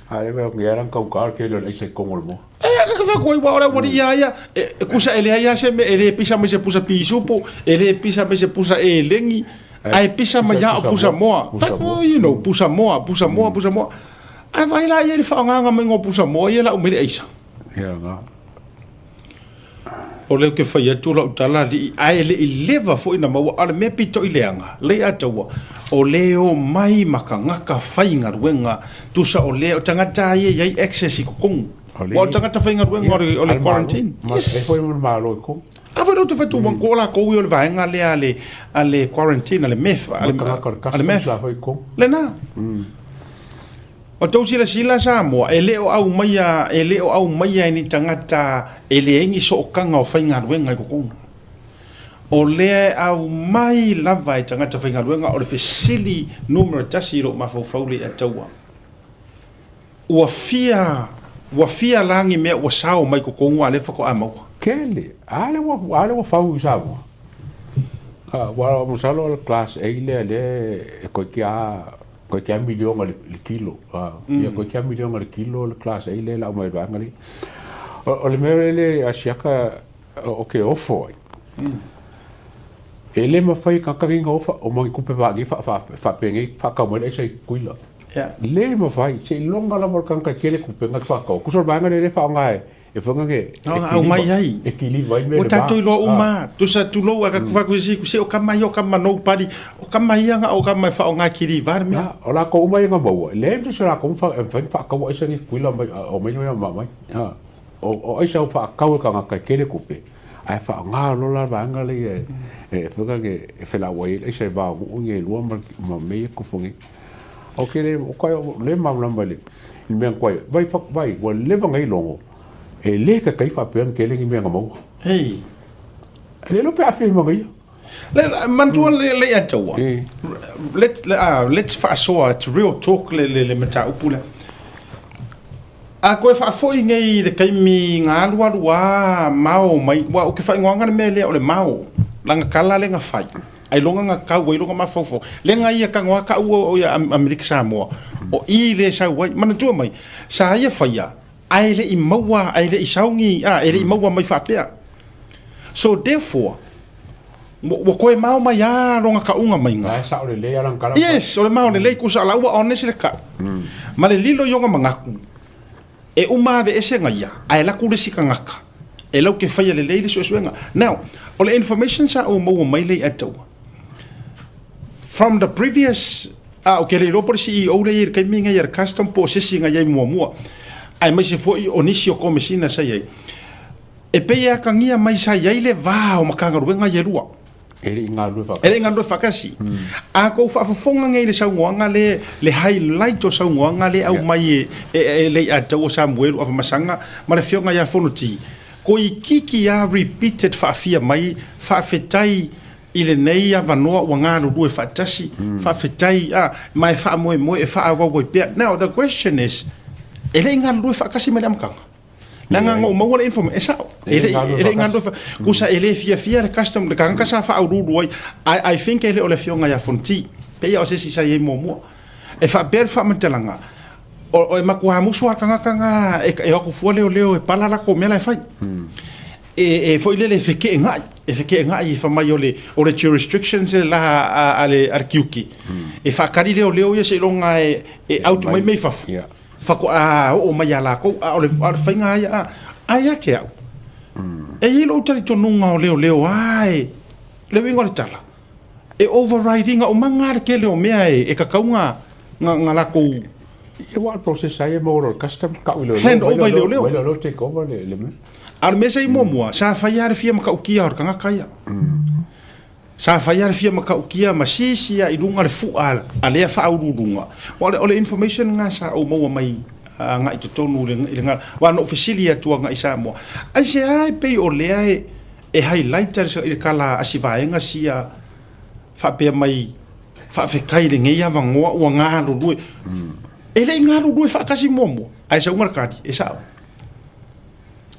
[SPEAKER 7] A le mea o ngia lang kaunga kele o le aisa i kongo le moa.
[SPEAKER 1] E ka ka whakua i ua o le aualii a ia e kusa e leai a se mea e le pisa mai se pusa pisupo e le pisa mai se pusa elengi ae pisa mai a o pusa moa. Whakua, you know, pusa moa, pusa moa, pusa moa. Ae vaai la ia i le whaongaga mai ngō pusa moa ia lau mai le aisa.
[SPEAKER 7] Ia nga.
[SPEAKER 1] O lea ou te fai atu lau tala alii, ae le i leva foi na maua, a o le mea pito i leaga, lei a taua, o le omai ma tagata faigaluega, tusa o lea, o tagata ia e i ai access i totonu. Aua o tagata faigaluega o le quarantine.
[SPEAKER 7] Yes. E foi ma le Malo i totonu.
[SPEAKER 1] A foi lea ou te fai atu, o latou ia o le vaega lea a le quarantine, a le MEF. A le MEF. Lena. O tou silasila Samoa, e le o aumaia, e le o aumaia e ni tagata e leai ni sootaga o faigaluega i totonu. O lea e aumai lava e tagata faigaluega, o le fesili numera tasi i lou mafaufau lea ia taua. Ua fia, ua fia la ni mea ua sao mai totonu a lea faatoa maua?
[SPEAKER 7] Tele, a lea ua, a lea ua fau i Samoa. Ua masalo o le class A lea lea e toeitiiti a Koe kia miliona le kilo. Ia koe kia miliona le kilo le class A le lau mai vaega le. O le mea le asiaka o ke ofo ai. E le mawhai ka kangi nga ofa o mangi kupe wha ngi wha wha wha pe ngi wha kau mai le aisa i kuila. Le mawhai, se longa lava o le kanga kele kupe nga wha kau. Kusa o le vaega le le wha o ngae. E whanga ke
[SPEAKER 1] No, au mai ai.
[SPEAKER 7] E kiliva ai me
[SPEAKER 1] le va. Ua tatou iloa uma, tusa tulou a ka whakuisi, ku se o kama ia o kama no pari, o kama ia nga o kama e whaonga kiliva le mea.
[SPEAKER 7] O la ko uma ia nga maua, le mtu se la ko wha e wha wha aisa ni kuila mai o mai mai mai mai. O o aisa o wha kau ka nga kai kele kupe. Ai wha nga lo la vanga le e e whanga ke e whela wai aisa e va ngu nge lua ma ma me kupu nge. O ke le o kai le ma ma le I mea koe, vai vai, ua leva ngai logo, e le ka kai faapea na tele ni mea na maua.
[SPEAKER 1] Hei.
[SPEAKER 7] E le iloa pe afia i magaia.
[SPEAKER 1] Le, manatua le, le ia taua.
[SPEAKER 7] E.
[SPEAKER 1] Let, let's faasoa, it's real talk le, le, le mataupu lea. A koe faafoi nei i le taimi nga alualu a mao mai, ua o ke faaigoaga le mea lea o le mao, lana tala lea na fai. Ailoga na kau, ailoga mafaufau. Le na ia tago a kau o ia Amerika Samoa, o i le sau ai. Manatua mai, sa ia faia, ae le i maua, ae le i sauni, a, e le i maua mai faapea. So therefore, ua koe mao mai a lona kauga maiga.
[SPEAKER 7] La e sao lelei a lana kala.
[SPEAKER 1] Yes, o le mao lelei kusa la ua honest le kau. Ma le lilo i ona manatu, E uma aveese nga ia, ae laku le isi tagata e lau ke faia lelei le suesuega. Now, o le information sa ou maua mai lea ia taua, From the previous, a ou te le iloa po o le CEO lea e i ai i le taimi lenei a le Custom po o se isi na i ai muamua, aemaise foi o nisi o Komesina sa i ai. E pei e atagia mai sa i ai le va o Matagaluega ia e lua.
[SPEAKER 7] E le i galulue faatasi.
[SPEAKER 1] E le i galulue faatasi. A tou faafofoga nei i le saunoaga lea, le highlight o saunoaga lea e aumai e, e, e Leiataua Samuelu Afamasaga ma le Afioga ia Fonoti, toeitiiti lava repeated faafia mai, faafetai i lenei avanoa ua galulue faatasi, faafetai a, ma e faamoemoe e faaauau ai pea. Now the question is, e le i galulue faatasi mai le amataga? Leaga na ou maua le information, e sao, e le e le i galulue fa, tusa e le fiafia le custom, le tagata sa faauluulu ai, I, I think e le o le afioga ia Fonti, pei o se isi sa i ai muamua. E faapea le faamatalaga, o, e matua musu lava le tagata na e, e o atu fua leoleo e pala latou mea la e fai. E, e foi lele e fekeenaʻi, e fekeenaʻi fai mai o le, o le jurisdictions le la a, a, le, a le tiute. E faatali leoleo ia seiloga e, e autu mai mea i fafo.
[SPEAKER 7] Yeah.
[SPEAKER 1] Faatoa oo mai ia latou, a o le, a o le faiga lava ia, a, a ia te au. E i ai lou talitonuga o leoleo lava e, le uiga o le tala, e override ina uma ga le tele o mea e, e tatau na, na, na latou
[SPEAKER 7] Ia aua o le process lava ia e maua loa i le custom, tau i leoleo,
[SPEAKER 1] hand over i leoleo.
[SPEAKER 7] Mai leoleo take over le, le mea.
[SPEAKER 1] A o le mea sa i muamua, sa fai lava le fia matautia o le tagata ia. Sa fai lava le fia matautia ma sisi lava i luga le fua a lea faauluuluga. Aua o le, o le information lena sa ou maua mai agai i totonu i le, i le, aua na ou fesili atu agai i Samoa, aisea e pei o lea e, e highlight i le tala a si vaega sia faapea mai faafetai i lenei avanoa ua galulue. E le i galulue faatasi muamua, ae sauga le tali, e sao.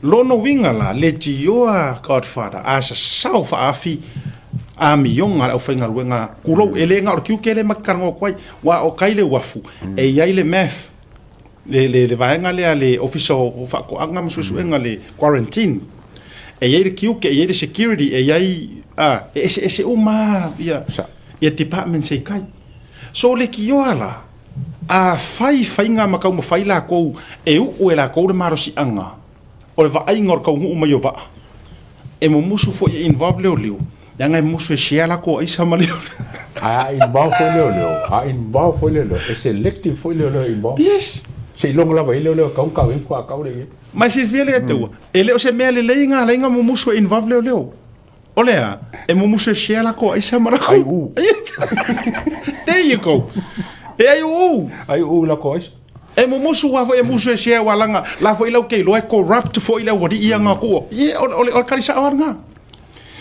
[SPEAKER 1] Lona uiga la, leitioa Godfather a sasao faaafi amioga a le aufaigaluega tulou, e le na o le tiute lea ma te talanoa atu ai, aua o tai le uafu, e i ai le meth, le, le, le vaega lea a le Ofisa o Faatoaga ma Suesuega, le quarantine, e i ai le tiute, e i ai le security, e i ai, a, e eseese uma lava ia, ia departments e i tai. So leitioa la, a fai faiga ma taumafai latou e uu e latou le malosiaga o le vaaiga o le taunuu mai o vaa, e mumusu foi e involve leoleo, leaga e musu e share latou aisa ma leoleo.
[SPEAKER 7] Ae a involve foi leoleo, a involve foi leoleo, e selective foi leoleo e involve.
[SPEAKER 1] Yes.
[SPEAKER 7] Seiloga lava i ai leoleo e tau tau i ai faatoa tau lea i ai.
[SPEAKER 1] Ma e silafia le Atua, e le o se mea lelei ga ala ai na mumusu e involve leoleo. O le a? E mumusu e share lakou aisa ma lakou.
[SPEAKER 7] Ai uu.
[SPEAKER 1] There you go. E ai uu.
[SPEAKER 7] Ai uu lakou aisa.
[SPEAKER 1] E mumusu wa foi e musu e share wa langa la foi lau ke iloa e corrupt foi le aualii ia nga kua. Ye o o le kali sao lena.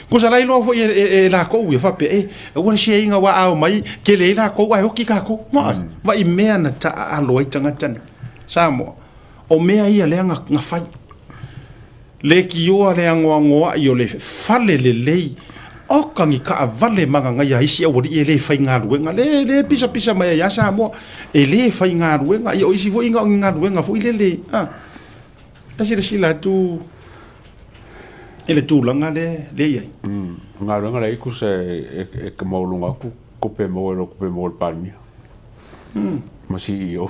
[SPEAKER 1] Kusa la iloa foi e, e, e lakou ia faapea e ua le share inga wa ao mai kele ai lakou ae oki kakou. Ma mm. vai mea na taaalo ai tagata nei. Samoa. O mea ia lea na, na fai. Leitioa le anoanoai o le fale lelei, oka ni taavale magagaia a isi aualii e le faigaluega, le le pisapisa mai ai lava Samoa, e le faigaluega, ia o isi foi na o ni galuega foi lele, a. E silasila atu i le tulaga lea e i ai.
[SPEAKER 7] O galuega lea tusa e maualuga atu tupe e maua i lo tupe e maua i le Palemia ma CEO.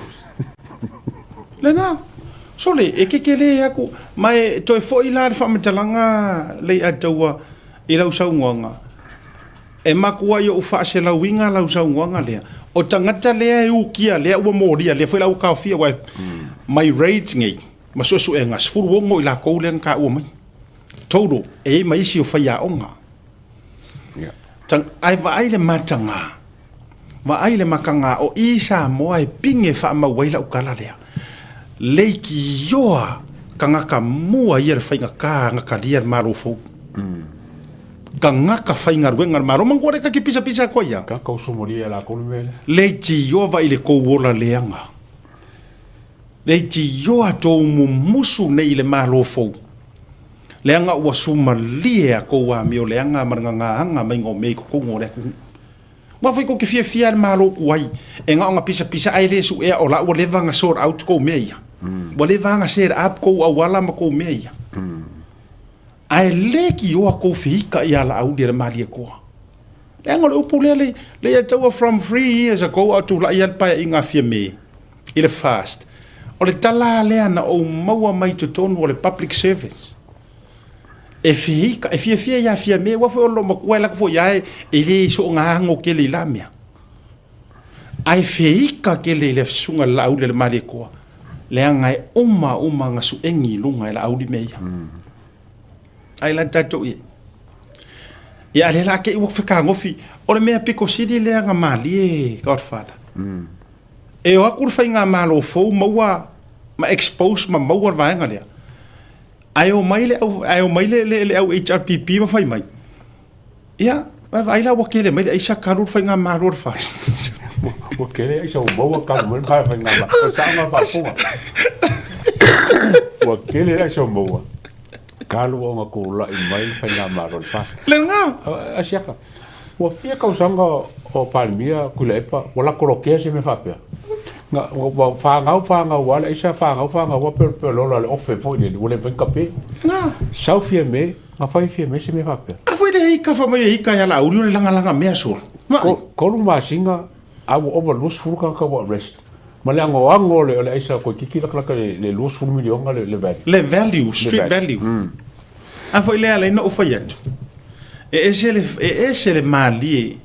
[SPEAKER 1] Lena, sole, e kekelē aku, ma e toe foi la le faamatalaga Leiataua i lau saunoaga, e matua i ou faaselauiga lau saunoaga lea, o tagata lea e ukia lea ua molia, lea foi la ua taofia, aua mai raids nei ma suesuega, 16 i latou lea na taua mai, total, e i ai ma isi o faiaoga. Ae vaai le mataga, vaai le mataga o i Samoa e pine faamau ai lau tala lea. Leitioa tagata mua ia le faigata na talia le Malo fou. Tagata faigaluega a le Malo. Manatua lea ta te pisapisa atu ai ia.
[SPEAKER 7] Tagata usumolia e latou le mea lea.
[SPEAKER 1] Leitioa vaai le tou ola leaga. Leitioa tou mumusu nei i le Malo fou. Leaga ua sumalie a kou amio leaga ma le gagaaga mai o mea i totonu o le atunuu. Aua foi tou te fiafia i le Malo tuai e na ona pisapisa ae le suea o la ua leva ona sort out kou mea ia. Ua leva ona set up kou auala ma kou mea ia. Ae le kioa kou feika ia Laauli e le Malietoa. Leaga o le upu lea le le taua from 3 years ago a o tulai lava le Paeaiga a Fiame i le first. O le tala lea na ou maua mai totonu o le public service. E feika, e fiafia ia Fiame, aua foi o le loomatua e alu atu foi ia e le soona ago tele i la mea. Ae feika tele i le susuga i le Laauli a le Malietoa, leaga e uma uma na suegi i luga e Laauli mea ia. Ai la tatou i ai. Ia a lea la te i ua fetagofi, o le mea pito sili lea na malie Godfather. E o atu le faigamalo fou maua ma expose ma maua le vaega lea. Ae o mai le au, ae o mai le, le, le au HRPP ma fai mai. Ia, vaavaai la ua tele mai le aisa talu le faigamalo a le FAST.
[SPEAKER 7] Ua tele aisa ua maua talu mai le faigamalo. O le sao na faafofoga. Ua tele aisa ua maua talu ona tulai mai le faigamalo a le FAST.
[SPEAKER 1] Lena.
[SPEAKER 7] Asiata. Ua fia tausaga o Palemia Tuilaepa ua latou lotea se mea faapea. Na, ua fanau fanau lava le aisa, fanau fanau lava pe pe lola le ofe foi lele, ua le mafai ona tape.
[SPEAKER 1] Na.
[SPEAKER 7] Sau Fiame, na fai Fiame se mea faapea.
[SPEAKER 1] A foi le ika fai mai e ika ia Laauli o le lagalaga mea solo.
[SPEAKER 7] Vaai. 3 masina a ua ova 20 tagata ua arrest. Ma le anoano o le aisa toeitiiti latalata le 20 miliona le value.
[SPEAKER 1] Le value, street value. A foi lea alai na ou fai atu, e ese le, e ese le malie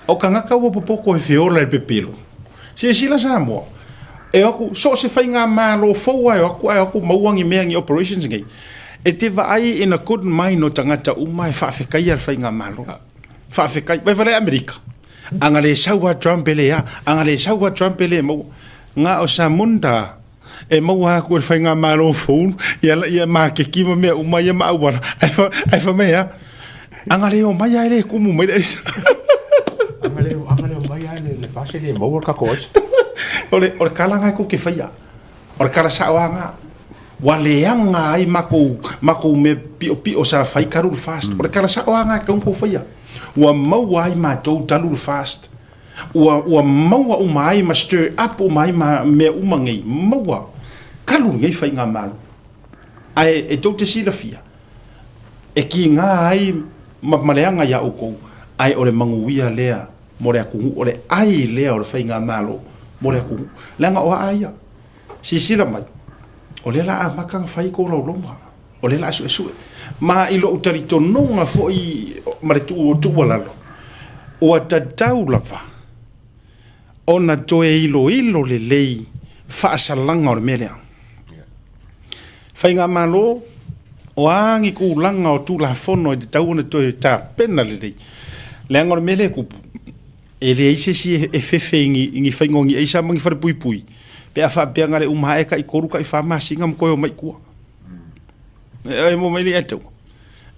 [SPEAKER 1] o tagata ua popoto e feola i le pepelo. Silasila Samoa, e o atu, so o se faigamalo fou lava e o atu ae o atu maua ni mea, ni operations nei, e te vaai in a good mind o tagata uma e faafetaia le faigamalo. Faafetai. Vai fale Amerika. Anga le sau a Trump e le a. Anga le sau a Trump e le maua. Nga o Samunda e maua aku e le faigamalo fou ia ia makeki ma mea uma ia ma auala. Ai fa ai fa mai a. Anga le o mai a e le kumu mai le aisa.
[SPEAKER 7] Anga le anga le o mai a le le fase le maua le kako aisa.
[SPEAKER 1] O le o le kala nga ku ke whaia. O le kala sao a nga. Ua leaga ai makou, makou mea piopio sa fai talu le FAST. O le tala sao lava lena e tatau ona tou faia. Ua maua ai matou talu le FAST. Ua, ua maua uma ai ma stir up uma ai ma mea uma nei, maua talu lenei faigamalo. Ae e tou te silafia, e kiga ai ma, ma leaga ia outou, ae o le manuia lea mo le atunuu, o le ai lea o le faigamalo mo le atunuu. Leaga o aa ia. Silasila mai, o lea la amata ona fai tolaulauga, o lea la suesue. Ma i lou talitonuga foi ma le tuualalo, ua tatau lava ona toe iloilo lelei faasalaga o le mea lea. Faigamalo, o a ni tulaga o Tulafono e tatau ona toe tapena lelei, leaga o le mea lea e tupu, E leai se isi e fefe i ni, i ni faiga o ni aisa ma ni falepuipui, pe a faapea na le uma ae tai tolu tai fa masina ma toe omai i tua. E mo mai le ia taua.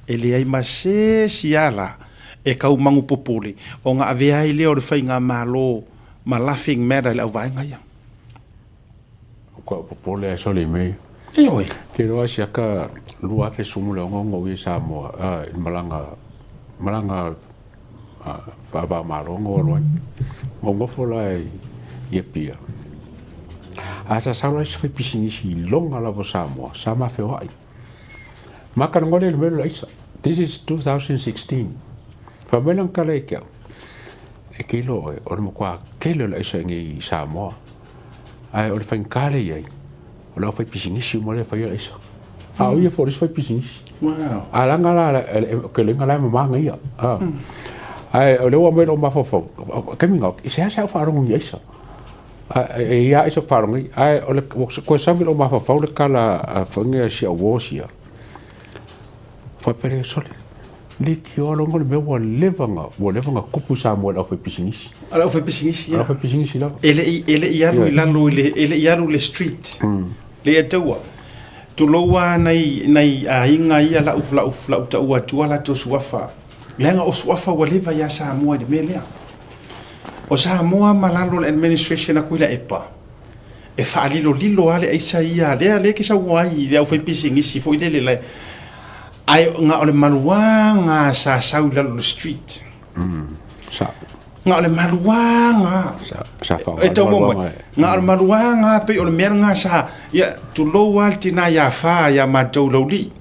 [SPEAKER 1] E leai ma se isi ala e tau manu popole ona avea ai lea o le faigamalo ma laughing matter i le auvaega ia.
[SPEAKER 7] O kau popole ai sole mei.
[SPEAKER 1] Ioe.
[SPEAKER 7] Te iloa siaka 2016 ona ou i Samoa i malaga malaga faava-o-Malo na ou alu ai. Na ou nofo la i Apia. A sa sau la isi faipisinisi iloga lava o Samoa, sa ma feoai. Ma talanoa lea i le mea lea o le aisa. This is 2016. Fai mai lana tala ia te au, e te iloa oe, o le matua tele o le aisa i nei i Samoa. Ae o le faigata lea e i ai, o le aufaipisinisi uma lea e faia le aisa. A o ia foi o le isi faipisinisi.
[SPEAKER 1] Wow.
[SPEAKER 7] A laga la, ke loiga la e mama ia. Ae o lea ua aumai lou mafaufau, taimi na, i seasea au faalogo i ni aisa. E i ai aisa ou faalogo ai. Ae o le, ua toe sau mai lou mafaufau le tala a faiga si au uo sia. Faapea lea, sole, leitioa loa o le mea ua leva na, ua leva na tupu i Samoa i le aufaipisinisi.
[SPEAKER 1] O le aufaipisinisi,
[SPEAKER 7] ia. O le aufaipisinisi lava.
[SPEAKER 1] E le i, e le i alu i lalo i le, e le i alu i le street. Le ia taua. Tulou lava nai, nai aiga ia lau, lau, lau taua atua latou suafa. Leaga o suafa ua leva ia Samoa i le mea lea. O Samoa ma lalo o le administration a Tuilaepa, e faalilolilo lava le aisa ia, lea lea ke saunoa ai i le aufaipisinisi foi lele la ae na o le maluaga sa sau i lalo o le street.
[SPEAKER 7] Sa.
[SPEAKER 1] Na o le maluaga.
[SPEAKER 7] Sa, sa
[SPEAKER 1] E tau maua mai. Na o le maluaga pei o le mea lena sa, ia, tulou lava le tina ia Fa ia matou Laulii.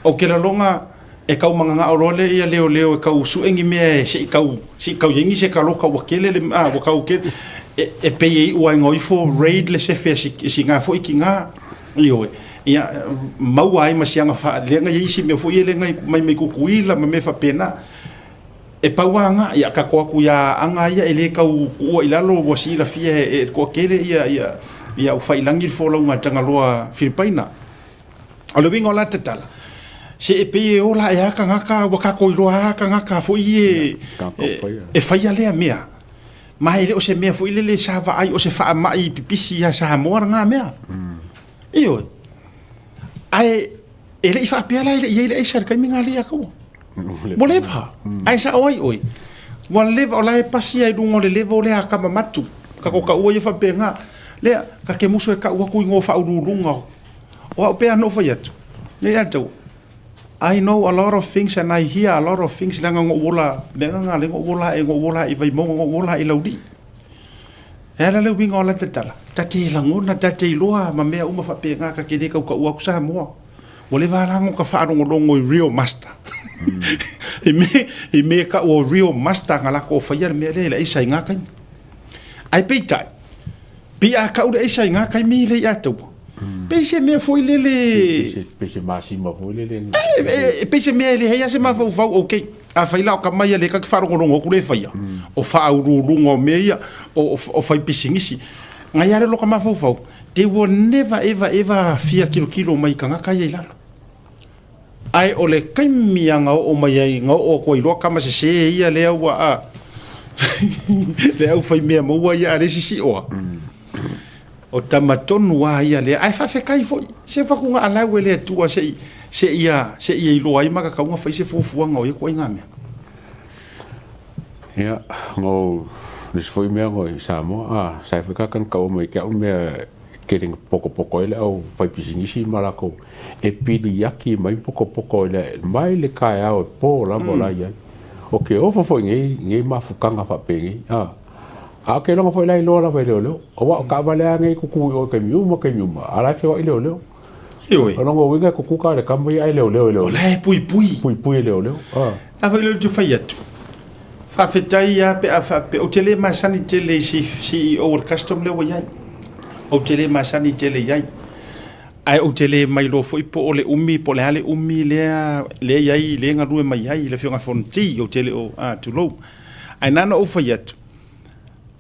[SPEAKER 1] Ou te lagona e tau mananao loa le ia leoleo e tau sue ni mea e se i tau se i tau i ai ni se kaloka ua tele le a ua tau tele e, e pei e iu ai ifo raid le sefe a si, sina foi tina ioe ia maua ai ma siaga fa leaga i ai isi mea foi ia leaga mai mai Kukuila ma mea faapena. E pau lava ga, ia kako atu ia aga ia e le tau kuua i lalo ua silafia e le toatele ia ia ia ufaiilagi le folauga a Tagaloa Filipaina. O le uiga o la tatala, se e pei e ola ae a tagata ua tatou iloa a tagata foi ia e faia lea mea. Ma e le o se mea foi lele sa vaai o se faamai pipisi ia Samoa lena mea. Ioe. Ae e le i faapea la e le i ai le aisa i le taimi na lea taua. Ua leva. Ae sao ai oe. Ua leva o la e pasi ai luga o le level lea a Kamamatu. Ka ko taua ia faapena. Lea, ta te musu e tau atu i igoa o faauluuluga o au pea na ou fai atu. Lea ia te au, I know a lot of things and I hear a lot of things leaga na ou ola, mea na lea na ou ola ai, na ou ola ai i Vaimauga, na ou ola ai i Laulii. E ala le uiga o lata tala, ta te lagona, ta te iloa ma mea uma faapena, ta te le tautaua atu Samoa. Ua leva la ona faalogologo i real master. I mea, i mea tau o real master na latou faia le mea lea i le aisa i na taimi. Ae peitai, pei a tau le aisa i na taimi le ia taua. Pei se mea foi lele...
[SPEAKER 7] Pei se masima foi lele.
[SPEAKER 1] E pei se mea e leai lava se mafaufau, okay. Afai la o tama ia lea ta te faalogologo atu lea e faia, o faauluuluga o mea ia, o fai pisinisi. Na ia le loka mafaufau, they will never ever ever fia tilotilo mai i tagata ia i lalo. Ae o le taimi lava na oo mai ai, na oo atu ai loa tama sese ia lea ua a le aufaimea maua ia a le isi sioa. O tama tonu lava ia lea, ae faafetai foi, se fatuga alau e le Atua se i se ia se ia iloa ai matatau ona fai se fuafuaga o ia ituaiga mea.
[SPEAKER 7] Ia, no le isi foi mea i Samoa, a, sa foi kaka na kaua mai ke au mea tele na pokopoko ai le au fai pisinisi ma lakou e piliaki mai pokopoko i le mai le kaeao e po lava la iai. O ke ofo foi nei nei mafutaga faapenei, a. A o ke iloga foi la iloa lava e leoleo. Aua o taavale a nei tutu i o i taimi uma taimi uma, a la e feoai leoleo.
[SPEAKER 1] Ioe.
[SPEAKER 7] O lona uiga e tutu ka le kama ia ae leoleo e leoleo.
[SPEAKER 1] O la e puipui.
[SPEAKER 7] Puipui e leoleo.
[SPEAKER 1] A. A foi lea ou te fai atu. Faafetai lava pe a faapea, ou te le masani tele i se CEO o le custom lea ua i ai. Ou te le masani tele i ai. Ae ou te le mailoa foi po o le umi, po o le a le umi lea lea i ai, lea e galue mai ai le Afioga Fonoti, ou te le o, a, tulou. Ae na ona ou fai atu,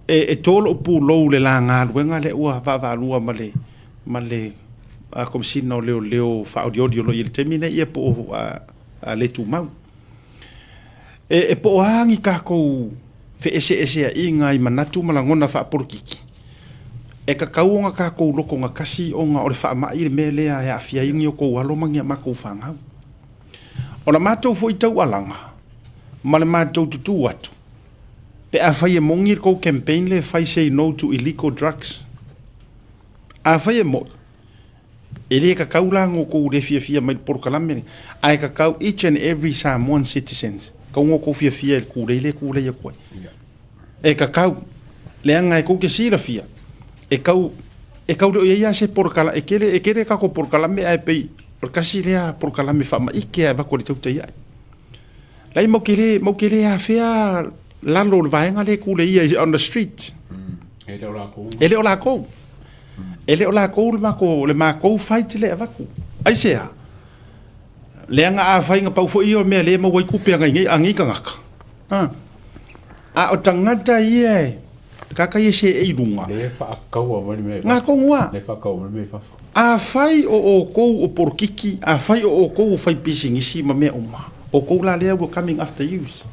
[SPEAKER 1] e, e to lou pulou i le la galuega lea ua vaavaalua ma le, ma le Komesina o Leoleo Faaolioli o lo o i ai i le taimi lenei ia po o a, le tumau. E, e po o a ni tatou feeseeseaiga i manatu ma lagona faapolokiki, e tatau ona tatou lotogatasi ona o le faamai le mea lea e aafia ai ni outou alo ma ni a matou fanau. O la matou foi taualaga ma le matou tutū atu, pe afai e moni le tou campaign lea e fai say no to illegal drugs, afai e moi, e le tatau la ona outou le fiafia mai i le polokalame lea, ae tatau each and every Samoan citizens, tatau ona outou fiafia i le tulei lea e tulei atu ai. E tatau, leaga e tou te silafia, e tau, e tau le o i ai lava se polokalame, e tele, e tele tatou polokalame ae pei o le tasi lea polokalame faamaite e avatu e le tautai ae. Lai mau te le, mau te le afea lalo o le vaega lea e tulei ia on the street.
[SPEAKER 7] E le o lakou.
[SPEAKER 1] E le o lakou. E le o lakou le matou, le matou fight lea e avatu. Aisea? Leaga afai na pau foi ia o mea lea e maua ai tupe a nei, a nei tagata. A, a o tagata ia e, tagata ia e seei i luga.
[SPEAKER 7] Lea e faataua mai le mea i
[SPEAKER 1] fafo. Ngā tonu a.
[SPEAKER 7] Lea e faataua mai le mea i fafo.
[SPEAKER 1] Afai o outou o polokiki, afai o outou o fai pisinisi ma mea uma, outou la lea we're coming after yous.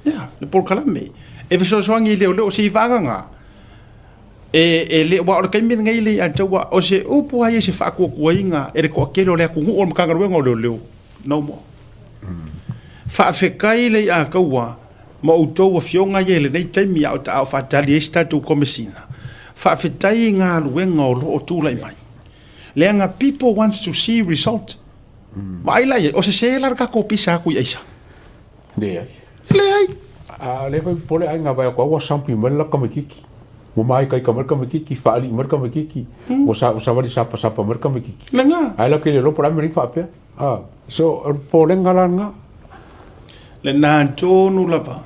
[SPEAKER 1] Yeah, le polokalame. E fesoasoani i leoleo, se i vaagaga. E, e le, aua o le taimi lenei le ia te au, o se upu lava ia i se faatuatuaina e le toatele o le atunuu o le Matagaluega o Leoleo, no more. Faafetai le ia taua ma outou afioga ia i lenei taimi a o, a o faatali ai se tatou Komesina. Faafetai i galuega o lo o tulai mai. Leaga people wants to see result. Vaai la i ai, o sese la le tatou pisa atu i aisa.
[SPEAKER 7] Leai.
[SPEAKER 1] Leai.
[SPEAKER 7] A lea foi popole aiga vai atu ua sampi mai le la tamaititi. Ua maikaika mai le tamaititi, faalii mai le tamaititi, ua sa ua savali sapasapa mai le tamaititi.
[SPEAKER 1] Lena.
[SPEAKER 7] Ae la ke le iloa po o le a le mea lea na faapea. A, so o le popolega la lena.
[SPEAKER 1] Lena tonu lava.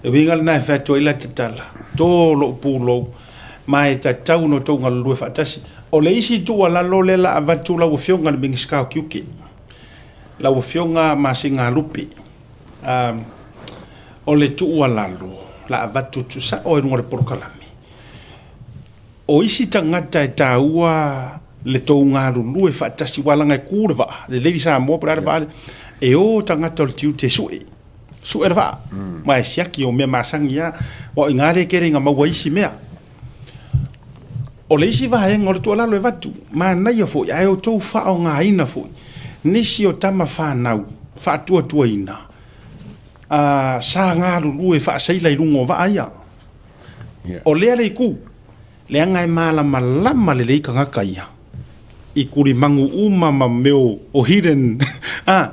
[SPEAKER 1] Le uiga lena e fai atu ai la tatala. To lou pulou, ma e tatau ona outou galulue faatasi. O le isi tuualalo lea la avatu lau Afioga i le Minisita o Tiute, lau Afioga Masiga Lupe, um, O le tuualalo la avatu tuusao i luga o le polokalame, o isi tagata e taua le tou galulue faatasi aua leaga e ku le vaa, le Lady Samoa po o le a le vaa lea, e o tagata o le tiute e sue, sue le vaa, ma e siaki o mea masani lava, aua o i ina lea e tele ina maua ai isi mea. O le isi vaega o le tuualalo e avatu, manaia foi ae outou faaaogaina foi nisi o tama fanau faatuatuaina sa galulue faaseila i luga o vaa ia. O lea le itu, leaga e malamalama lelei tagata ia i tulimagu uma ma mea o hidden, a,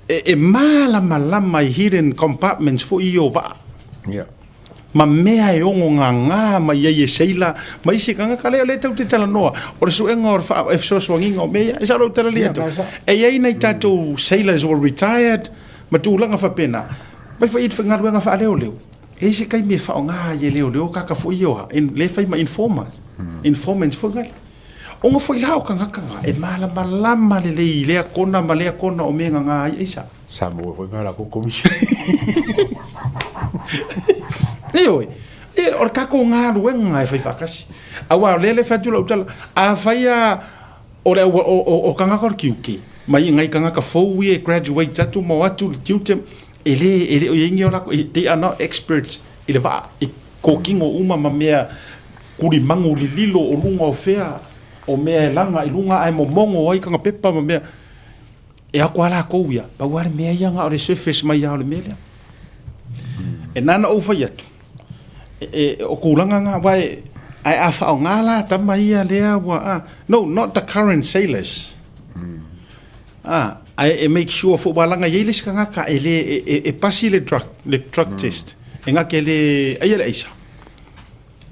[SPEAKER 1] e malamalama i hidden compartments foi ia o vaa. Ma mea e ono gaga mai ai e seila ma isi tagata lea, lea tatou te talanoa, o le suega o le faa, e fesoasoaniga o mea ia. E sao lou tala lea atu. E i ai nai tatou sailors ua retired ma tulaga faapena, mai foi i le galuega faaleoleo, e i ai se taimi e faaaoga ai e leoleo tagata foi ia o a, lea e fai ma informer, informants foi lale. Ona foi la o tagata na e malamalama lelei i lea kona ma lea kona o mea e gaga ai, aisea?
[SPEAKER 7] Sa maua foi ma latou komisi.
[SPEAKER 1] Ioe, e, o le tatou galuega e fai faatasi. Aua o lea le fai atu lau tala, afai lava o le au, o, o, o tagata o le tiute, mai nai tagata fou ia e graduate atu ma o atu le tiute, e le, e le o i ai ni o latou, they are not experts i le vaa, i kokino uma ma mea kulimagu lililo o luga o fea, o mea e laga i luga ae momogo ai kagapepa ma mea. E ako lava latou ia, pau lava le mea ia na o le surface mai lava o le mea lea. E na ona ou fai atu, e, e, o tulaga na, aua e, ae a faaaoga la tama ia lea ua, a, no, not the current sailors. A, ae e make sure foi, aua leaga e i ai le isi tagata e le, e, e, e pasi le drug, le drug test, e na te le aia le aisa.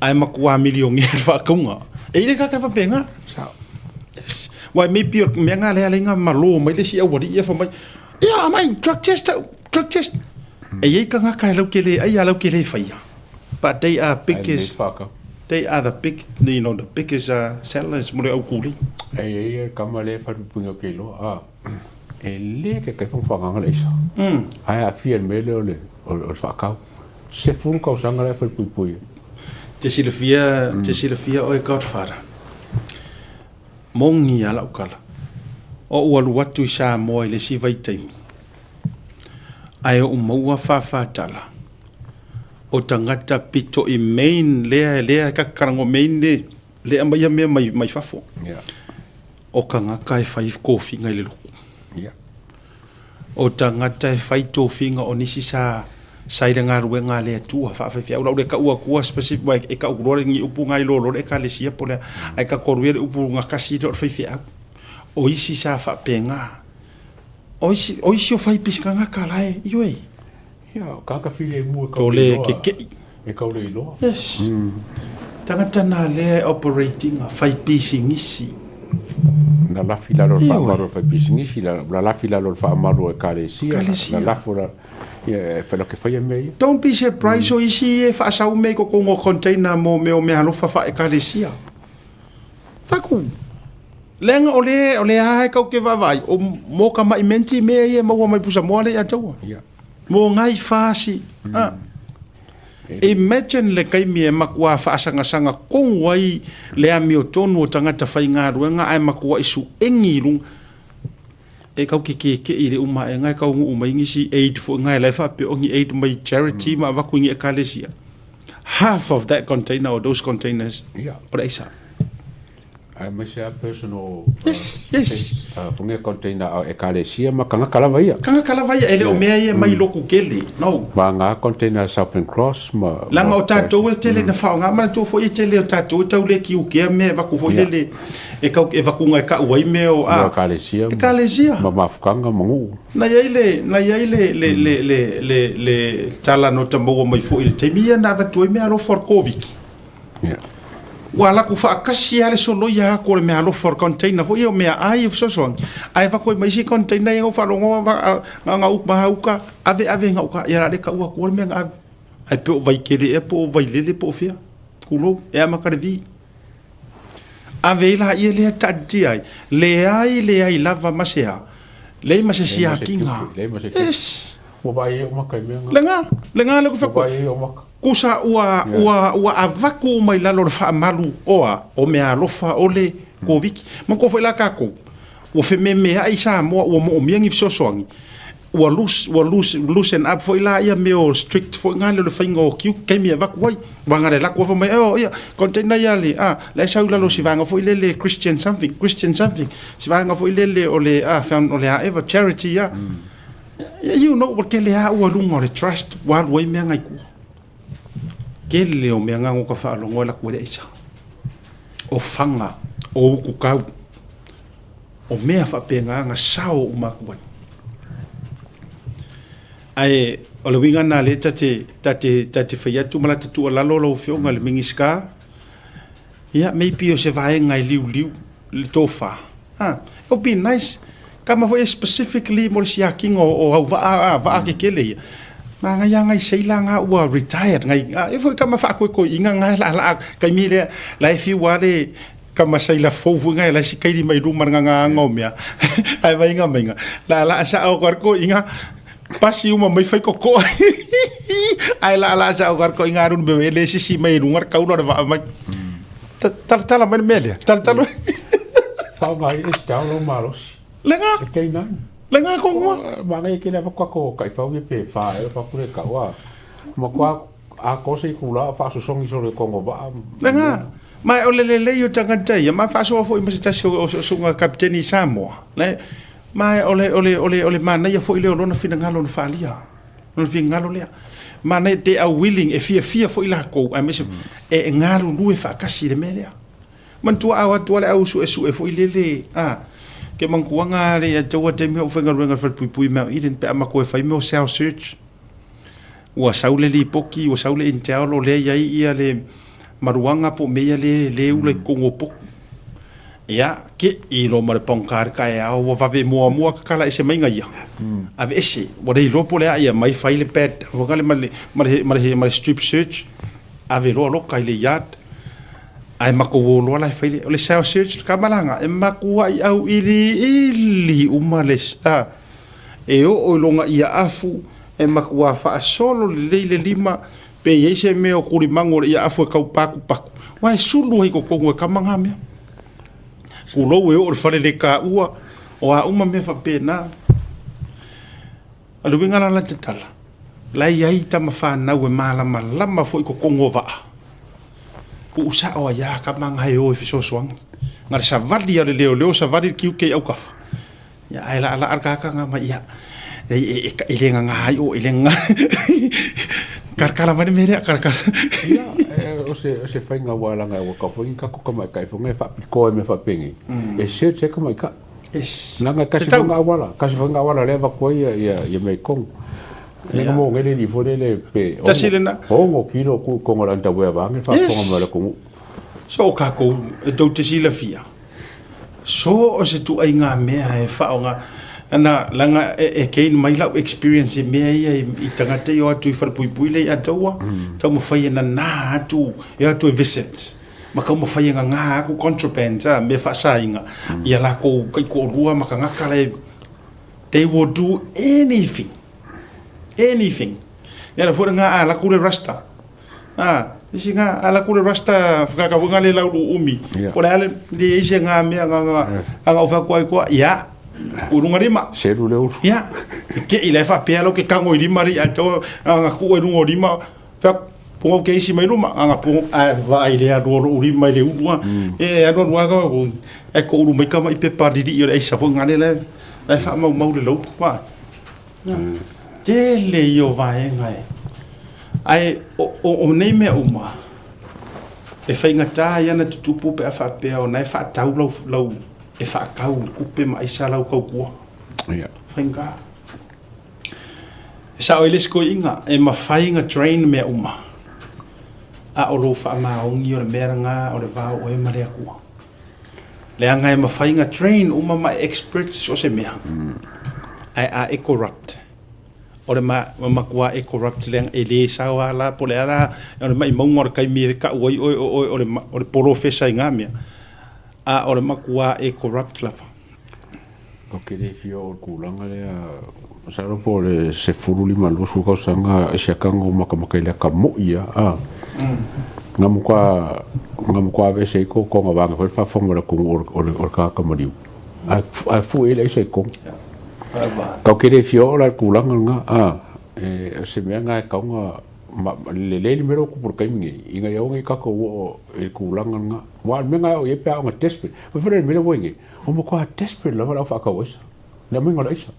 [SPEAKER 1] Ae matua milionea le faatauga. E i ai le tagata e faapena.
[SPEAKER 7] Sao.
[SPEAKER 1] Yes. Wai maybe o mea ngā lea lenga malo mai le si aualii ia fai mai, ia mai drug test, drug test. E i ai tagata e lau te le aia, lau te le whaia. But they are biggest, they are the big, you know, the biggest sellers mo le au kuli.
[SPEAKER 7] E i ai e kama le wharupunga ke loa, a, e le ke kai whanganga le isa. Ae a fia le mele o le, o le whaakau. 10 tausaga la e falepuipui ai.
[SPEAKER 1] Te silafia, te silafia oe Godfather. Moni a lau tala. Oʻu alu atu i Samoa i le isi vaitaimi, ae oʻu maua fāfātala o tagata pito i main lea lea e kakalago main le le aumaia mea mai mai fafo.
[SPEAKER 7] Yeah.
[SPEAKER 1] O tagata e fai kofiga i le lotu.
[SPEAKER 7] Yeah.
[SPEAKER 1] O tagata e fai tofiga o nisi sa sa i le galuega a le Atua faafaifeau lau le kau atua specific wa e kau loa le ni upu ngai lolo le ekalesia po le ai ka koru le upu nga kasi le o le faifeau. O isi sa faapena. O isi o isi o fai pisikaga ka lae ioe.
[SPEAKER 7] Ia, o kāka filemu e
[SPEAKER 1] kau le iloa. Kekei.
[SPEAKER 7] E kau le iloa.
[SPEAKER 1] Yes. Tagata nā lea e operating a fai pisinisi.
[SPEAKER 7] Na lafi lalo le faamalu o le fai pisinisi, na lafi lalo le faamalu o ekalesia, na lafo la, ia, e whai ke whaia mea ia.
[SPEAKER 1] Don't be surprised o isi e whaasau mea i kokongo container mo mea o mea alofa wha ekalesia. Whaku. Leaga o le, o le a e kau ke vaavaai, o mo ka mai menti mea ia e maua mai pusamoa lea ia te aua.
[SPEAKER 7] Yeah.
[SPEAKER 1] Mo ngai fasi. Ah. Imagine le taimi e matua faasagasanga tonu ai le amiotonu o tagata faigaluega ae matuai suegi i luga. E kau ke kekeʻi i le uma aʻega e taunuu mai nisi aid foi nga e la e faapea o ni aid mai charity ma avatu i ni ekalesia. Half of that container or those containers
[SPEAKER 7] Yeah.
[SPEAKER 1] o le aisa.
[SPEAKER 7] Aemaise a personal
[SPEAKER 1] Yes, yes.
[SPEAKER 7] Fungia container a ekalesia ma kangaka lava ia.
[SPEAKER 1] Kangaka lava ia, e le o mea ia mai loku kele. No.
[SPEAKER 7] Ma nga container Southern Cross ma
[SPEAKER 1] Leaga o tatou e tele na faaaoga, manatua foi e tele o tatou e tau le kiukea mea e vaku foi lele e kau e vakuga e kau ai mea o a
[SPEAKER 7] ekalesia
[SPEAKER 1] ekalesia
[SPEAKER 7] ma mafukaga ma nuu.
[SPEAKER 1] Na i ai le na i ai le le le le le le tala na ota maua mai foi i le taimi ia na avatu ai mea alofa o le Koviki.
[SPEAKER 7] Yeah.
[SPEAKER 1] Ua ala atu faatasi lava le soloia atu o le meaalofa o le container foi ia o meaai e fesoasoani, ae avatu ai ma isi container ia na ou faalogo na ona uka ave ave na uka ia la le tau atua le mea na ave. Ae pe o Vaitele ea po o Vailele po o fea, tulou, e amata le vi. Ave ai laia lea taatitia ai, leai leai lava ma se a, leai ma se siakiga.
[SPEAKER 7] Leai ma se
[SPEAKER 1] Yes.
[SPEAKER 7] Ua vaai ai ou maka i mea na.
[SPEAKER 1] Lena, lena lea ou te
[SPEAKER 7] Ua
[SPEAKER 1] fai atu ai.
[SPEAKER 7] vaai ai ou maka.
[SPEAKER 1] Kusa ua, ua, ua avaku uma i lalo o le faamalu o a? O meaalofa o le Koviti. Manatua foi la tatou, ua fememeai Samoa ua moomia ni fesoasoani, ua loose, ua loose, loosen up foi la ia mea o strict foi na le o le faiga o tiute, taimi e avatu ai. Aua na o le alu atu lava fai mai, oh ia, container ia le, a, la e sau i lalo o si vaega foi lele Christian something, Christian something, si vaega foi lele o le, a, found, o le a eva, charity a. You know, ua tele lava ua luga o le trust ua alu ai mea na i tua. Tele o mea na ka faalogo e laku ai le aisa. O faga, o utukau, o mea faapena na sao uma atu ai. Ae o le uiga lena lea ta te, ta te, ta te fai atu ma la te tuualalo lau Afioga i le Minisita, ia, maybe o se vaega e liuliu le tofa. Ah, it would be nice. Kama foi specifically mo le siakiga o au vaa, ah, vaa kekele ia. Manaia ngai seila nga ua retired ngai, ah, e foi kama faakoekoeiga nga e laalaa taimi lea, la e fiu lava le kama seila fou foi nga e la e sikaili mai luma le gagaaga o mea. Ae vaiga maiga, laalaa sao atu lava le koiga, pasi uma mai fai kokoa. Ae laalaa sao atu lava le koiga alu le mea e le sisi mai i luga le kaula o le vaa mai. Talatala mai le mea lea. Talatala mai.
[SPEAKER 7] Faaaoga ai le SDAO lau malosi.
[SPEAKER 1] Lena.
[SPEAKER 7] E K9.
[SPEAKER 1] Lena konua.
[SPEAKER 7] Manaia tele ava kako taifau ia pe fa ea paku le kau a. Matua atoa se itula o faasosogi solo i kono vaa.
[SPEAKER 1] Lena. Ma o le lelei o tagata ia, ma faasoa foi ma se tasi o susuga kapiteni i Samoa. Le, ma o le, o le, o le, o le manaia foi lea o lona finagalo na faaalia. Lona finagalo lea. Manaia, they are willing, e fiafia foi lakou, aemaise e galulue faatasi i le mea lea. Manatua a o atu lava le au suesue foi lele, a, ke manatuaga lava le taua taimi a ou faigaluega i le falepuipui i Mount Eden pe a matou e fai mea o cell search. Ua sau le lipoti, ua sau le intel o lea e i ai ia le maluaga po o mea ia le le ula i totonu o potu. Ia, kei loa ma le pogata i le taeao ua vave muamua tatala ese maiga ia, aveese, ua le iloa po o le a ia mai fai le pad foi lea ma le ma le ma le ma le strip search, ave loa loka i le yard. Ae matou o loa la e fai le, o le cell search le kamalaga, e matuai auiliili uma le, a, e oo i lona iaafu, e matua faasolo lelei le lima, pe i ai se mea o tulimagu o le iaafu e tau patupatu, aua e sulu ai i totonu e kama na mea. Tulou e oo i le fale le taua, o a uma mea faapena. O le uiga la la te tala, la e i ai tama fanau e malamalama foi i totonu o vaa. Tuu sao ai lava kama na e o e fesoasoani. Na le savali lava o le leoleo savali le tiute i autafa. Ia, ae laalaa le tagata na mai, ia, e, e, e le gagā ai oe, e le gagā. Kalakala mai le mea lea, kalakala.
[SPEAKER 7] Ia, o se, o se faiga ua laga ua kau foi ni kako tamaitai foi e faapitoa i mea faapenei. E search ai tamaitai.
[SPEAKER 1] Yes.
[SPEAKER 7] Leaga e tasi foi nga auala, tasi foi nga auala lea e avatu ai ia, ia, ia mea i totonu. Le nga mo ngele ni foi lele pe
[SPEAKER 1] Tasi lena.
[SPEAKER 7] ono kilo ku kongo la underwear vaeane faafofoga mai le atunuu.
[SPEAKER 1] So o kākou e tou te silafia, so o se tuaiga mea e faaaoga ana leaga e gain mai lau experience i mea ia i tagata ia o atu i falepuipui lea i Ataua, taumafai e nanā atu, e o atu e visit ma taumafai e gagā atu contrabands a, mea faasaina i a latou taitoalua ma tagata la e, they will do anything, anything. Lea la foi lena a alu atu le rasta, A, isi nga, ala ku le rasta whakaka nga le lau umi.
[SPEAKER 7] Yeah.
[SPEAKER 1] Po le ale, le isi nga mea nga nga, anga o whaku ai koa, ia, urunga lima.
[SPEAKER 7] Selu le ulu.
[SPEAKER 1] Ia, ke i le whapea lo ke kango i lima ri, a tau, anga ku e runga o lima, whak, punga ke isi mai luma, anga punga, a vai le alu o ulu mai le ulu, e alu alu aga, e ko ulu mai kama i pepa riri i o le aisa fo nga le le, le wha mau mau le lau, wa. Tele ia o vaega e. Ae o nei mea uma, e faigata ai ana tutupu pe a faapea ona e faatau lau, lau, e faatau le kupe ma aisa lau tautua.
[SPEAKER 7] Yeah.
[SPEAKER 1] Faigata. E sao ai le isi toeaiina, e mafai ona train mea uma, a o lou faamaoni o le mea lena o le va o oe ma le Atua. Leaga e mafai ona train uma ma e expert so o se mea, ae a e corrupt, o le matua e corrupt leaga e le sao lava la po o le a la o le maumauga o le taimi e tau ai oe o oe o le polofesa i na mea, a o le matua e corrupt lava.
[SPEAKER 7] Ou te le fia oo i le tulaga lea, masalo po o le 15 20 tausaga i siakaga o matamata i le ata moi lava a. Na matua na matua aveese ai totoga vaega foi le faafofoga mai le atunuu o le tagata maliu ae fue ai le aisa i totonu. Tatou te le fia oo la i le tulaga lena a, o se mea lena e tatau ona lelei le mea lea ua tupu i le taimi nei ina ia aua ne i tatou oo i le tulaga lena. Aua o le mea lena e oo i ai pe a oo ina desperate. Fai foi le mea lea ua i ai nei, Ua matua desperate lava le au faatau aisa, le aumaiga o le aisa.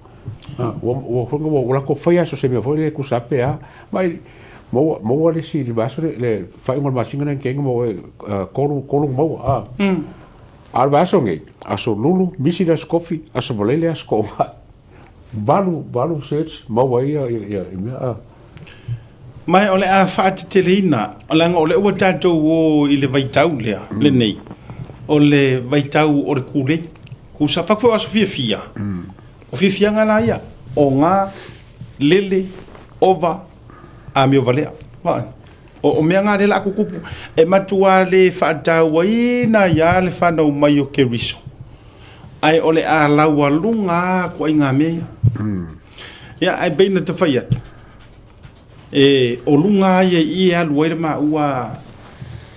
[SPEAKER 7] Ua, ua, ua, ua latou faia so se mea foi lea e tusa pe a. Ma i, maua, maua le isi i le vaiaso le, le faaiuga o le masina lea na tea nei na maua ai, tolu na maua, a. A o le vaiaso nei, aso Lulu, misi le aso Tofi, aso Faraile, aso Toonai. 8, 8 search maua ai ia, ia, ia mea, a.
[SPEAKER 1] Ma o le a faateteleina, leaga o lea ua tatou o i le vaitau lea, lenei, o le vaitau o le kūlei. Kusa, fai atu foi o aso fiafia, o fiafiaga la ia, o ga, lele, ova, amio valea. Vaai, o mea na lea o le a tutupu, e matua le faatauaina ai lava le fanau mai o Keriso, ae o le a laualuga atu ai ngā mea ia. Ia, ae pei ona ta fai atu, E, o luga lava ia i i e alu ai le maua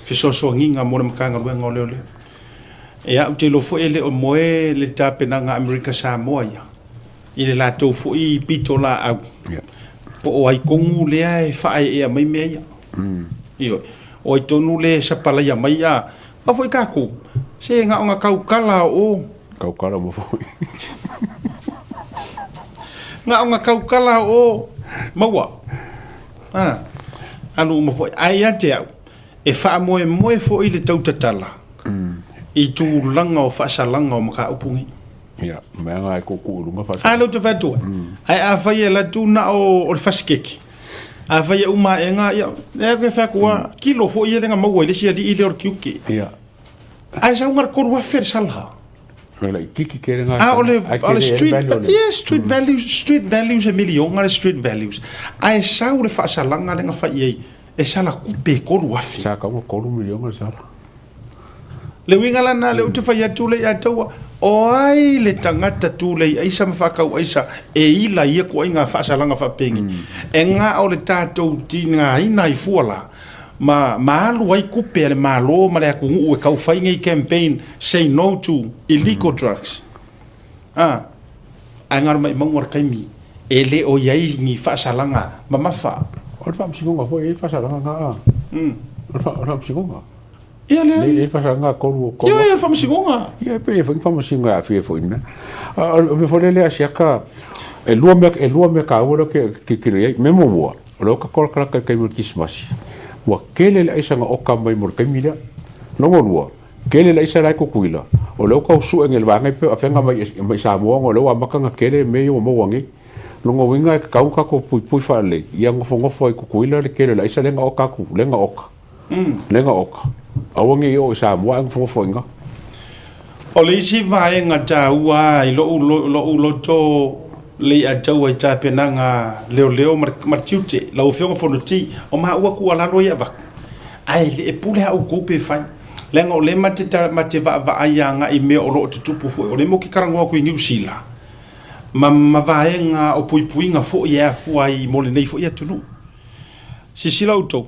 [SPEAKER 1] fesoasoaniga mo le Matagaluega o Leoleo. Ia, ou te iloa foi e le o moe le tapenaga a Amerika Samoa ia i le latou foi pitolaau po o ai tonu lea e faaeaea mai mea ia. Ioe. O ai tonu lea e sapalaia mai a aua foi tatou, se na ona tautala o
[SPEAKER 7] Tautala uma foi.
[SPEAKER 1] Na ona tautala o maua. A, alu uma foi. Ae ia te au, e faamoemoe foi le tautatala i tulaga o faasalaga o mataupu nei.
[SPEAKER 7] Ia, mea na e tuutuu i luga faasalaga.
[SPEAKER 1] A lea ou te fai atu ai. Ae afai e alu atu na o le fasikeke, afai e uma aega, ia, lea ou te fai atu lava, kilo foi ia lea na maua i le isi alii lea o le tiute.
[SPEAKER 7] Ia.
[SPEAKER 1] Ae sau na o le 3,000 le sala.
[SPEAKER 7] Le laititi tele na.
[SPEAKER 1] A o le, o le street, yeah, street values, street values e miliona le street values. Ae sau le faasalaga lea na fai i ai, e sala tupe e 3,000.
[SPEAKER 7] Sa tau na 3 miliona le sala.
[SPEAKER 1] Le uiga la na, lea ou te fai atu lea ia taua, o ai le tagata tulei aisa ma faatau aisa e ila ia ituaiga faasalaga faapenei. E na o le tatou tigaina ai fua la, ma ma alu ai tupe a le Malo ma le atunuu e tau fai nei campaign say no to illegal drugs. A, ae galo maimauga o le taimi e le o i ai ni faasalaga mamafa.
[SPEAKER 7] O le faamasinoga foi e i ai le faasalaga na a. O le faamasinoga.
[SPEAKER 1] Ia lea.
[SPEAKER 7] E i ai le faasalaga 3.
[SPEAKER 1] Ia ia le faamasinoga.
[SPEAKER 7] Ia pe i ai foi ni faamasinoga e aafia ai foi i le mea. A o le mea foi lea a siaka e lua mea taua lea ou te tilotilo i ai. Mea muamua, O le oka korakaraka i le taimi o le Kirisimasi, ua tele le aisa na oka mai mo le taimi lea. Lona lua, tele le aisa la e Tutuila, o lea ua tau sue nei e le vaega e pei o afega mai mai Samoa ona o lea ua amata ona tele mea ia ua maua nei. Lona uiga e tatau ona tatou puipui faalelei, ia nofonofo ai i Tutuila le tele o le aisa lea na oka atu, lea na oka, lea na oka, aua ne i oo i Samoa ae nofonofo ai i ina.
[SPEAKER 1] O le isi vaega taua i lou loto leiataua i tapenaga leoleo ma le tiute, lau Afioga Fonoti, o maua tuualalo ia e avatu, ae le e pule lava outou pe fai, leaga o lea ma te vaavaai agai i mea o lo o tutupu foi. O lea matou te talanoa atu i Niu Sila ma vaega o puipuiga foi e afua ai mo lenei foi atunuu. Silasila outou,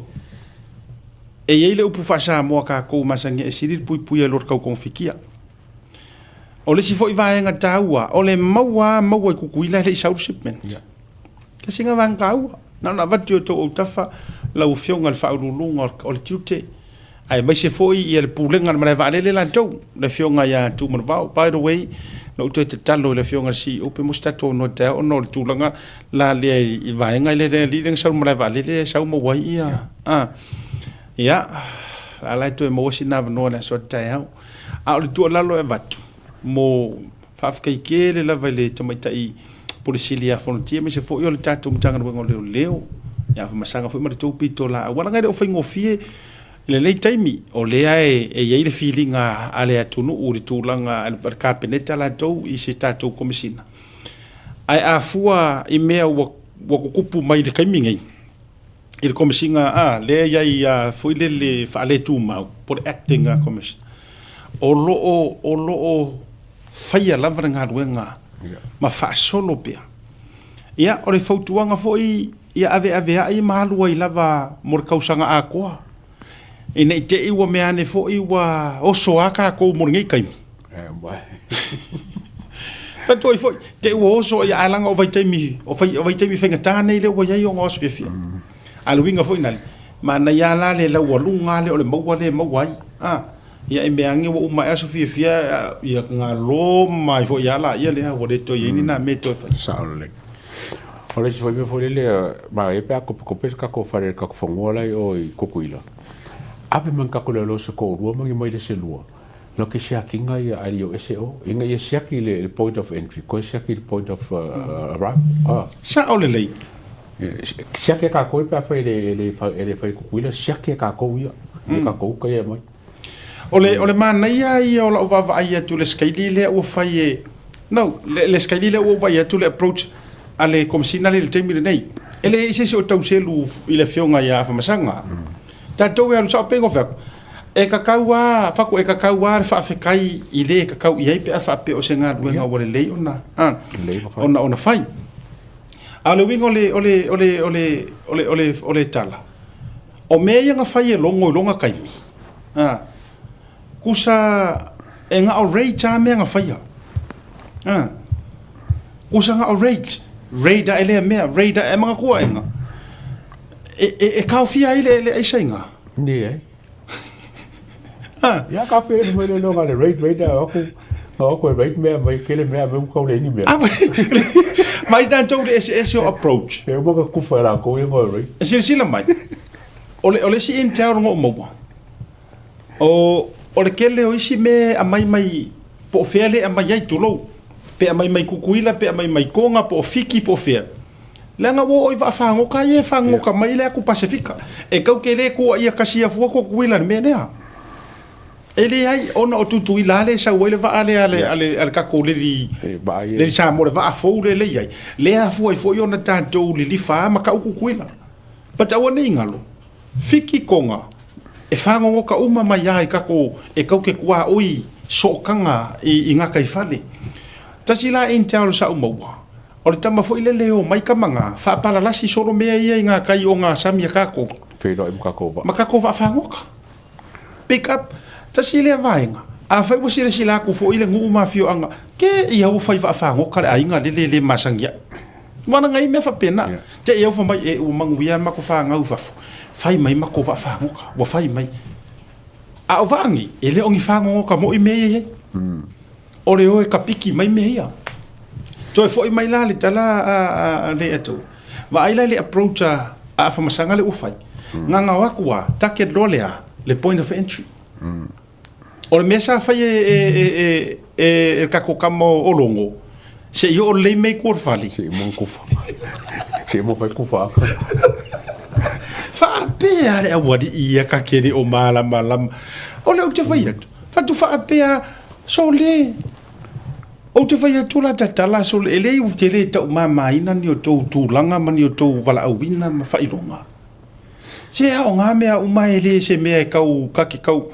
[SPEAKER 1] E i ai le upu faa-Samoa a tatou masani e sili le puipuia i lo le tau togafitia. O le isi foi vaega taua, o le maua lava maua i Tutuila e le i sau le shipment. Yeah. Tasi lena vaega taua. Na ona avatu i outou autafa lau Afioga i le Faauluuluga o le Tiute, aemaise foi ia le Pulega a le Malae Vaalele latou, le Afioga ia Tuumanuvao. By the way, na ou toe tatalo i le Afioga i le CEO pe maua se tatou avanoa taeao ona o le tulaga la lea i vaega lea le alii lea na sau i le malae vaalele e sau maua ai ia a ia la la e toe maua sina avanoa i le aso a taeao. A o le tuualalo e avatu mo faafetai tele lava i le tamaitai Pule Sili ia Fonotia aemaise foi o le tatou Matagaluega o Leoleo ia Afamasaga foi ma le tou pitolaau leaga e le o faigofie i lenei taimi o lea e i ai le filiga a le atunuu i le tulaga a le Kapeneta latou i se tatou Komesina. Ae a fua i mea ua tutupu mai i le taimi nei, i le Komesina a lea e i ai a foi lele faaletumau po o le Acting Commissioner, o lo o faia lava le galuega. ma faasolo pea. Ia, o le fautuaga foi ia aveaveai ma alu ai lava mo le tausaga atoa, ina i te i ua mea ane foi ua oso a tatou mo lenei taimi. Fai atu ai foi, te i ua oso, ia ae leaga o vaitaimi, o vaitaimi faigata nei lea ua i ai ona o aso fiafia. A o le uiga foi lale, manaia lava la le laualuga lea o le maua lea e maua ai. A, ia e mea ane ua uma ae aso fiafia, ia galo mai foi lava laia lea, ua le toe i ai ni na mea e toe fai.
[SPEAKER 7] Sao lelei. O le isi foi mea foi lele, manaia pe a kopekope se tatou fale i le tatou fanua la i o i Tutuila, ave mai ni tatou leoleo se toalua ma ni maile se lua, No ke siakiga ia ae le i o ese o, ina ia siaki le point of entry, koe siaki le point of arrival. Ah.
[SPEAKER 1] Sao lelei.
[SPEAKER 7] Siaki e kākou ia pe afai e le, e le fai Tutuila, siaki e kākou ia, i kākou uka ia e mai.
[SPEAKER 1] O le, o le manaia ia o lau vaavaai atu i le skeili lea ua fai e, no, le, le skeili lea ua ou vaai atu le approach a le Komesina lea i le taimi lenei, e leai se isi o tau selu i le afioga ia Afamasaga. Tatou e alu sao pe gofe atu. E kakau a, faku e kakau a le faafetai i le e kakau i ai pe a faapea o se galuega ua lelei ona, a, ona, ona fai. A o le uiga o le, o le, o le, o le, o le, o le, o le tala, o mea ia na fai e Logo i lona taimi, a, kusa e na o rate a mea na faia. A, kusa na o rate, rate a e lea mea, rate a e manatua e na. E, e, e kaofia ai le, le aisa i ngā?
[SPEAKER 7] Ni e. Ah. Ia ka whea mai le longa le rate rate a aku a aku e rate mea mai kele mea me ukau le ingi mea.
[SPEAKER 1] Ah, mai tātou le ese ese o approach.
[SPEAKER 7] E uma ka kufa e la kou e ngoi rate.
[SPEAKER 1] E silasila mai. O le, o le isi intel ngo maua. O, o le kele o isi me a mai mai po o fea le a mai ai tulou. Pe a mai mai Kukuila, pe a mai mai Konga, po o Fiki, po o fea. Leaga ua oo i vaafagoka ia e fagoka mai le atu Pasefika. E kau ke le kua ia kasi afua Kukuila le mea lea. E leai ona o Tutuila lea e sau ai le vaa lea a le, a le, a le tatou leli, leli Samoa, le vaa fou lea le i ai. Lea afua ai foi ona tatou lilifa ma kau Kukuila. But aua nei galo, Fiki Konga, e fāgogoka uma mai a i takou e kau ke kuaʻoi sootaga i, i gataifale. Tasi la intel sa ou maua, O le tama foi lele e omai kama nga, faapalalasi solo mea ia i nga kai o nga sami a kakou.
[SPEAKER 7] Feiloai ma kakou vaa.
[SPEAKER 1] Ma kakou vaa fagoka. Pick up. Tasi lea vaega. Afai ua silasila atu foi le nuu ma afioaga, ke ia ua fai vaa fagoka le aiga lele e le masani ai. Ua lana ai mea faapena. Te i au fai mai, e ua manuia matou fanau i fafo, fai mai matou vaa fagoka. Ua fai mai. A o vaa nei, e le o ni fagogoka moi mea ia e i ai. O le o e kapiki mai mea ia. Toe foi mai la le tala a le atou. Vaai la i le approach a Afamasaga le ua fai. Gagao atu a, target loa le a, le point of entry. O le mea sa fai e le tatou tama o Logo, se i oo lelei mea i tua o le fale.
[SPEAKER 7] Se i mo kufa. Se i mo fai kufa.
[SPEAKER 1] Faapea le aualii ia ka ke le o malamalama. O le ou te fai atu, fatu faapea Sole, ou te fai atu la tatala sole, e leai ou te le taumamaina ni outou tulaga ma ni outou valaauina ma faailoga. Se aoga mea uma e le se mea e kau kake kau.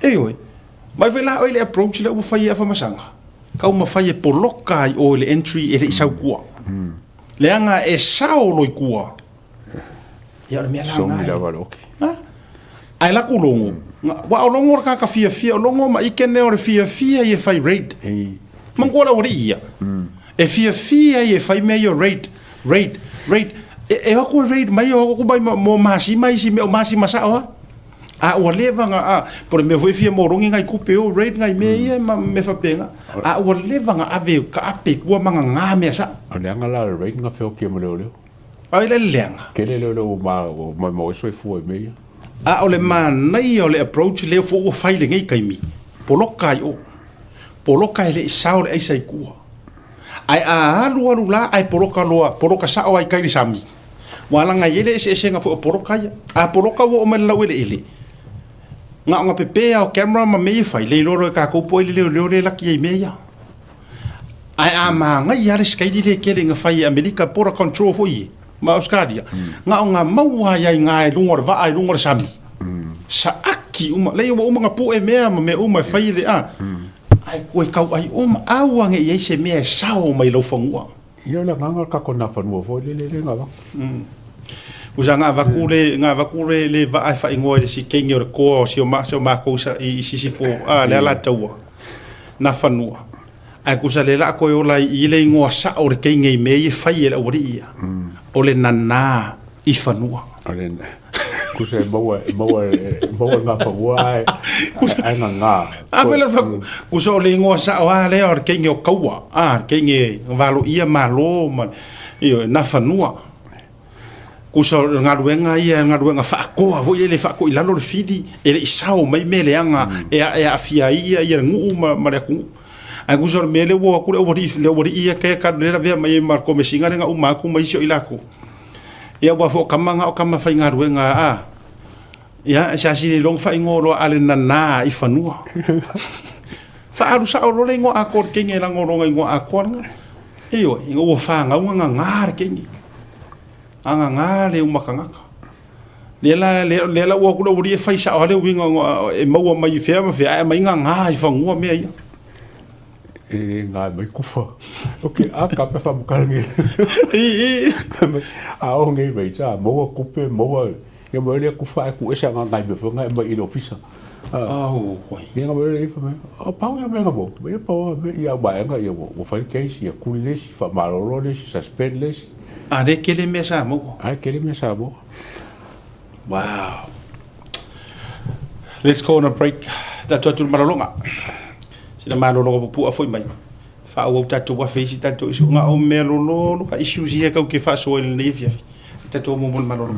[SPEAKER 1] Ioe, mai foi la oe i le approach lea ua fai e Afamasaga, taumafai e poloka ai oe le entry e le i sau kua. Leaga e sao loi kua. Ia o le mea la
[SPEAKER 7] Sogi lava le oki.
[SPEAKER 1] Ha? Ae la ku logo. Wa o logo le kaka fiafia, o logo ma ike ne o le fiafia i e fai raid. Manatua le aualii ia. E fiafia i e fai mea ia raid, raid, raid. E, e o atu e raid mai, o atu mai mo masima isi mea o masima sao ha. A ua leva na a, po le mea foi e fia morogi ngai kupe o raid ngai mea ia ma mea faapena. A ua leva na ave ka ape kua ma ngā mea sao.
[SPEAKER 7] O le aga la o le raid na feoki e ma leoleo.
[SPEAKER 1] Ai le leaga.
[SPEAKER 7] Tele leo leo ma mai mo e soifua i mea ia.
[SPEAKER 1] A o le manaia o le approach lea foi ua fai i lenei taimi, poloka ai o. Poloka e le i sao le aisa i tua. Ae a alu alu la ae poloka loa, poloka sao ai kai le sami. Ua laga i ai le eseesega foi o poloka ia. A poloka ua oo mai le laueleele, na ona pepe lava o camera ma mea ia e fai, le iloa loa e tatou po o ai le leoleo lea e laki ai i mea ia. Ae a manaia lava le sikaili lea e tele ina fai e Amerika, border control foi ia, ma Ausetalia, na ona maua ai lava i ina i luga o le vaa i luga o le sami, saaki uma, leai ua uma ona pue mea ma mea uma e fai le, a. Ae koe tauai uma, aua ne i ai se mea e sao mai lau fanua.
[SPEAKER 7] Ia o le agaga o le tatou Nafanua foi lele lea na avatu.
[SPEAKER 1] Usa na avatu le na avatu le le vaa e faaigoa i le isi teine o le toa o si o ma si o matou i i Sisifo a le Alataua Nafanua. Ae tusa le la toe ola i i le igoa sao o le teine i mea ia e fai e le aualii ia. O le nana i fanua.
[SPEAKER 7] O le tusa e maua e maua e maua le Nafanua ae ae gagā.
[SPEAKER 1] A foi la tusa o le igoa sao lava lea o le teine o Kaua, a le teine valoia malo ma ioe Nafanua. Tusa o le galuega ia, o le galuega faakoa foi lele e faatoa i lalo le fili, e le i sao mai mea leaga e aafia ai ia le nuu ma le atunuu. Ae tusa o le mea lea ua o atu le aualii, le aualii ia kea lea lavea mai ai ma le komesina lea na uma atu ma isi o i latou. Ia aua foi o tama na o tama faigaluega a, ia e siasi le iloa ona faaigoa loa a le nana i fanua. Faaalu sao loa le igoa atoa o le teine leaga o lona igoa atoa lena. Ioe, ina ua fanau gagā le teine. Gagā le uma tagata. Lea la, lea, lea la ua o atu le aualii e fai sao lava le uiga e maua mai i fea ma fea, ae aumai gagā i fanua mea ia.
[SPEAKER 7] E le gā mai kufa. Ok, a ka pe whamakara nge.
[SPEAKER 1] I, i.
[SPEAKER 7] A o nge mai ta, maua kupe, maua, ia mai lea kufa e ku ese nga ngai me whanga e mai i le ofisa.
[SPEAKER 1] Au, oi.
[SPEAKER 7] Ia nga mai lea i wha o pau ia mea nga mo, ia pau ia ia waenga ia ua fai case, ia kuli le isi, whamalolo le isi, suspend le isi.
[SPEAKER 1] A le kele mea sa maua.
[SPEAKER 7] A kele mea sa maua.
[SPEAKER 1] Wow. Let's go on a break. Tatou atu le malologa. Sina malologa pupua foi mai. Faaauau tatou afe isi tatou isu. Nga o mea lololo ka issues ia kau ke faasoa i lenei afiafi. Tatou mo mo le malologa.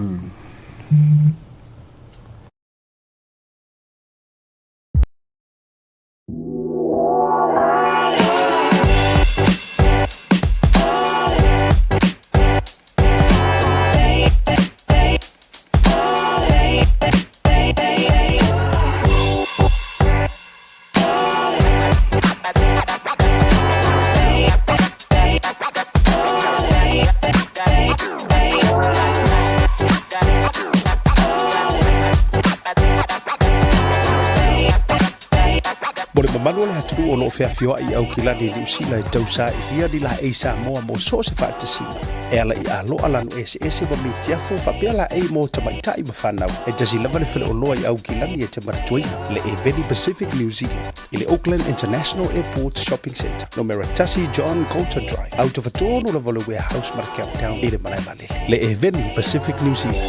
[SPEAKER 1] Mo le mamalu o le atunuu o lo o feafioai i Aukilani i Niu Sila e tausailia ni laei Samoa mo so o se faatasiga e ala i aloa lanu eseese ma mitiafu faapea laei mo tamaitai ma fanau. E tasi lava le faleoloa i Aukilani e te manatuaina, le Eveni Pacific New Zealand i le Auckland International Airport Shopping Centre, numera 1 John Coulter Drive, autofatonu lava o le Warehouse ma le Countdown i le malae vaalele. Le Eveni Pacific New Zealand.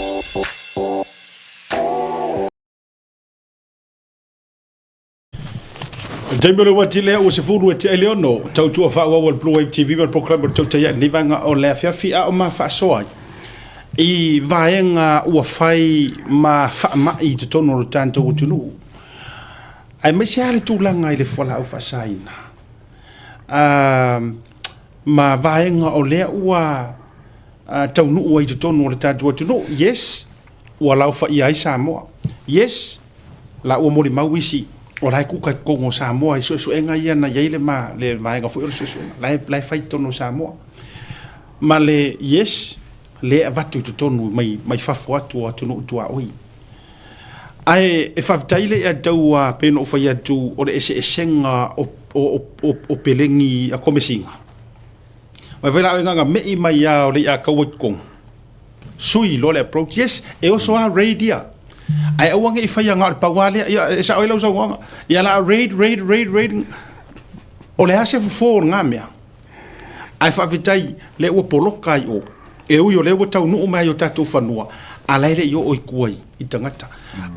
[SPEAKER 1] O le taimi o le uati lea ua 10 e tea i le 6, tautua faaauau a le Blue Wave TV ma le polokalame o le Tautai Ae i lenei vaega o le afiafi a o ma faasoa ai i vaega ua fai ma faamai i totonu o le tatou atunuu, aemaise lava le tulaga i le fualaau faasaina ma vaega o lea ua taunuu ai i totonu o le tatou atunuu. Yes, ua laofaia ai Samoa. Yes, la ua molimau isi o la e kuka i totonu o Samoa i suesuega ia na i ai le, ma, le vaega foi o le suesuega, la e, la e fai i totonu o Samoa. Ma le yes, le avatu i totonu mai, mai fafo atu o atunuu tuaoi. Ae e faafetai le ia tau a pei ona ou fai atu o le eseesega o, o, o, o, o pelegi a komesiga. Mai foi la o nganga mei mai a o le ia kaua i totonu. Sui loa le approach, yes, e oso a raid ia. Ae aua ne i faia na o le pau lava lea, ia e sao ai lau saunoaga. Ia la raid, raid, raid, raid. O le a se fofo o lena mea? Ae faafetai lea ua poloka ai o. E ui o lea ua taunuu mai i o tatou fanua, a la e le i oo i tua i tagata.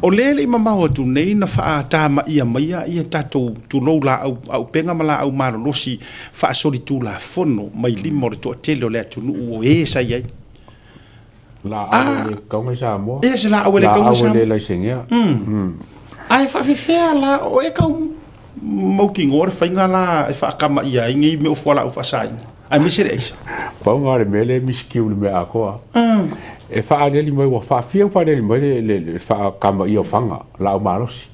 [SPEAKER 1] O lea e le i mamao atu nei na faatamaia maia ia tatou, tulou laau auupega ma laau malolosi faasolitulafono mai lima o le toatele o le atunuu o e sa i ai.
[SPEAKER 7] Laau e le kauga i Samoa.
[SPEAKER 1] Ia se laau e le kauga i Samoa.
[SPEAKER 7] Laau e le laisenea.
[SPEAKER 1] Ae faafefea la, o e tau mautinoa le faiga la e faatamaia ai nei mea o fualaau faasaina, aemaise le aisa.
[SPEAKER 7] Pau lena o le mea lea e misikiu i le mea atoa. E faaaliali mai, ua faafia ona faaaliali mai le faatamaia o fana, laau malosi.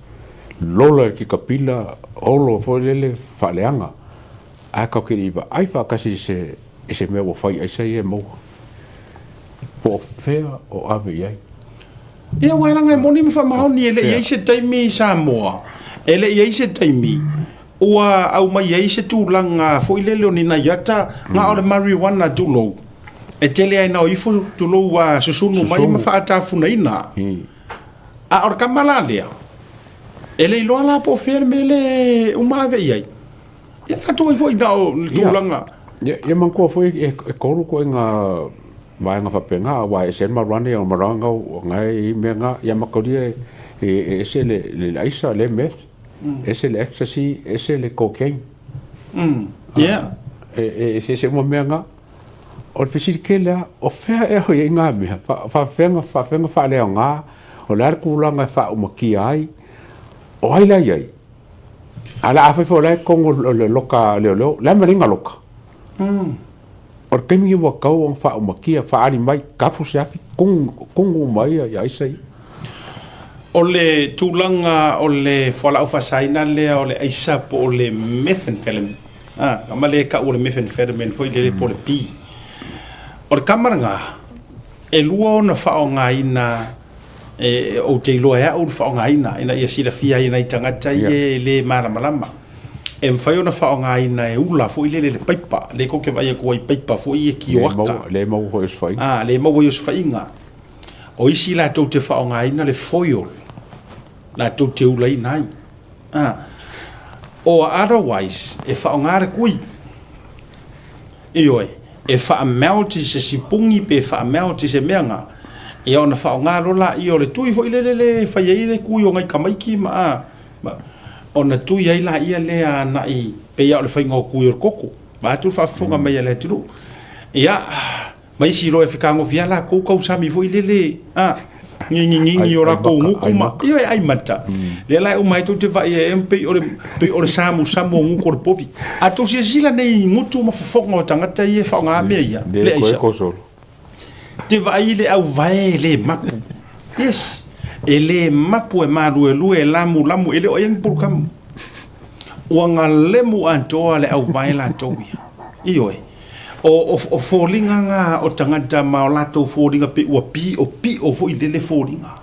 [SPEAKER 7] Lola i le tikapila, olo foi lele faaleaga. Ae tatou te le i vaai faatasi i se i se mea ua fai aisa ia e maua. Po o fea o ave i ai.
[SPEAKER 1] Ia, aua leaga e moni ma faamaoni, e le i i ai se taimi i Samoa, e le i i ai se taimi Ua aumai ai se tulaga foi lele o ni nai ata, na o le marijuana tulou, e tele ai na o ifo tulou ua susunu mai ma faatafunaina. A o le kama la lea, e le iloa la po o fea le mea lea e uma ave i ai. Ia faatu ai foi na o le tulaga.
[SPEAKER 7] Ia, ia manatua foi e tolu ituaiga vaega faapena, aua e ese le marijuana ia o le marijuana na e i ai mea na, ia mataulia e ese le aisa, le meth. Ese le ecstasy, ese le cocaine.
[SPEAKER 1] Yeah.
[SPEAKER 7] E eseese uma mea na. O le fesili tele lava, o fea ea o i ai ngā mea? Faafefea ona faaleaoga? O le a le tulaga e faaumatia ai? O ai la e i ai? A la afai foi o la e totonu o le loka a leoleo, o le a le mea e leai na loka? O le taimi ua tatau ona faaumatia, faaali mai, tafu se afi, kogu uma ai aisa ia.
[SPEAKER 1] O le tulaga o le fualaau faasaina lea o le aisa po o le methamphetamine, a, kama lea e tau o le methamphetamine foi lele po o le P. O le kama lena, e lua ona faaaogaina e, ou te iloa e au le faaaogaina ina ia silafia ai e nai tagata ia e le malamalama. E mafai ona faaaogaina e ula foi lele le paipa, lea kou te vaai atu ai i paipa foi ia kioaka.
[SPEAKER 7] Le maua foi osofaiga.
[SPEAKER 1] Ah, le maua i osofaiga. O isi latou te faaaogaina le foil, latou te ulaina ai. Ah, or otherwise, e faaaoga le kui. Ioe, e faa-melt i se sipuni pe faa-melt i se mea na, ia ona faaaoga loa laia o le tui foi lele le e fai ai le kui o nai tamaiti ma, a, ma, ona tui ai laia lea agai, pei lava o le faiga o tui o le koko, vaeatu le faafofoga mai a le atunuu. Ia, ma isi loa e fetagofi lava latou tausami foi lele, a, ngiginigi o latou gutu ma, ioe, ai mata. Lea la e uma ai tou te vaai ai pei o le, pei o le samusamu o gutu o le povi. A tou silasila nei i gutu ma fofoga o tagata ia e faaaoga mea ia, le aisa. Te vaai i le auvae e le mapu. Yes. E le mapu e maluelue e lamulamu, e le o ai ni pulukamu. Ua galemu atoa le auvae latou ia. Ioe. O, o, o foliga na o tagata ma o latou foliga pei ua piʻopiʻo foi lele foliga.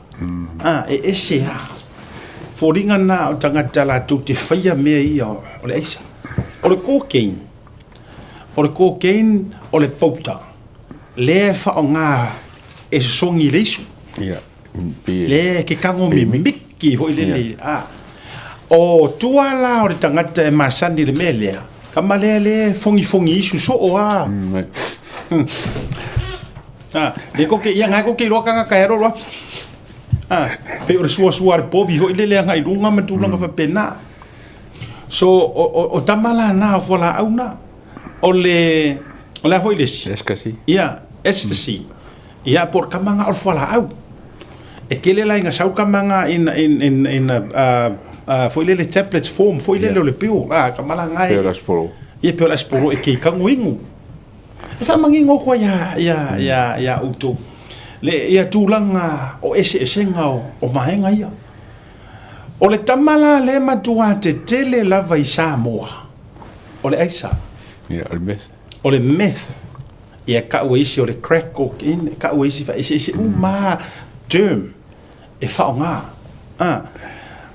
[SPEAKER 1] A, e ese lava. Foliga na o tagata latou te faia mea ia o le aisa. O le cocaine, o le cocaine o le pauta, lea e faaaoga e sosogi i le isu.
[SPEAKER 7] Yeah.
[SPEAKER 1] Lea e ke kago mimiki foi lele. A. O tua la o le tagata e masani i le mea lea, kama lea le fogifogi isu soo a. A, le ko ke ia ngai ko ke iloa kanga ka ero loa. A, pei o le suasua a le povi foi lele agai i luga ma tulaga faapena. So, o, o, o tama la na o fualaau na. O le, o le a foi le isi?
[SPEAKER 7] Ecstasy.
[SPEAKER 1] Ia, ecstasy. Ia, po o le kama nga o le fualaau. E tele la ina sau kama nga in, in, in, in a, uh, foi lele tablets form, foi lele o le pill. Ah, kama la nga e.
[SPEAKER 7] Peo la sporo.
[SPEAKER 1] Ia, peo la sporo e kei kango ingu. E whamangingo koa ia, ia, ia, ia outou. Le, ia tūlanga o eseesega o, o vaega ia. O le tama la le matua tetele lava i Samoa, o le aisa.
[SPEAKER 7] Ia, o le meth.
[SPEAKER 1] O le meth. Ia kau e isi o le crack cocaine, kau e isi whaeseese uma term e whaonga. Ah.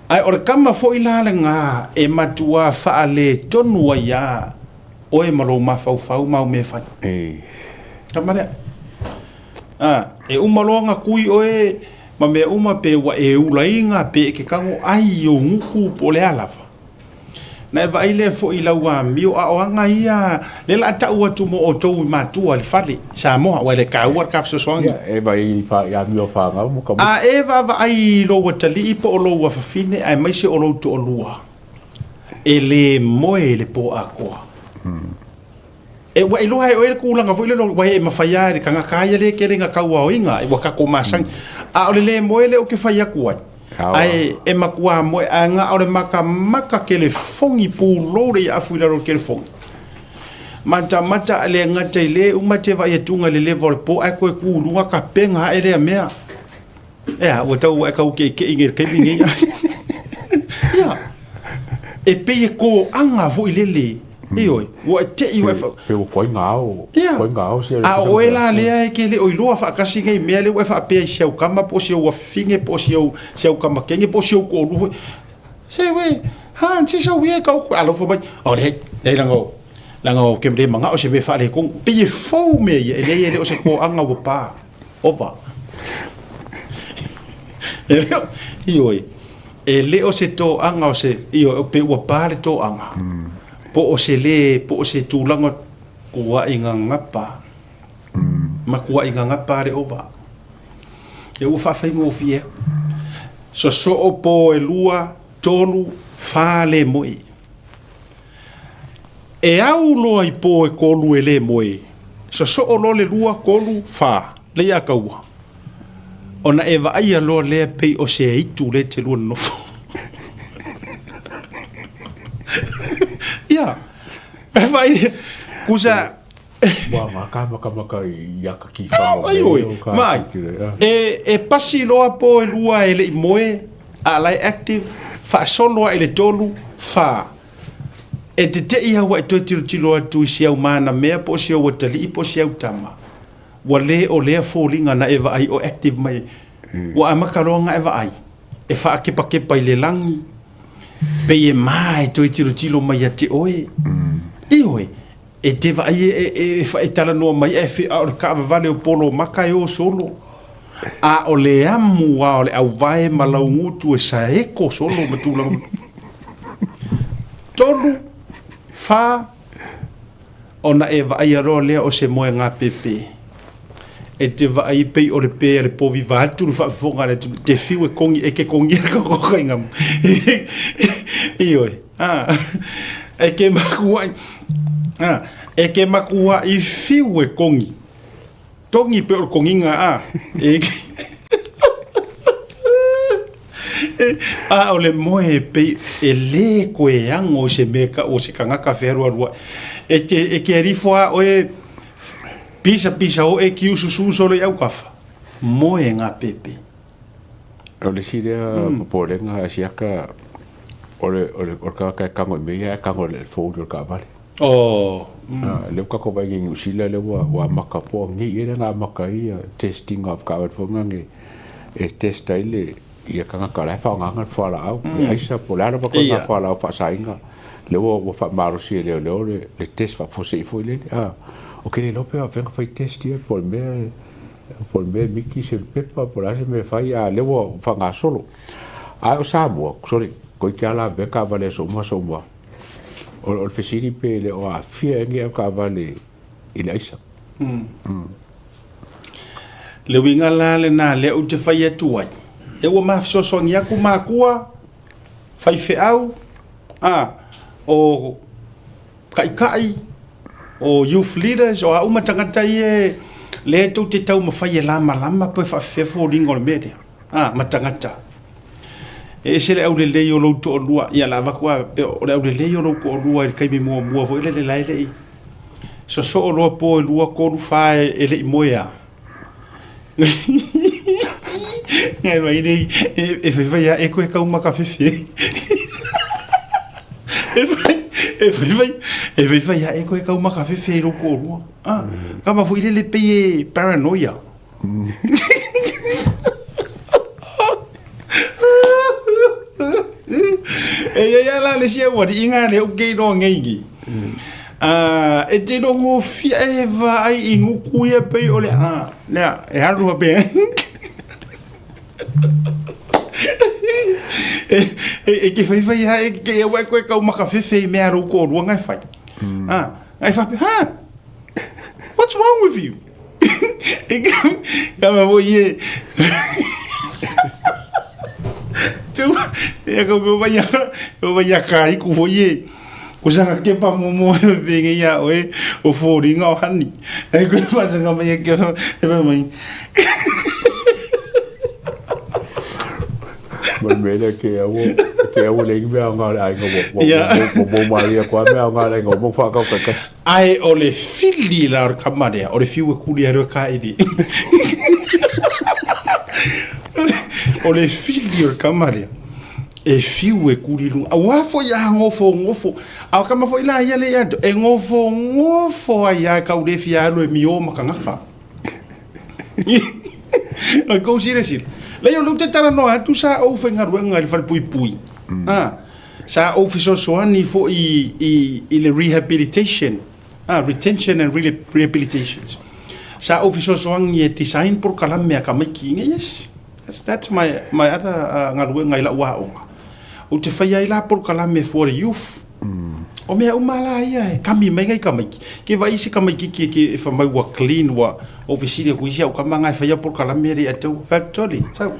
[SPEAKER 1] Ai o le kama foi la le ngā e matua whaale tonu ai a oe ma lou mafaufau ma au mea fai.
[SPEAKER 7] E.
[SPEAKER 1] Kama lea. Ah, e uma loa nga kui oe ma mea uma pe ua e ulaina pe e ke kago ai i ou gutu po o le a lava. Na e vaai lea foi i lau amio a o aga ia lea la a tau atu mo outou i matua i le fale i Samoa aua e le taua le ta fesoasoani.
[SPEAKER 7] Ia, e vaai i fa, i amio fanau ma tamaiti.
[SPEAKER 1] A e vaavaai i lou atalii po o lou afafine aemaise o lou toalua e le moe i le po atoa. E ua iloa e oe le tulaga foi lele ua e mafai lava e le tagata ia lea e tele ina tauaoina ua tatou masani. A o le le moe lea ou te fai atu ai, ae e matua moe ae na o le matamata telefoni pulou le afu i lalo o le telefoni. Matamata a le gata i le uma te vaai atuga i le leva o le po ae toe tu i luga tapena ae lea mea. E a, ua tau ua e tau keʻikeʻi nei i le taimi nei. Ia, e pei e kōaga foi lele. Ioe, ua e teʻi ua e fa...
[SPEAKER 7] Pe ua koai ngā ao,
[SPEAKER 1] Ia.
[SPEAKER 7] koai ngā ao sia
[SPEAKER 1] A o oe la lea e ke le o iloa faatasi nei mea lea ua e faapea i si au kama po o si au afafine po o si au, si au kama kene po o si ou toalua foi. Se uē, Ha, nse sau ia e kau koe alofa mai. O leai, leai leaga o, leaga ou te le manao i se mea faaletonu. Pei e fou mea ia, e leai e le o se toaga ua pa. Ova. E le o, ioe, e le o se toaga o se, ioe, pe ua pa le toaga. Po o se le, po o se tulaga tuai gagapa. Matuai gagapa le ova. Ia ua faafaigofie atu. Sosoo po e lua, tolu, fa le moe. E au loa i po e kolu e le moe, sosoo loa le lua, kolu, fa, lea ia kaua. Ona e vaaia loa lea pei o se aitu lea e te lua nonofo. Ia, e vaai lea, kusa,
[SPEAKER 7] Ua ngā ka makamaka i aka ki whanga
[SPEAKER 1] Ai oi, mai, e pasi loa po e lua e le i moe, a la e active, faasolo ae le tolu, fa. E tete'i au e toe tilotilo atu i si au manamea po o si au atalii po o si au tama. Ua le o lea foliga na e vaai o active mai. Ua amata loa ona e vaai, e faakepakepa i le lagi, pei e ma e toe tilotilo mai ia te oe. Ioe, E te vaai e talanoa mai ae a o le taavavale o polo maka e o solo. A o le amu a o le auvae ma laugutu e saeko solo ma tulaga. Tolu, fa, ona e vaaia loa lea o se moega pepe. E te vaai pei o le pe a le povi vaeatu le faafofoga a le atunuu, te fiu e kongi, e ke kongia le kokokaiga. Ioe. A, e ke makuaʻi, a, e ke makuaʻi fiu e kongi. Tongi pe o le kongiga, a, e ke... A o le moe e pei e lē koe ago i se mea kau o se kagaka fealualuaʻi. E te, e ke alifo a oe pisa pisa o e kiususu solo i aukafa. Moe ngā pepe.
[SPEAKER 7] O le isi lea popolega a siaka o le o le o le tagata e tago i mea ia ae tago i le phone o le taavale.
[SPEAKER 1] Oh.
[SPEAKER 7] Lea ua tatou vaai nei i Niu Sila lea ua ua amata po o nei ea lea na amata ai ia testing of taavale foi na e test ai le ia tagata o la e faaaogaina le fualaau, le aisa po o le a lava ituaiga fualaau faasaina lea ua ua faamalosi e leoleo le le test faafuasei foi lele. Ou te le iloa pe faapefea ona fai test ia po o le mea Po o le mea e miki se pepa po o le a se mea e fai, a o lea ua faagasolo. A o Samoa, sorry, toeitiiti lava lavea taavale i aso uma aso uma. O le fesili pe le o aafia ai ni au taavale i le aisa.
[SPEAKER 1] Le uiga la lena lea ou te fai atu ai, e ua ma fesoasoani atu makua, faifeau, a, o Taitai, o youth leaders, o a uma tagata ia lea tou te taumafai e lamalama pe faafefea foliga o le mea lea, a, ma tagata. E ese le aulelei o lou toalua, ia o le a avatu lava, pe o le aulelei o lou toalua i le taimi muamua foi lele la e le i sosoo loa po e lua, tolu, fa e le i moe lava. Ngai mai nei, e whaiwhai a e koe kau makawhewhe. E whai, e whaiwhai, e whaiwhai a e koe kau makawhewhe i roko o rua. Ah, ka ma fui lele pei e paranoia. E ia ia la le sia wari inga le uke i roa ngeigi. E te rongofia e vaai i nguku ia pei o le a lea e alu faapea e ke faifai ha e ke ia koe kau makawhewhe i mea rou toalua ngai fai. Ngai faapea, ha? What's wrong with you? E ka mea foi e Ia ko ko vai ko vai a kai ku foi e ko sanga ke pa mo mo pe nge ia oe o fōringa o hani e ko pa sanga mai ke e pa mai
[SPEAKER 7] Ma le mea lea ke au ke au le mea o ngā le aiga mo mo mo maria koa mea o ngā le aiga mo whakau kai kasi.
[SPEAKER 1] Ae o le fili la o le kama lea, o le fiu e kuli ai loa ka ili. O le fili o le kama lea, e fiu e kuli i luga. Aua foi a gofogofo, a o kama foi la ia le ia e gofogofo ai lava e kau le fia alu e mio ma kagaka. O kou silasila. Leai o lea ou te talanoa atu sa ou faigaluega i le falepuipui. Sa ou fesoasoani foi i le rehabilitation, retention and rehabilitation. Sa ou fesoasoani e design polokalame a tamaiti. Yes, that's my other galuega i lau aoga. Ou te faia ai la polokalame for the youth. O mea uma la ia e kami mai ngai tamaiti. Ke vaai se tamaititi e fai mai ua clean ua ou fesili atu i si au tama na e faia polokalame le atau. Fai atu, Toli, sau.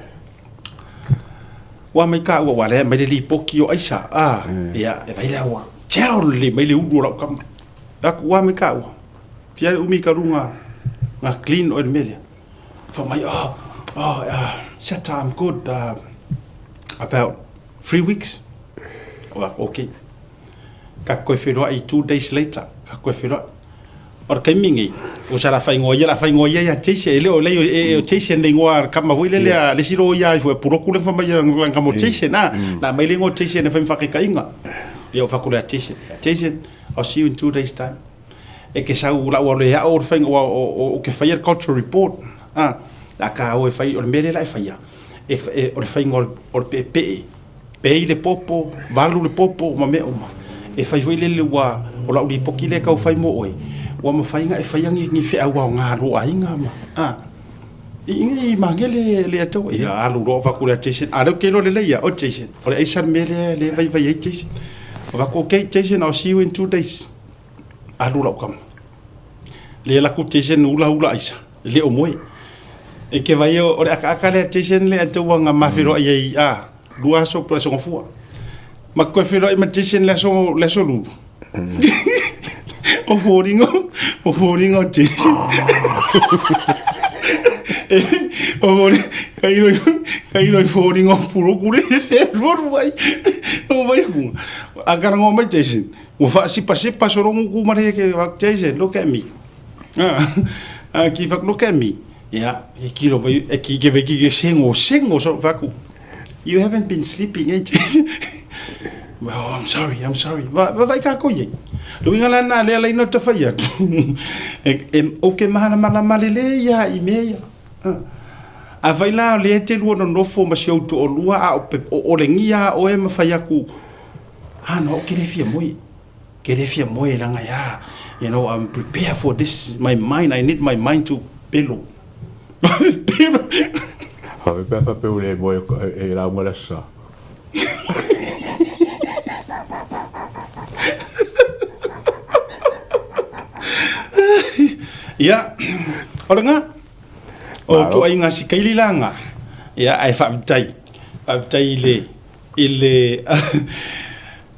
[SPEAKER 1] Ua mai ka ua ua lea mai le lipoti o aisa. Ah, ia, e vai lea ua. Ciao le mai le ulu o lau tama. Aku ua mai ka ua. Fia le umi ka runga nga clean o le mea lea. Fai mai, oh, oh, Seta, I'm good. About 3 weeks. O aku, okay. Ka koe whenua 2 days later. Ka koe whenua. O le taimi nei, o sa la whaingoa ia, la whaingoa ia ia Jason, e le o lei e o Jason le ingoa kama foi lele a le silo ia i foi puroku le whamai ia nga mo Jason, ah, la mai le ingoa Jason e whai mwhakekainga. Ia o whakule a Jason, ia Jason, I'll see you in 2 days time. E ke sau la ua le ao o le whainga o ke whaia le cultural report, ah, la ka o e whai, o le mele la e whaia, e, o le whainga o le peepee, pei le popo, valu le popo ma mea uma. E fai foi lele ua o lau lipoti lea e tau fai mo oe, ua mafai ona e faia ni feau aoga a lou aiga ma, a, i, i magele le atoa. Ia alu loa avatu lea Jason, a lea ou te iloa lelei ia, o Jason, o le aisa le mea lea lea e vaivai ai Jason. Avatu, okay Jason, I'll see you in 2 days. Alu lau tama. Lea laku Jason ula ula aisa, e le o moe. E ke vai o le akaaka lea Jason le atoa nga mawheroai ai, a, 2 aso po le aso gafua. Ma koe whenua i ma Jason le aso lulu. O fōringa o Jason. O fōringa, ka iro i fōringa o puroku le whenua ai. O vai hunga. A karanga mai Jason. Ua whaasipasipa sorongu ku mare ke Jason, look at me. Ah, ki whak, look at me. Ia, e kiro mai, e ki ke veki ke sengo, sengo so whaku. You haven't been sleeping, eh, Jason? Well, I'm sorry, I'm sorry. Va, va vai kā koe. Luinga la nā lea leina te whai atu. E, o ke mahana mana male le ia i mea ia. A vai la o le te lua no nofo ma si au to o lua a o, pe, o, o le ngia o e ma whai aku. Ah, no, o ke le fia moe. Ke le fia moe langa ia. I'm prepared for this. My mind, I need my mind to pelo. Pelo.
[SPEAKER 7] Fa pe fa pe ule moe e lauga le aso sa.
[SPEAKER 1] Ia, o le ngā, o tuaiga sikaili la ngā, ia, ae faafetai, faafetai i le, i le,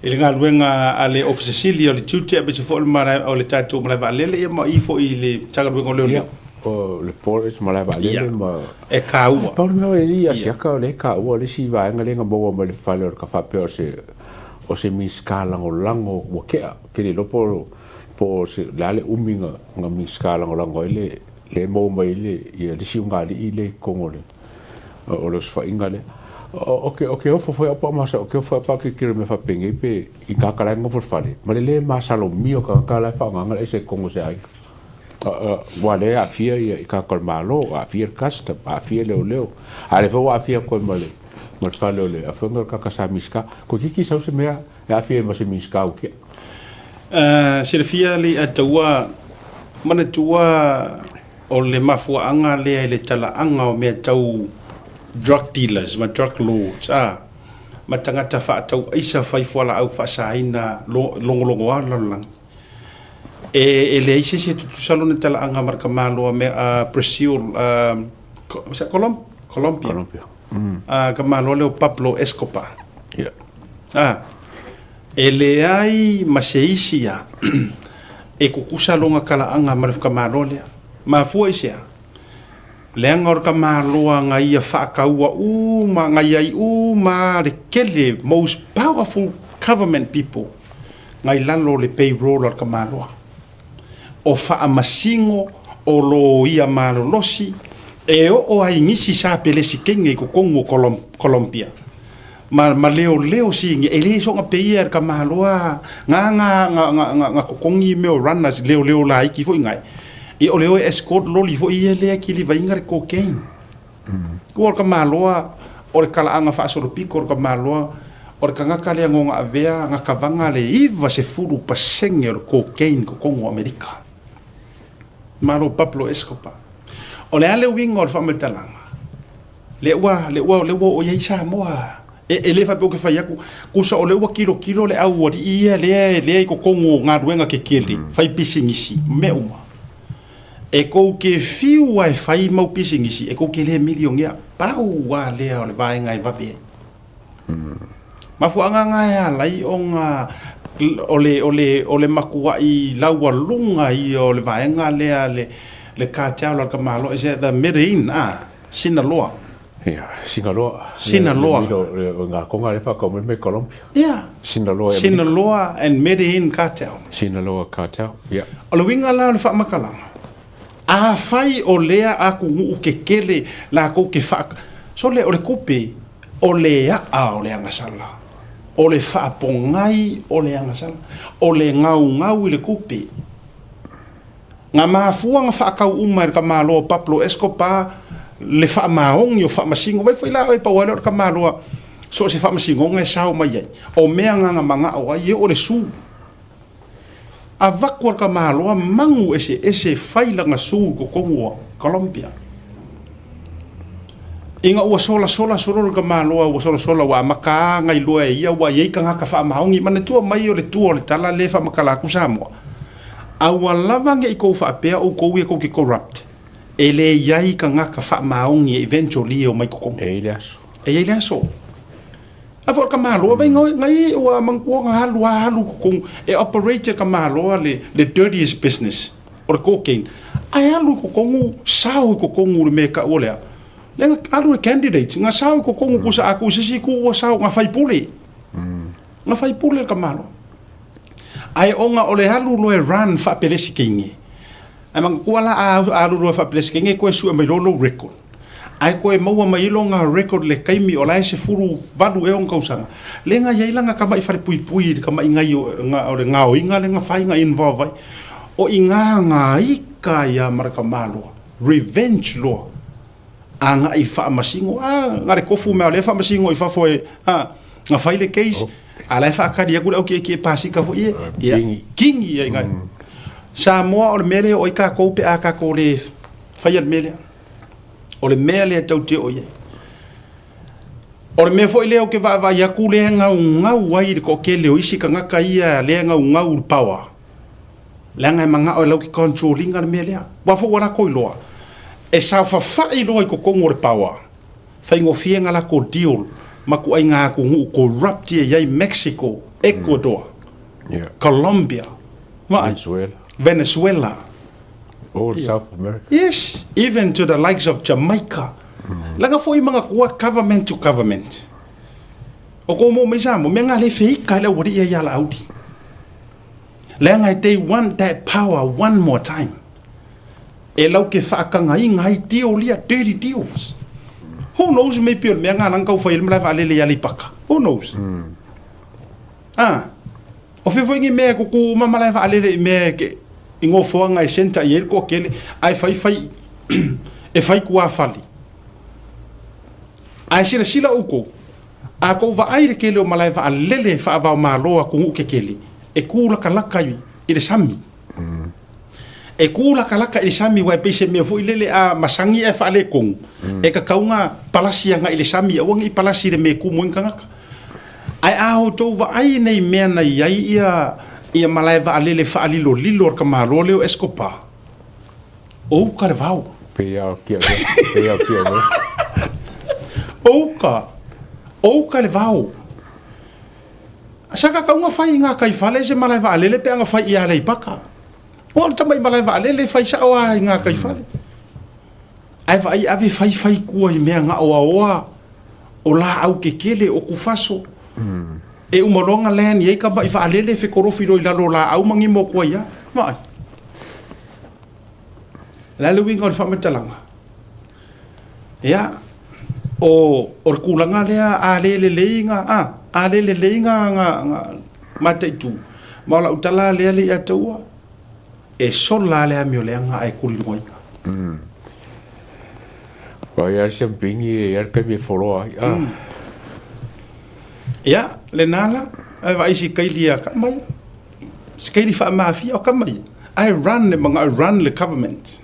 [SPEAKER 1] i le galuega a le Ofisa Sili o le Tiute aemaise foi o le malae, o le tatou malae vaalele, ia ma i foi i le Matagaluega o Leoleo.
[SPEAKER 7] Ia, o le Port malae vaalele ma
[SPEAKER 1] E kāua.
[SPEAKER 7] Pau le mea o le alii asiaka o lea e kāua le isi vaega lea na maua mai le fale o le ka faapea o se Minisita Lagolago ua tea, ou te le iloa po o se le a le umi na Minisita Lagolago ai le lea e maua mai ai le ia le isi o nā alii lea i totonu o le o le osofaiga lea. Ou te ofo foi au pe a ou te ofo foi au pe a tilotilo i mea faapenei pe i tagata la e nonofo i le fale ma le le masalomia o tagata la e faaaogaina le aisa i totonu o se aiga. Aua o lea e aafia i tagata o le Malo, aafia le custom, aafia leoleo, a o lea foi ua aafia atu ai ma le fale o le afioga o le tagata sa Minisita. Toeitiiti sau se mea e aafia ai ma se Minisita ua tea.
[SPEAKER 1] Silafia Leiataua, manatua o le mafuaaga lea i le talaaga o mea tau drug dealers ma drug lords, ma tagata faatau aisa fai fualaau faasaina logologoa le lalolagi. E leai se isi e tutusa lona talaaga ma le tamaloa mea Brazil, was that Colombia?
[SPEAKER 7] Colombia.
[SPEAKER 1] Tamaloa lea o Pablo Escobar. Yeah. E leai ma se isi a e kukusa lona talaaga ma le tamaloa lea. Mafua i se a? Leaga o le tamaloa na ia faataua uma, na iai uma le tele, most powerful government people na i lalo o le payroll a le tamaloa. O faamasino, o loia malolosi, e oo ai nisi sa pelesikene i totonu o Colombia. Ma leoleo sini, e le soona peia e le tamaloa, nga nga nga nga nga nga totogi mea o runners, leoleo laiti foi ngai. Ia o le o e escort loli foi ia lea kilivaiga le cocaine. Kua o le tamaloa, o le talaaga faasolopito o le tamaloa, O le tagata lea na ona avea na kavaga le 90% o le cocaine i totonu o Amerika. Malo Pablo Escobar. O le a le uiga o le faamatalaga? Lea ua, lea ua, lea ua oo i ai Samoa. E, e le faapea ou te fai atu, tusa o lea ua tilotilo le aualii ia lea, lea i totonu o galuega tetele, fai pisinisi, mea uma. E tou te fiu lava e fai mau pisinisi, e tou te le milionea. Pau lava lea o le vaega e vave ai. Mafuaaga na e ala ai ona o le, o le, o le matuai laualuga ia o le vaega lea le, le cartel a le tamaloa, is that the Medellin, ah, Sinaloa.
[SPEAKER 7] Ia, Sinaloa.
[SPEAKER 1] Sinaloa.
[SPEAKER 7] Le, le, le, ngā konga le whakau mai mai Colombia.
[SPEAKER 1] Yeah.
[SPEAKER 7] Sinaloa.
[SPEAKER 1] Sinaloa and Medellin cartel.
[SPEAKER 7] Sinaloa cartel, yeah.
[SPEAKER 1] O le uiga la o le faamatalaga, afai o lea atunuu kekele latou te faa... Sole, o le tupe, o le a'a o le agasala, o le faapogai o le agasala, o le gaugau i le tupe. Nga mafua nga faatau uma e le tamaloa o Pablo Escobar le faamaoni o faamasino. Vai foi la oe pau lava lea o le tamaloa so o se faamasinoga e sao mai ai. O mea nga nga manao ai e oo le su. Avatu a le tamaloa manu eseese fai lana su i totonu o Colombia. Ina ua solasola solo le tamaloa ua solasola ua amata a gailoa e ia ua i ai tagata faamaoni. Manatua mai o le tua o le tala lea e faamatala atu Samoa. Aua lava ne i kou faapea oukou ia kou te corrupt. E le i ai tagata faamaoni e eventually e omai totonu.
[SPEAKER 7] E i ai le aso.
[SPEAKER 1] E i ai le aso. A foi o le tamaloa vai ngai ua manatua na alu a alu totonu e operate e le tamaloa le le dirtiest business o le cocaine ae alu i totonu sao i totonu le mea e taua lea lea na alu e candidates na sao i totonu tusa a tuu i se isi itu ua sao na faipule na faipule le tamaloa. Ae ona o le alu loa e run faapelesikeine, ae manatua la a alu loa faapelesikeine e toe sue mai loa lou record. Ae toe maua mai ai lona record i le taimi o la e 18 ea ona tausaga, lea na i ai lana tamai falepuipui i le tamai o le gaoiga lea na fai na involve ai. O i ina na ita ai lava ma le tamaloa, revenge loa. Agai faamasino, a na le tofu mea o lea e faamasino i fafo e, a, na fai le case, a la e faatali atu le au tietie pasika foi e, ia, kingi ia i Samoa o le mea lea e oo ai tatou pe a tatou le faia le mea lea. O le mea lea tatou te oo i ai. O le mea foi lea ou te vaavaai atu lea e gaugau ai le toatele o isi tagata ia lea e gaugau i le power. Leaga e manao e lau ke control ina le mea lea. Aua foi ua latou iloa, e saofafai loa i totonu o le power, faigofie na latou deal ma ituaiga atunuu corrupt ia e i ai Mexico, Ecuador, Colombia, vaai, Venezuela.
[SPEAKER 7] All South America.
[SPEAKER 1] Yes, even to the likes of Jamaica. Leaga foi manatua government to government. O kou mo mai Samoa, mea nga le feika i le aualii ia ia Laauli. Leaga they want that power one more time. E lau ke faakagaina ai deal ia, dirty deals. Who knows maybe o le mea nga langa tau fai ai le malae vaalele i Aleipata. Who knows? Ah, o fea foi ni mea e kuku uma malae vaalele i mea ke, i nofoaga e centre i ai le toatele, ae fai fai e fai tuafale. Ae silasila outou, A kou vaai i le tele o malae vaalele faava-o-Malo a atunuu kekele, e kū lakalaka i le sami. E kū lakalaka i le sami aua e pei se mea foi lele a masani ae faaletonu, e tatau ona palasi agai i le sami, aua ne i palasi i le mea e tumu ai le tagata. Ae a outou vaai i nei mea na i ai ia malae vaalele faalilolilo a le tamaloa lea o Escobar, O uka le vao.
[SPEAKER 7] Pei a kia mea. Pei a kia mea.
[SPEAKER 1] O uka. O uka le vao. Sa kakauga fai i ngā kai fale se malae vaalele pe a na fai i Aleipata. Ua o le tamai malae vaalele fai sao lava i ngā kai fale. Ae vaai ave fai fai kua i mea gaoaoa o laau kekele o kufaso. E uma loa na land i ai tamai vaalele fekolofi loa i lalo o laau ma gimo atu ai lava. Vaai. O le a le uiga o le faamatalaga? Ia, o, o le tulaga lea a le lelei ga, a, a le lelei ga, ga, ga mataitu, ma o lau tala lea le ia te ua, e sola lava le amioleaga ae tuliloaina.
[SPEAKER 7] Aua e i ai lava si ampingi e i ai le taimi e foloa ai.
[SPEAKER 1] Ia, lena la, ae vaai si kaili a ka mai. Si kaili faamafia o ka mai. I run le manga, I run le government.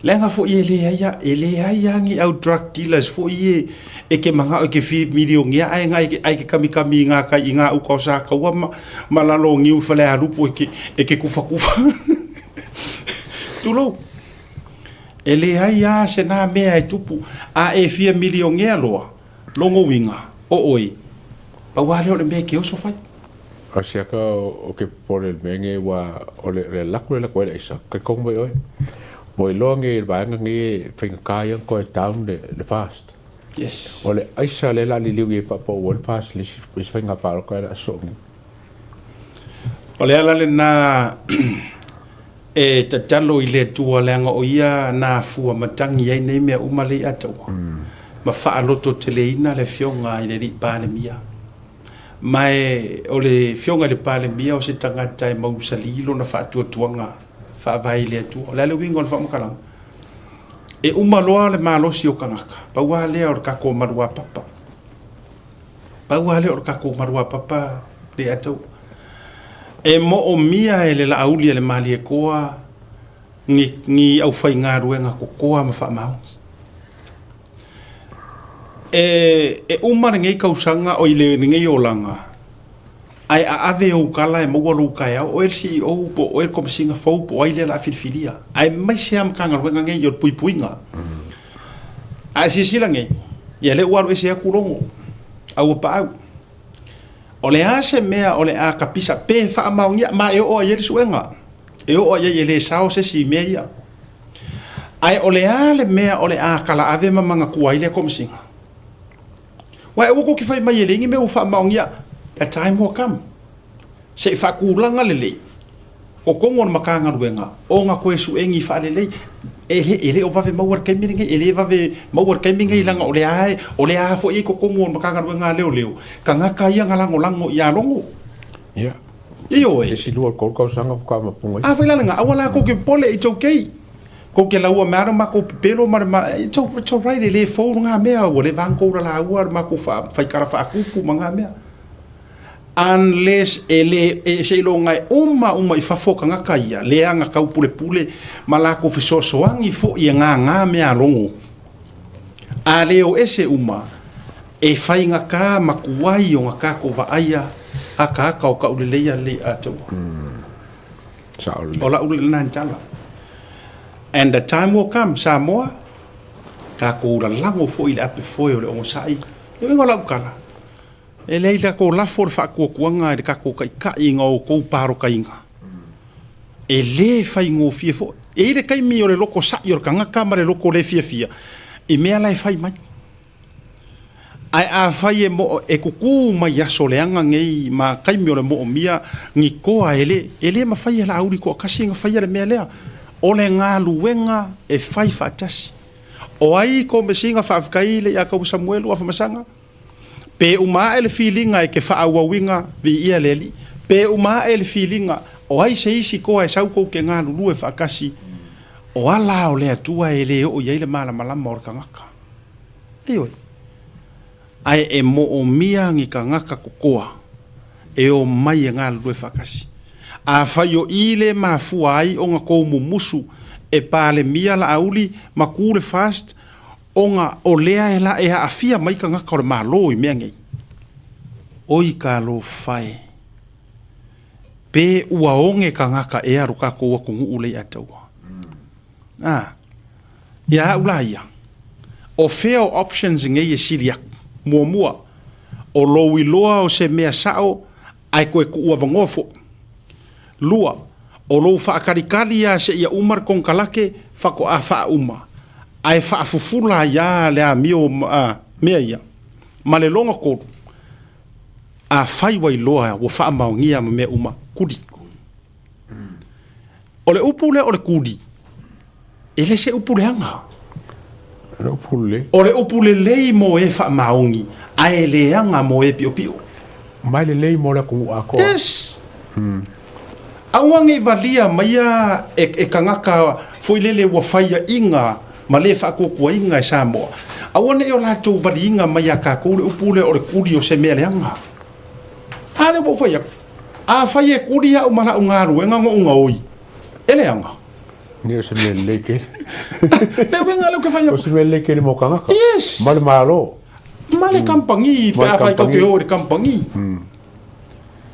[SPEAKER 1] Leaga foi e leai a, e leai a ni au drug dealers foi e, e ke mangao e ke fi milionea ae nga e ke, ae ke kamikami i ngā kai i ngā uka o Sakaua ma, ma lalo o niu i Falealupo e ke, e ke kufakufa. Tulou. E leai a se nā mea e tupu, a e fia milionea loa, Logo uiga, o oe, pau a lea o le mea e ke oso fai.
[SPEAKER 7] O se aka o ke popole i le mea nei ua o le le laku le laku ai le aisa kai kong mai oe. Ua iloa nei i le vaega nei e faigata ia ona toe down le le fast.
[SPEAKER 1] Yes.
[SPEAKER 7] O le aisa lea la liliu i ai paapaa ua le fast le isi le isi faiga palota e le aso nei.
[SPEAKER 1] O le ala lena E tatalo i le Atua leaga o ia na afua matagi ai nei mea uma lei ataua, ma faalototeleina le Afioga i le Alii Palemia. Ma e o le Afioga i le Palemia o se tagata e mausali lona faatuatuaga faavae i le Atua. O le a le uiga o le faamatalaga? E uma loa le malosi o tagata, pau lava lea o le tatou maluapapa. Pau lava lea o le tatou maluapapa le ataua. E moomia e le Laauli a le Malietoa ni, ni aufaigaluega kokoa ma faamaoni. E, e uma lenei tausaga, oi le, lenei olaga, ae aave ou tala e maua lou taeao, oe le CEO po o oe le Komesina fou po o ai lea o le a filifilia, aemaise lava Matagaluega nei o le puipuiga. A e silasila nei, ia lea ua alu ese atu Logo, a ua paau. O le a se mea o le a kapisa pe faamaonia, ma e oo ai i ai le suega, e oo ai i ai e le sao se isi i mea ia. Ae o le a le mea o le a kalaave ma manatua ai lea Komesina? Aua aua tou te fai mai e leai ni mea ua faamaonia, a time will come. Se i faatulaga lelei totonu o le Matagaluega ona toe suegi faalelei. E le, e le o vave maua i le taimi lenei, e le vave maua i le taimi lenei leaga o lea lava, o lea lava foi e i totonu o le Matagaluega a Leoleo tagata ia na lagolago ia Logo.
[SPEAKER 7] Ia.
[SPEAKER 1] Ioe.
[SPEAKER 7] Isi 2 3 tausaga faatoa mapunga
[SPEAKER 1] ai. A foi la lena, aua la tou te popole, it's okay. Kou te laua mea le makou pepelo ma le ma it's all, it's all right e le fou nga mea ua leva ona kou lalaua le makou fa faikala faakupu ma nga mea. Unless e le e seiloga e uma uma i fafo tagata ia leaga taupulepule ma lakou fesoasoani foi e gagā mea a logo. A le o ese uma e faigata ma tuai ona tatou vaaia akaaka o tauleleia lelei atoa.
[SPEAKER 7] Sao lelei.
[SPEAKER 1] O lau lena tala. And the time will come, Samoa, tatou lalago foi i le ape foe o le onosai. Le uiga o lau tala, e leai tatou lafo le faatuatuaga i le tatou taitai i na outou palotaina. E le faigofie foi. E i ai le taimi o le loto sa'i o le tagata ma le loto le fiafia i mea la e fai mai. Ae afai e mo, e kukū mai aso leaga nei ma taimi o le moomia ni toa e le, e le mafai e Laauli toatasi ona faia le mea lea. O le galuega e fai faatasi. O ai Komesina faafetai le ia Kaua Samuelu Afamasaga? Pe uma ae le filiga e ke faaauauina viia le Alii. Pe uma ae le filiga, o ai se isi toa e sau kou te galulue faatasi? O ala o le Atua e le oo i ai le malamalama o le tagata. Ioe. Ae e moomia ni tagata kokoa e omai e galulue faatasi. Afai o i le mafua ai ona kou mumusu e Palemia Laauli ma ku le FAST ona o lea e la e aafia mai tagata o le Malo i mea nei. Oi talofa e! Pe ua oge tagata ea lo tatou atunuu lea i Ataua? A. Ia au la ia, o fea o options nei e sili aku? Muamua, o lou iloa o se mea sao ae toe tuu avanoa foi. Lua, o lou faatalikali a seia uma le konekarake faatoa faauma ae faafufula ai a le amio a mea ia. Ma le lona tolu, afai ua iloa ua faamaonia ma mea uma, kuli. O le upu lea o le kuli, e le se upu leaga.
[SPEAKER 7] O le upu lelei.
[SPEAKER 1] O le upu lelei mo e faamaoni, ae leaga mo e piopio.
[SPEAKER 7] Mai lelei mo le atunuu atoa.
[SPEAKER 1] Yes. Aua nei valia maia e, e tagata foi lele ua faiaʻiga ma le faakuakuaina e Samoa. Aua ne i o latou valiina mai ia tatou le upu lea o le kuli o se mea leaga. A lea ua ou fai atu, afai e kuli au ma lau galuega na ou gaoi, e leaga.
[SPEAKER 7] Ne o se mea lelei tele.
[SPEAKER 1] Le uiga lea ou te fai atu.
[SPEAKER 7] O se mea lelei tele mo tagata.
[SPEAKER 1] Yes.
[SPEAKER 7] Ma le Malo.
[SPEAKER 1] Ma le kamupani, pe afai tou te o i le kamupani.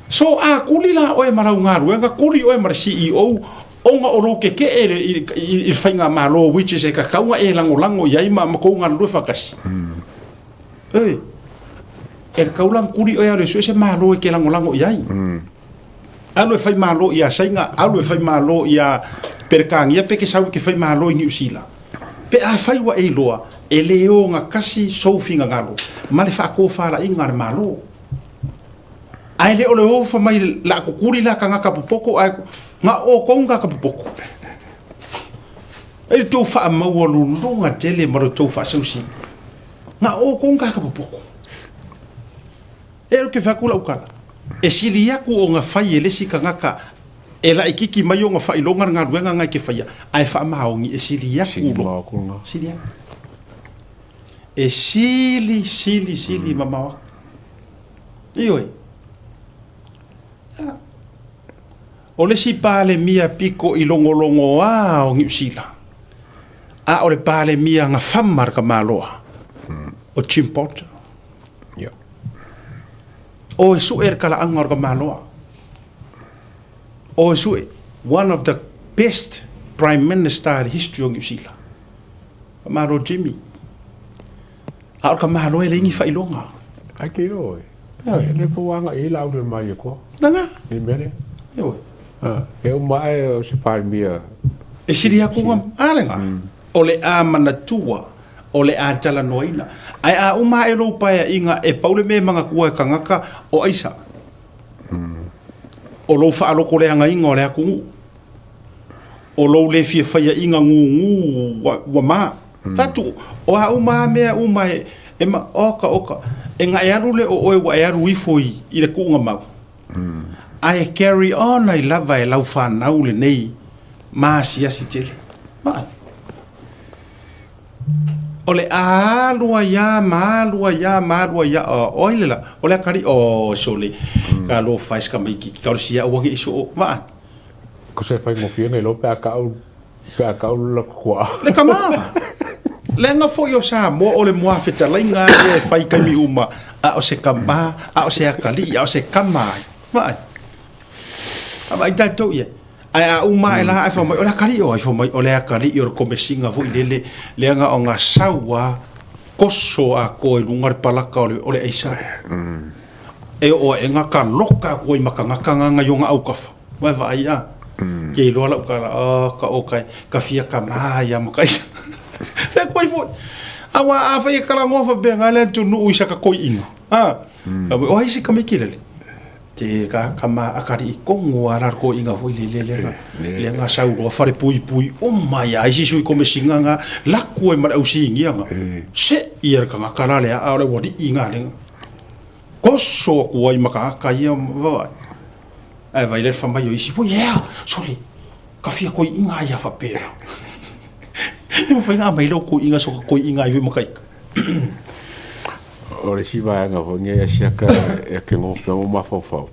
[SPEAKER 1] So a kuli la oe ma lau galuega, kuli oe ma le CEO ona o lou keke'e i le faigamalo which is e tatau ona e lagolago i ai ma tou galulue faatasi. Oi, e tatau la ona kuli oe alu e sue se malo e te lagolago i ai. Alu e fai malo ia Saina, alu e fai malo ia Peretania pe ke sau e te fai malo i Niu Sila. Pe afai ua e iloa, e le ogatasi sou finagalo ma le faatofalaiga a le Malo. Ae le o le ofa mai la kukuli la tagata popoko ae na o kou tagata popoko. E le tou faamaualuluga tele ma lo tou faasausili. Na o kou tagata popoko. E ou te fai atu lau tala, e sili atu ona fai e le isi tagata e laititi mai ona faailoga le galuega na e te faia, ae faamaoni e sili atu lo. Sili atu. E sili, sili, sili mamao atu. Ioe. O le isi Palemia piko i logologoa o Niu Sila, a o le Palemia na fama le tamaloa, o Jim Porter. O e sue le talaaga o le tamaloa. O e sue, one of the best Prime Minister in the history o Niu Sila. Faamalo Jimmy. A o le tamaloa e leai ni faailoga.
[SPEAKER 7] Ai ke iloa oe. E le po ua agai i ai Laauli o le Malietoa.
[SPEAKER 1] Lana.
[SPEAKER 7] I le mea lea. Ioe. E uma ae o se Palemia.
[SPEAKER 1] E sili atu nga, a lena. O le a manatua, o le a talanoaina. Ae a uma ae lou paeaiga e pau le mea e manatua e tagata o aisa. O lou faalotoleagaina o le atunuu. O lou le fia faiaina gugu ua ma. Fatu, o a uma a mea uma e, e ma, oka, oka, e na e alu lea o oe ua e alu ifo i, i le tuuga mau. Ae carry on ai lava e lau fanau lenei ma asiasi tele. Vaai. O le a alu ai a ma alu ai a ma alu ai a, o ai le la, o le akalii, o sole, ka alofa e si tamaititi, ka o le siaʻu ane i soo, vaai.
[SPEAKER 7] Ko se faigofie nei loa pe a kau pe a kau le lakukuaa.
[SPEAKER 1] Le tama! Leaga foi o Samoa o le muafetalaiga lava lea e fai i taimi uma, a o se tama, a o se atalii, a o se tama ai. Vaai. A vaai tatou i ai. Ae a uma ae la ae fai mai, o le atalii o ai? Fai mai, o le atalii o le komesiga foi lele, leaga o na sau a koso atoa i luga le palaka o le aisa. E oo ae ga ka loka aku ai ma tagata ga i ona autafa. Ua e vaai a? Ke iloa lau tala, oh, ka okay, ka fia kama ia ma ka ia. Fea koe foi. Aua afai e talanoa faapena le atunuu i saka koiina. Ha? O ai se tamaiti lele? Te ka kama akali i kongo a la koiina foi le le le le nga sau loa fale pui pui uma ia ai si sui komesinga nga laku ai ma le ausigia nga. Se ia le tagata la lea a o le uali'i nga le Koso aku ai ma ka aka ia vaai. Ae vai le fa mai o isi, ua yeah, sole, ka fia koiiga ai a faapea. E mafai ona aumai lau koiiga so ka koiiga ai foi ma ka ika.
[SPEAKER 7] O le isi vaega foi lenei a siaka e ke gope mo mafaufau,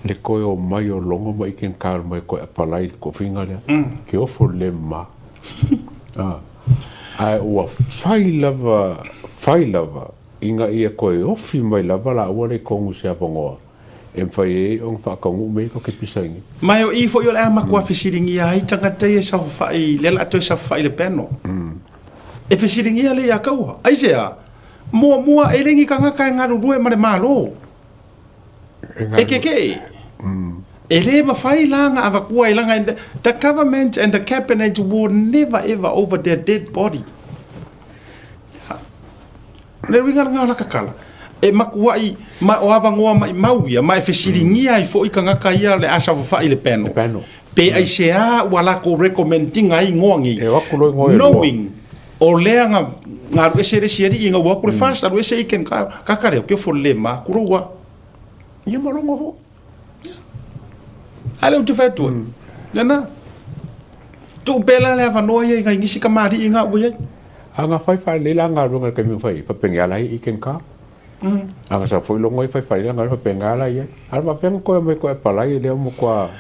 [SPEAKER 7] le toe o mai o logo ma ike na talu mai koe apalai i le tofiga lea, ke ofo le ma. Ae ua fai lava, fai lava ina ia toe ofi mai lava laua le tonu i se avanoa e mafai ai ona faataunuu mea ia tou te pisa ai nei.
[SPEAKER 1] Ma e o i foi o le a matua fesiligia ai tagata ia e saofafai, lea o le a toe saofafai i le panel. E fesiligia lea ia taua. Aisea? Muamua, e le ni tagata e galulue ma le Malo. E kekeʻe. E le mafai la ona avatua ai leaga the government and the cabinet will never ever over their dead body. O le uiga lena o laka tala, e matuai ma o avanoa maimau ia, ma e fesiligia ai foi tagata ia o le a saofafai i le panel, pe aisea ua latou recommend ina ai igoa nei, knowing o lea na alu ese le isi alii ina ua o atu le FAST, alu ese Aiken kaka lea, ke ofo le ma, kulou a.
[SPEAKER 7] Ia ma logo foi.
[SPEAKER 1] A lea ou te fai atu ai. Lena. Tuu pea la le avanoa ia i nai nisi kamali'i na ua i ai.
[SPEAKER 7] A na fai faalelei la galuega i le taimi na fai ai, faapena la e i Ken-Ka. A na sau foi logo ai fai faalelei la galuega, faapena la i ai. A na faapea ona toe omai e toe apalai lea ua matua.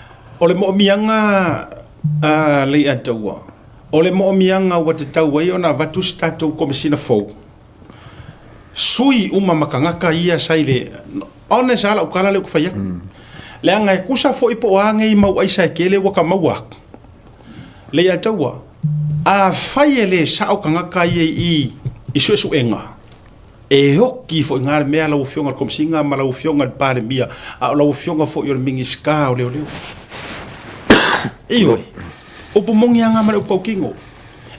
[SPEAKER 1] O le moomiaga a Leiataua, o le moomiaga ua tatau ai ona avatu se tatou Komesina fou, sui uma ma tagata ia sa i le honest lava lau tala lea ou te fai atu. Leaga e tusa foi po o a nei mau aisa e tele ua ta maua atu. Leiataua, afai e le sao tagata ia i i i suesuega, e oti foi na le mea lau Afioga i le Komesina ma lau Afioga i le Palemia, a o lau Afioga foi o le Minisita o Leoleo. Ioe, upu moni lava na ma le upu tautino.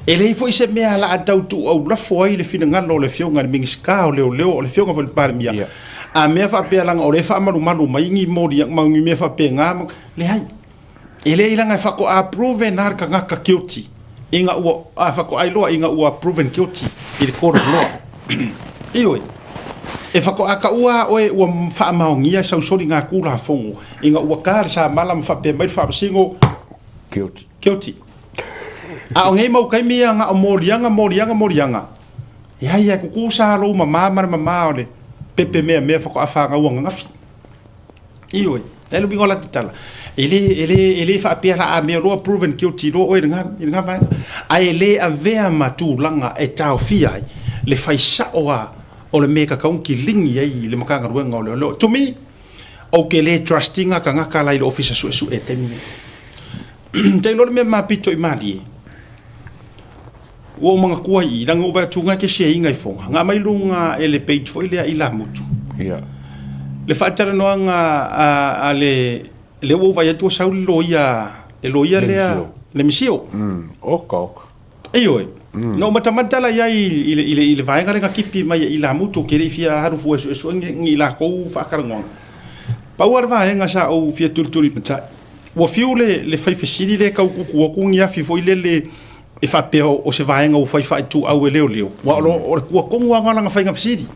[SPEAKER 1] E leai foi se mea o le a tau tuuaulafo ai le finagalo o le Afioga i le Minisita o Leoleo, o le Afioga foi i le Palemia, yeah. A mea faapea leaga o lea e faamalumalu mai ni moli ma ni mea faapena, leai. E leai leaga e faatoa proven lava le tagata guilty ina ua, a faatoa iloa ina ua proven guilty i le court of law. Ioe. E faatoa taua lava oe ua faamaonia sau soligatulafono ina ua ta le samala ma faapea mai le faamasino
[SPEAKER 7] guilty.
[SPEAKER 1] Guilty. A o nei mau taimi ia na o moliaga, moliaga, moliaga, ia ia tutusa lou mama ma le mama o le pepe meamea faatoa fanau ananafi. Ioe, e le uiga o la tatala. E le, e le, e le faapea la a mea loa proven guilty loa oe i lena, i lena vaega. Ae e le avea ma tulaga e taofia ai le fai sao lava o le mea e tatau ona kiligi ai le Matagaluega o Leoleo. To me, ou te le trust ina tagata la i le Ofisa Suesue i le taimi lenei. Te iloa le mea mapito i Malie, ua ou manatua i i, leaga ua ou vaai atu na e te share ina i Foga, na aumai luga e le page foi lea i Lamutu.
[SPEAKER 7] Yeah.
[SPEAKER 1] Le faatalanoaga a, a le, lea ua ou vaai atu ua sau le loia, le loia lea, le Misio.
[SPEAKER 7] Oka, oka.
[SPEAKER 1] Ioe. Na ou matamata la i ai i le, i le, i le vaega lea na tipi mai e Ilamutu, ou te le i fia alu fua e suesue ni, ni lakou faatalanoaga. Pau lava le vaega sa ou fia tulituli matai, ua fiu le, le fai fesili lea e tau tutu atu ni afi foi lele e faapea o se vaega ua fai faaituau e leoleo, aua o, lo, o le tua tonu lava lena o lana faiga fesili.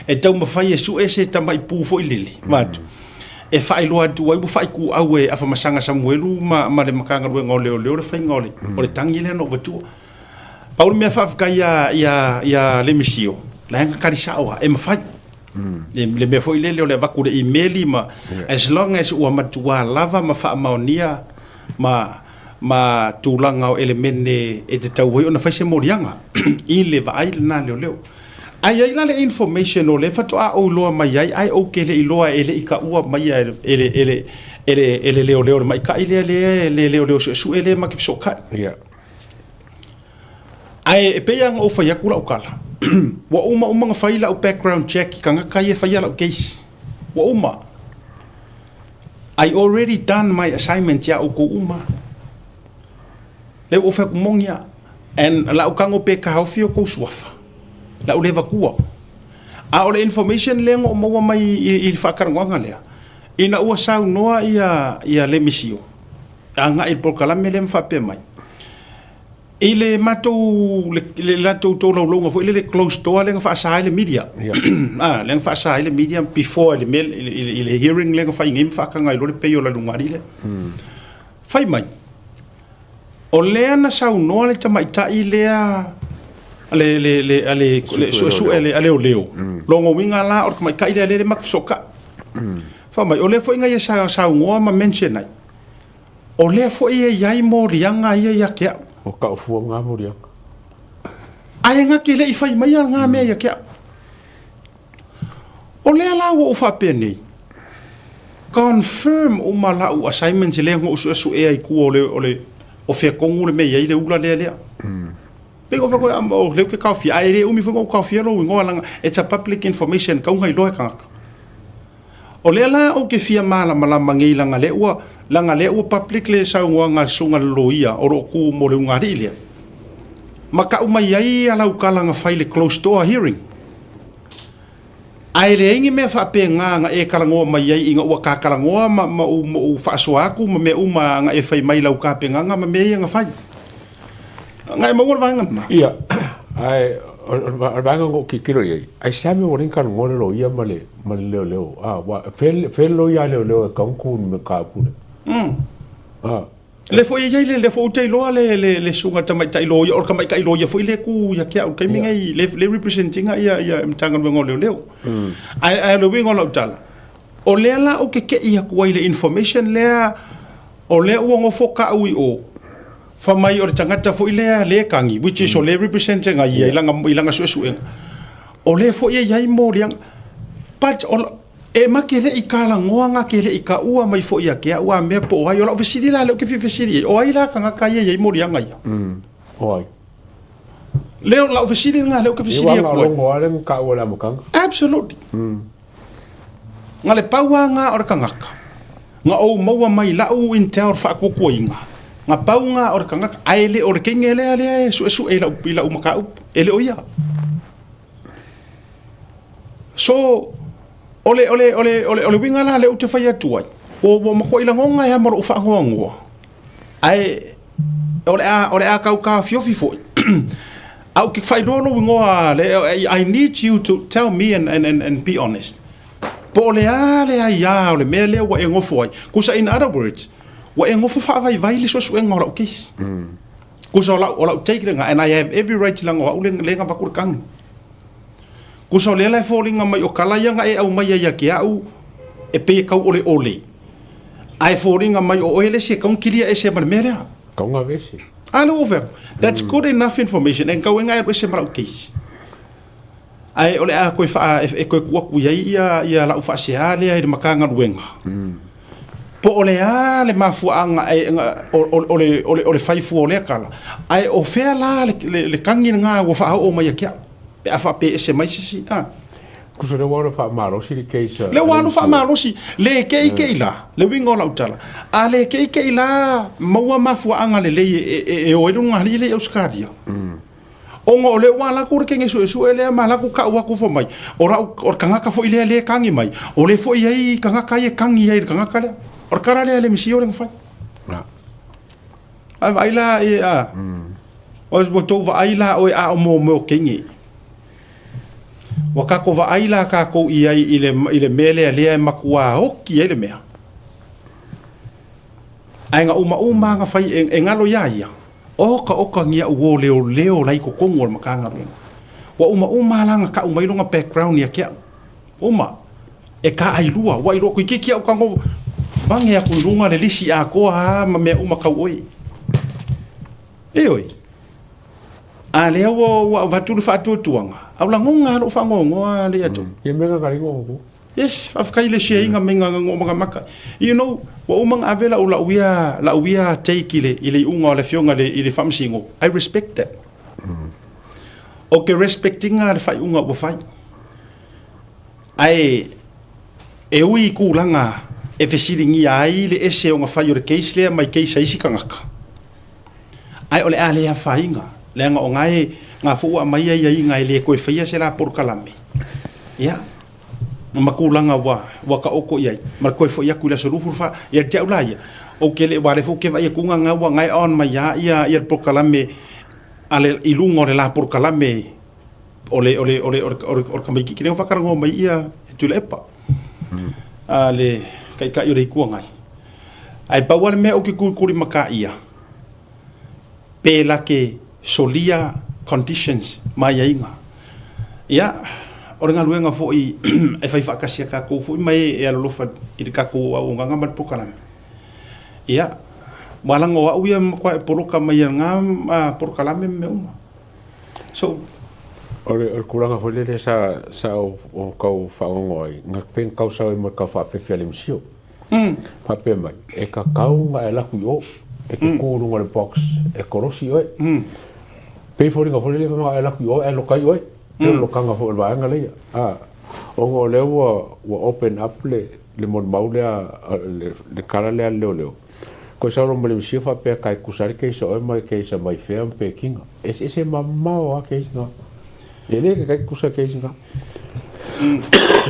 [SPEAKER 1] E taumafai e sue se tamai pu foi lele, vaeatu, e faailoa atu ai ua faaituau e Afamasaga Samuelu ma, ma le Matagaluega o Leoleo le faiga o le, o le tagi lea na ou avatua. Pau le mea faafetai ia, ia, ia Lemisio, la e na tali sao lava, e mafai. Le, le mea foi lele o le avatu i le imeli ma, as long as ua matua lava ma faamaonia ma, ma tulaga o elemene e tatau ai ona fai se moliaga i le vaai lena a leoleo. Ae i ai la le information o lea faatoa ou iloa mai ai, ae ou te le iloa e le i taua maia e le, e le, e le, e le leoleo le maita'i lea le, le leoleo suesue lea ma te fesootai.
[SPEAKER 7] Yeah.
[SPEAKER 1] Ae e pei lava ona ou fai atu lau tala, ua uma uma ona fai lau background check i tagata ia e faia lau case. Ua uma. I already done my assignment ia outou uma. Lea ua ou fai atu moni a. And lau tago pe taofi outou suafa. Lau le avatua. A o le information lea na ou maua mai i le faatalanoaga lea, ina ua saunoa ia, ia Lemisio agai i le polokalame lea ma faapea mai, I le matou, le, le latou tolaulauga foi lele closed door lea na faasa ai le media.
[SPEAKER 7] Yeah.
[SPEAKER 1] Ah, lea na faasa ai le media before i le mea, i le, i le hearing lea na fai nei ma faataga ai loa le pei o la lugali lea. Fai mai, o lea na saunoa le tamaitai lea a le, le, le, a le, le suesue a le, a leoleo. Lona uiga la o le tamaitai lea lea le matou fesootai. Fai mai, o lea foi na ia saunoa ma mention ai, O lea foi e i ai moliaga ia ia te au.
[SPEAKER 7] O kau fua nga moliaga.
[SPEAKER 1] Ae na te le i fai maia nga mea ia te au. O lea la ua ou faapea nei, confirm uma lau assignments lea na ou suesuea i tua o le, o le, o fea tonu le mea e i ai le ula lea lea. Pei o fea o lea ou te taofia, ae le umi foi na ou taofia lou igoa leaga it's a public information, kau na iloa e tagata. O lea la ou te fia malamalama nei leaga lea ua, leaga lea ua public le saunoaga a le susuga i le loia o lo o tu mo le ulugalii lea, ma tau mai ai a lau tala na fai i le closed door hearing. Ae leai ni mea faapena na e talanoa mai ai ina ua ta talanoa ma, ma ou, ma ou faasoa atu ma mea uma na e fai mai i lau tapenaga ma mea ia na fai. Na e maua le vaega lena?
[SPEAKER 7] Ia, ae o le vaega na ou tilotilo i ai, aisea mea ua leai ni talanoa le loia ma le, ma le leoleo, a, ua, fea, fea le loia a leoleo e tau ona tu i le mataupu lea? A.
[SPEAKER 1] Lea foi e i ai le, lea foi ou te iloa le, le, le susuga tamaitai loia, o le tamaitai loia foi lea e tu ia te au i le taimi nei, le, le represent ina ia, ia Matagaluega o Leoleo. Ae, ae o le uiga o lau tala, o lea la ou te tei atu ai i le information lea, o lea ua nofo tau i o, fai mai o le tagata foi lea lea e tagi, which is o lea e represent ina ia i lana, i lana suesuega, o lea foi e i ai moliaga. But o, E ma ke le i talanoa na ke le i taua mai foi ia te au a mea po o ai. O lau fesili la lea ou te fia fesili ai, o ai la tagata ia e i ai moliaga ia?
[SPEAKER 7] O ai?
[SPEAKER 1] Lea o lau fesili lena lea ou te fesili atu ai.
[SPEAKER 7] Logo lava lea na taua i le amataga.
[SPEAKER 1] Absolutely. Na le pau lava na o le tagata na ou maua mai lau intel faatuatuaina, na pau na o le tagata, ae le o le teine lea lea e suesue i lau, i lau mataupu, e le o ia. So, o le, o le, o le, o le, o le uiga la lea ou te fai atu ai, ua, ua matuai lagona ai lava ma lou faanoanoa, ae o le a, o le a tau taofiofi foi, ae ou te faailoa lou igoa, I need you to tell me and, and, and, and be honest. Po o le a le aia o le mea lea ua e nofo ai. Kusa in other words, ua e nofo faavaivai le suesuega o lau case. Kusa o lau, o lau take lena, and I have every right leaga o au lea na avatu le tagi. Kusa o lea la e foliga mai o kala ia na e aumaia ia te au e pei e tauoleole, ae foliga mai o oe le isi e tau na kilia ese ma le mea lea.
[SPEAKER 7] Tau na vese.
[SPEAKER 1] A lea ua ou fai atu, that's good enough information e tau ai na e alu ese ma lau case. Ae o le a toe faa, e toe tuu atu i ai ia, ia lau faasea lea i le Matagaluega. Po o le a le mafuaaga e, o, o, o, le, o, le, o le fai fua o lea tala, ae o fea la le, le, le tagi lena ua faaoo mai ia te au, pe a faapea e ese mai se isi, a.
[SPEAKER 7] Tusa lea ua alu faamalosi le case a.
[SPEAKER 1] Lea ua alu faamalosi, le keikei la, le uiga o lau tala, a le keikei la maua mafuaaga lelei e, e, e o ai luga alii lea i Ausetalia. Ona o lea ua alu atu le teine suesue lea ma alu atu tau atu fai mai, o lau, o le tagata foi lea lea e tagi mai, o lea foi e i ai tagata ia e tagi ai i le tagata lea. O le tala lea a le MCO lea na fai. Ae vaai la e a, o ua tou vaai la oe a o mo mea o teine. Ua tatou vaai la tatou i ai i le, i le mea lea lea e matua oti ai le mea. Ae na umauma na fai e, e galo iā ia. Oka oka ni a'u ō leoleo la i totonu o le Matagaluega. Ua umauma la na ta'u mai lona background ia te a'u. Uma. E kā'ailua. Ua iloa toeitiiti a'u tago vage atu i luga le lisi atoa a ma mea uma tau oe. Ioe. A lea ua ua avatu le faatuatuaga, a o lagona lava lo'u faanoanoa le ia te a'u.
[SPEAKER 7] Ia mea gagaliga o outou.
[SPEAKER 1] Yes, faafetai i le share ina mai nga makamaka. You know, ua uma ona ave lau lau ia lau ia take i le i le iuga o le afioga i le i le Faamasino. I respect that. Ou te respect ina le faaiuga ua fai. Ae e ui i tulaga e fesiligia ai le ese o na fai o le case lea mai case a isi tagata. Ae o le a le afaina, leaga o na e na foi ua aumai aiaiga e le toe faia se la polokalame. Ia, ma tulaga ua, ua taoto i ai, ma le toe foi atu i le aso 24. Ia te au la ia, ou te le, aua o lea foi ou te vaai atu na ua gae on mai lava ia, ia le polokalame a le, i luga o le la polokalame o le, o le, o le, o le, o le, o le tamaitiiti lea ua faatalanoa mai ia Tuilaepa, a le Taitai o le Itu Agai. Ae pau lava le mea ou te tulitulimatāia, pe la te solia conditions ma aiaiga. Ia, o le galuega foi e fai faatasi a tatou foi ma e alolofa i le tatou auaunaga ma le polokalame. Ia, ua laga o au ia e matua e poloka mai e lena polokalame ma mea uma. So,
[SPEAKER 7] O le tulaga foi lele sa sa ou tau faalogo ai, na pei na tau sau ai mo le tau faafefe a le MCIL. Faapea mai, e tatau ona e alu atu i o, e te tu i luga o le box e kolosi oe. Pei foliga foi lele na e alu atu i o ae loka ai oe. Pei o le lokaga foi o le vaega lea. Ona o lea ua ua open up le le molimau lea le tala lea a le leoleo. Koe sau loa ma le MCIL faapea kai tusa ai le case a oe ma le case a Maifea ma Pekinga. Eseese mamao lava case na. E le kai tusa case na.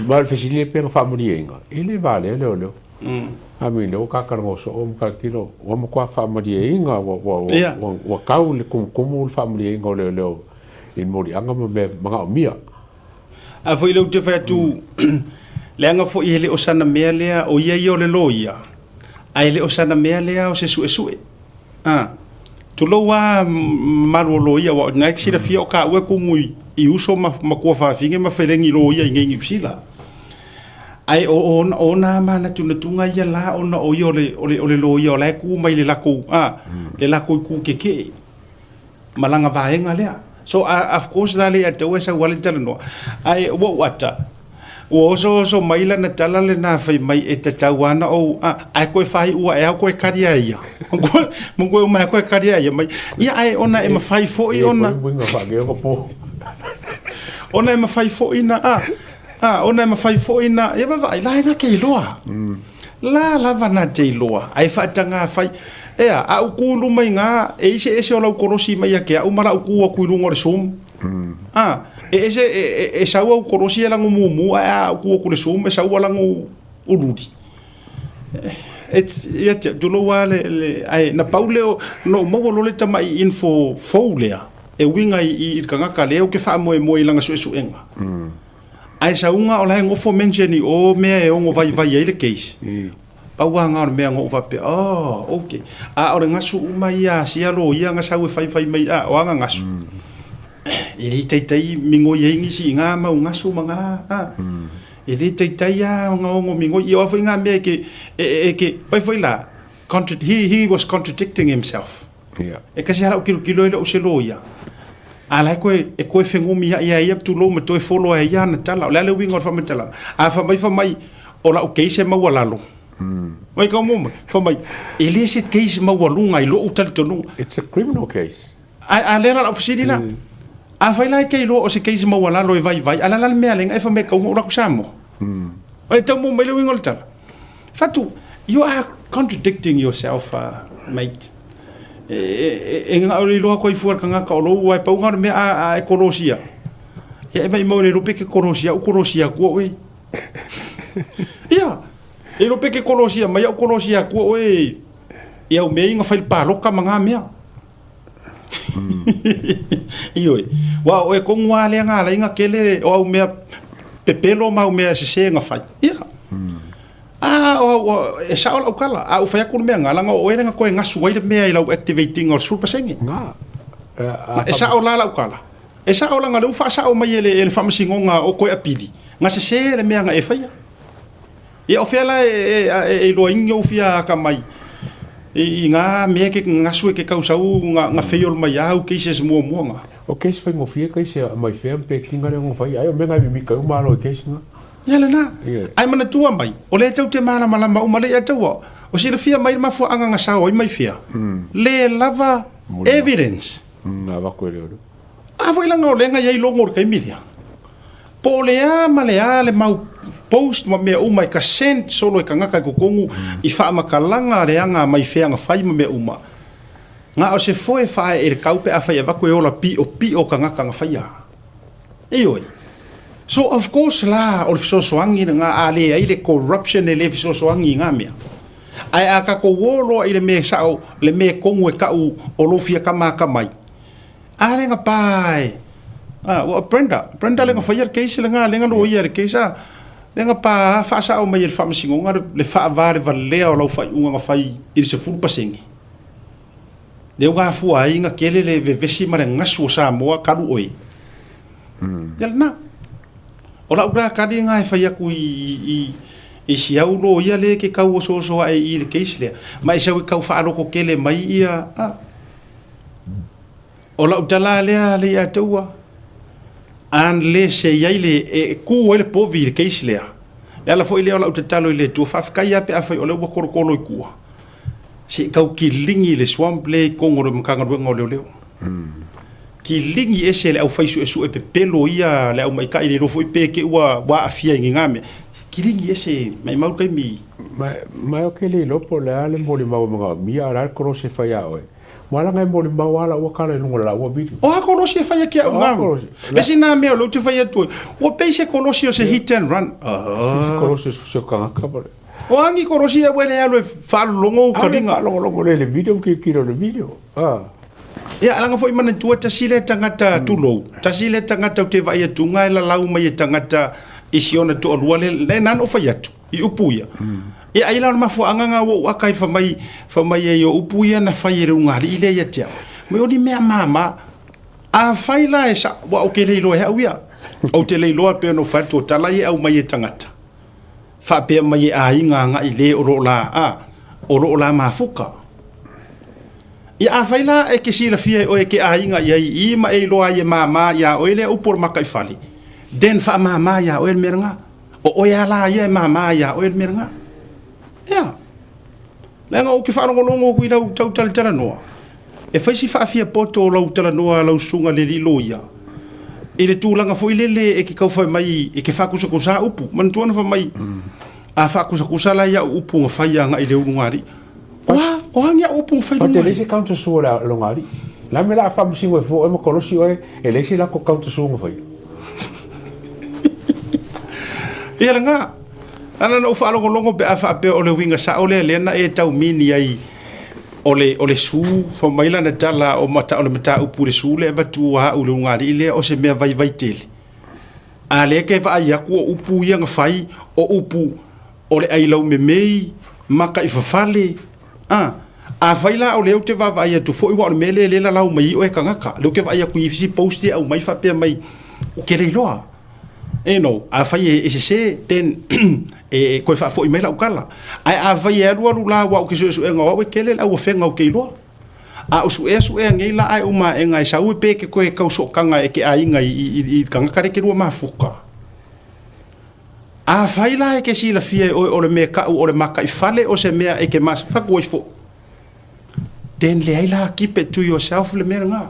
[SPEAKER 7] Ma o le fesili lea pei ona faamalieina, e le valea leoleo. I mean, lea ua tatalanoa soo ma tautino, ua matua faamalieina, ua tau i le tumutumu le faamalieina o leoleo i le moliaga ma mea manaomia.
[SPEAKER 1] A foi lea ou te fai atu, leaga foi e le o sana mea lea, o ia ia o le loia, ae le o sana mea lea o se suesue. A, tulou a mamalu o loia, aua o lena e te silafia o taua e tumu i uso ma matua fafine ma felegi loia i inei i Niu Sila. Ae o ona manatunatuga ia la ona o ia o le loia o la e tu mai le latou, a, le latou itu tetee ma lana vaega lea. So, of course la le ia te au e sau lava le talanoa. Ae ua ou ata, ua osooso mai lana tala lena fai mai e tatau lava ona ou, a, ae toe faaiu ae lava toe kali a ia. Ma toe uma toe kali a ia mai. Ia ae ona e mafai foi ona... Ona e mafai foi na, a, a, ona e mafai foi na, ia vaavaai, la e na te iloa. La lava na te iloa, ae faataga fai. Ea, a ou tu i luma i ina, e i se ese o lau kolosi mai ia te au ma lau tu atu i luga o le Zoom. A, e ese, e, e, e sau au kolosi e lago mumu, ae a ou tu atu i le Zoom, e sau a lago ululi. It's, ia te, tulou lava le, le, ae na pau lea o, na ou maua loa le tamai info fou lea, e uiga i, i, i le tagata lea ou te faamoemoe i lana suesuega. Ae sauga o la e nofo mention i o mea e ono vaivai ai le case. Pau lava na o le mea na ou faapea, oh, okay. A o le gasu uma ia a sia loia na sau e faifai mai, a, o ana gasu. E le taitai migoi ai nisi i ngā mau gasu ma ngā, a. E le taitai lava ona ono migoi. Ia o a foi ngā mea e ke, e, e ke, pai foi la, contra, he, he was contradicting himself. Ia. E kasi hala o kilokilo e le o se loia. A la e koe, e koe whengomi ia ia tulou ma toe follow e ia ana tala. O le a le uiga o le faamatalaga. A fai mai fai mai, o lau case e maualalo. Mai kau mo mai, fai mai, e le se case maualuga i lou talitonuga.
[SPEAKER 7] It's a criminal case.
[SPEAKER 1] A, a lea la lau fesili la. Afai la e te iloa o se case maualalo e vaivai, a la la le mea lenga e fai mai e kau o laku Samoa. E tau mo mai le uiga o le tala. Fatu, you are contradicting yourself, mate. E, e, e nga o iloa koe fua kangaka o lou ai paunga o le mea a, a e kolosia. Ia e mai mau le rope ke kolosia, u kolosia kua oe. Ia, e rope ke kolosia mai au kolosia kua oe. Ia o mea inga whai paloka ma ngā mea. Ioe. Wa o e kongu a lea ngā lainga kele o au mea pepelo ma au mea sese nga whai. Ia. A o au e sao lau kala. A u whai aku le mea ngā langa o oe lenga koe ngasu ai le mea i lau activating o le 10%.
[SPEAKER 7] Ngā.
[SPEAKER 1] E sao la lau kala. E sao langa le u whaasao mai e le, e le whaamasingonga o koe apili. Nga sese le mea nga e whaia. Ia o fea la e, e, e, e iloa ingi ou fia akamai i, i ngā mea ke ngasu e ke kausau nga, nga wheiol mai au cases muamua nga.
[SPEAKER 7] O case whaingofie case a mai fea pe kinga le ngo whai ai o menga mi mika u malo i case nga.
[SPEAKER 1] Ia lena.
[SPEAKER 7] Ia.
[SPEAKER 1] Ai manatua mai, o lea tau te malamalama uma le ia taua, o silafia mai le mafuaaga nga sao ai mai fea. Le lava evidence.
[SPEAKER 7] Nga vaku e leo.
[SPEAKER 1] A foi langa o lea nga iai logo o le taimi lea. Po o le a ma le a le mau post ma mea uma e ka send solo e kangaka i kokongu i faamakalaga leaga mai fea nga fai ma mea uma. Nga o se foe faaee le kau pe afai avaku e ola piopio kangaka nga faia. Ioe. So of course la o le fesoasoani lena a leai le corruption e le fesoasoani i nga mea. Ae a tatou o loa i le mea sao le mea tonu e tau o lou fia kamaakamai, a le ga pa e a ua Brenda, Brenda le ga faia le case lena le ga loia le case a le ga pa faasao mai e le Faamasinoga le faava le valea o lau faaiuga na fai i le 10%. Lea ua afua ai na kele le vevesi ma le gasu o Samoa kalu oe. Ia lena. O lau la kali nga e fai atu i, i, i si au loia le ke kau osooso ae i le case lea. Ma e sau e kau faaloko kele mai ia, a, o lau tala lea le ia taua, unless e iai le, e ku ai le povi i le case lea. Le ala foi lea o lau tatalo i le Atua, faafetai lava pe afai o lea ua kolokolo i tua. Se i tau kiligi le swamp lea i totonu o le Matagaluega o Leoleo. Kiligi ese le aufai suesue pepelo ia le aumaikai le iloa foi pe te ua ua aafia i ni ngā mea. Kiligi ese maimau le taimi.
[SPEAKER 7] Ma, ma o ke le iloa po o le a le molimau e manaomia a o le a le kolosi e fai ia oe. Ua laga e molimau a lau kala i luga o le laua video.
[SPEAKER 1] O a kolosi e fai ake au ngā. Le isi nā mea o lea ou te fai atu ai, ua pei se kolosi o se hit and run.
[SPEAKER 7] Se kolosi o se kangaka po le.
[SPEAKER 1] O a ni kolosi e ua le alu e faalologo u kaliga.
[SPEAKER 7] Alu e faalogologo le le video, kilokilo le video.
[SPEAKER 1] Ia, laga foi manatua tasi lea tagata tulou, tasi lea tagata ou te vaai atu nga e lalau mai e tagata i si ona toalua le, le na ona ou fai atu i upu ia. Ia ai la o le mafuaaga na ua ou aka ai fai mai ai o upu ia na fai e le ulugalii lea ia te au. Mai o ni mea mama. Afai la e sao, aua ou te le iloa e au ia. Ou te le iloa pei ona ou fai atu o tala ia e aumai e tagata. Faapea mai e aiga agai le o lo o la, a, o lo o la mafuka. Ia afai la e ke silafia e oe e ke aiga i ai i ma e iloa ai e mama iā oe lea upu o le makaifale, then faamama iā oe le mea lena. O oe a la ia e mama iā oe le mea lena. Ia. Leaga ou te faalogologo atu i lau tau talatalanoa, e fai si faafiapoto o lau talanoa a lau susuga i le alii loia, i le tulaga foi lele e te tau fai mai e te faakusakusa upu. Manatua na fai mai, a faakusakusa la i au upu na fai agai i le ulugalii. O a, o a ni au upu na fai i le
[SPEAKER 7] ulugalii? E leai se counter sue a le ulugalii. O le a le mea o le a faamasino ai fua oe ma kolosi oe, e leai se latou counter sue na faia.
[SPEAKER 1] Ia lena. Ana na ou faalogologo pe a faapea o le uiga sao lea lea na e tau mini ai o le o le su fai mai lana tala o mata o le mataupu i le su lea e avatu a au i le ulugalii lea o se mea vaivai tele. A lea ke vaai atu o upu ia na fai o upu o le ai laumemei maka i fafale a afai la o lea ou te vaavaai atu foi aua o le mea lea lea e lalau mai ai oe tagata lea ou te vaai atu i isi post ia e aumai faapea mai ou te le iloa. You know, afai e sese, then e toe faafoi mai lau tala. Ae afai e alualu la aua ou te suesuega o au e tele le auafega ou te iloa. A o suea suea nei la ae uma aega e sau pe ke toe tau sootaga e ke aiga i tagata lea e te lua mafuta. Afai la e te silafia e oe o le mea tau o le mataifale o se mea e te fatu ai foi, then leai la keep it to yourself le mea lena.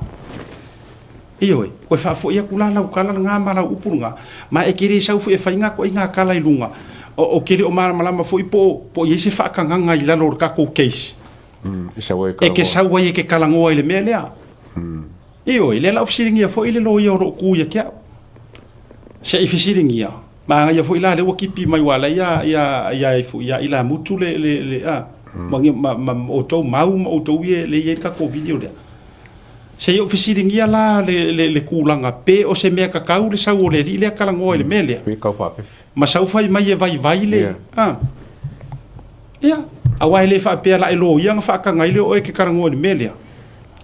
[SPEAKER 1] Ioe, koe faafoi atu la lau tala lena ma lau upu lena, ma e te le sau foi e fai nga ituaiga tala i luga, o te le o malamalama foi po o i ai se faatagaga i lalo o le tatou case, e te sau ai e te talanoa i le mea lea. Ioe, lea la ua fesiligia foi le loia o lo o tu ia te au. Se i fesiligia, Manaia foi la lea ua kipi mai aua la ia ia ia ifo ia ilamutu le le le a ma ma ma outou mau ma outou ia le i ai le tatou video lea. Se i ou fesiligia la le le le tulaga pe o se mea tatau le sau o le alii lea talanoa i le mea lea.
[SPEAKER 7] Pe tau faafefe.
[SPEAKER 1] Ma sau fai mai e vaivai le a. Ia, aua e le faapea la e loia na faataga ai lea o oe e te talanoa i le mea lea.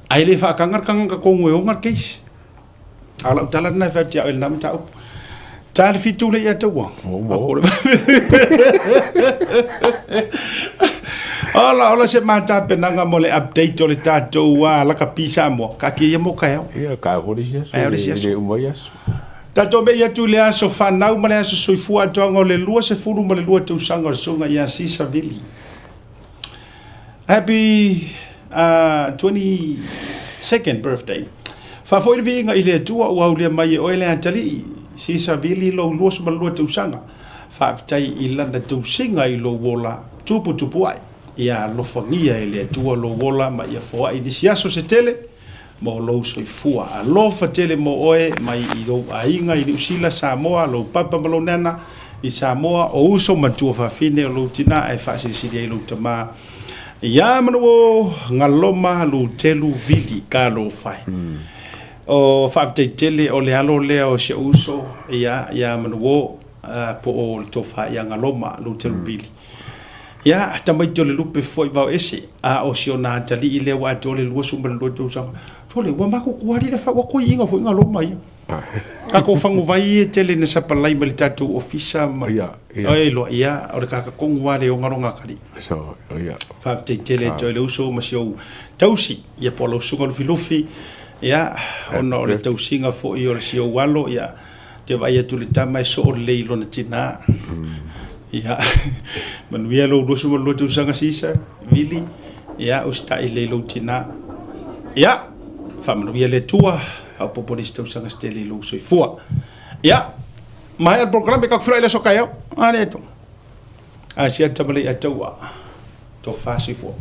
[SPEAKER 1] Ae le faataga le tagata tonu e ona le case. A o lau tala lena e fai atu ia oe i lena mataupu. Ta le fitu le ia taua. Ola, ola se matapenaga mo le update o le tatou a lakapi Samoa. Kaatia ia mo taeao.
[SPEAKER 7] Ia, taeao foi le isi aso.
[SPEAKER 1] Taeao le isi aso.
[SPEAKER 7] E le uma ai aso.
[SPEAKER 1] Tatou mei atu i le aso fanau ma le aso soifua atoaga o le 22 tausaga o le Susuga ia Sisa Vili. Happy 22nd birthday. Faafoi le viiga i le Atua ua aulia mai e oe le atalii, Sisa Vili lou 22 tausaga. Faafetai i lana tausiga i lou ola tuputupu ae. Ia alofagia e le Atua lou ola ma ia foai nisi aso se tele mo lou soifua. Alofa tele mo oe mai i lou aiga i Niu Sila, Samoa, lou papa ma lou nana i Samoa, o uso ma tuafafine o lou tina ae faasilisili ai lou tama ia Manuo Galoma Lutelu Vili Talofa e. O faafetai tele o le alo lea o si ou uso ia ia Manuo po o le tofa ia Galoma Lutelu Vili. Ia, tamaiti o le lupe foi vao ese, a o si ona atalii lea ua atoa le 22 tausaga. Sole, ua matutua alii le fa, ua toeaiina foi Galoma ia. Tatou faguvai ia e tele ina sapalai mai le tatou ofisa ma...
[SPEAKER 7] Ia, ia.
[SPEAKER 1] Oi loa, ia, o le tagata tonu lava le ona lona atalii.
[SPEAKER 7] So, ia.
[SPEAKER 1] Faafetai tele atu ai le uso ma si ou tausi, ia po o lau susuga Lufilufi, ia, ona o le tausiga foi o si ou alo, ia, te vaai atu i le tama e soo lelei i lona tinā. Ia, manuia lou 22 tausaga Sisa, Vili, ia, usitai lelei i lou tinā. Ia, faamanuia le Atua, faaopoopo nisi tausaga se tele i lou soifua. Ia, maea le polokalame, tatou feiloai i le aso taeao. A le atu. A sia tamalai a taua. Tofa soifua.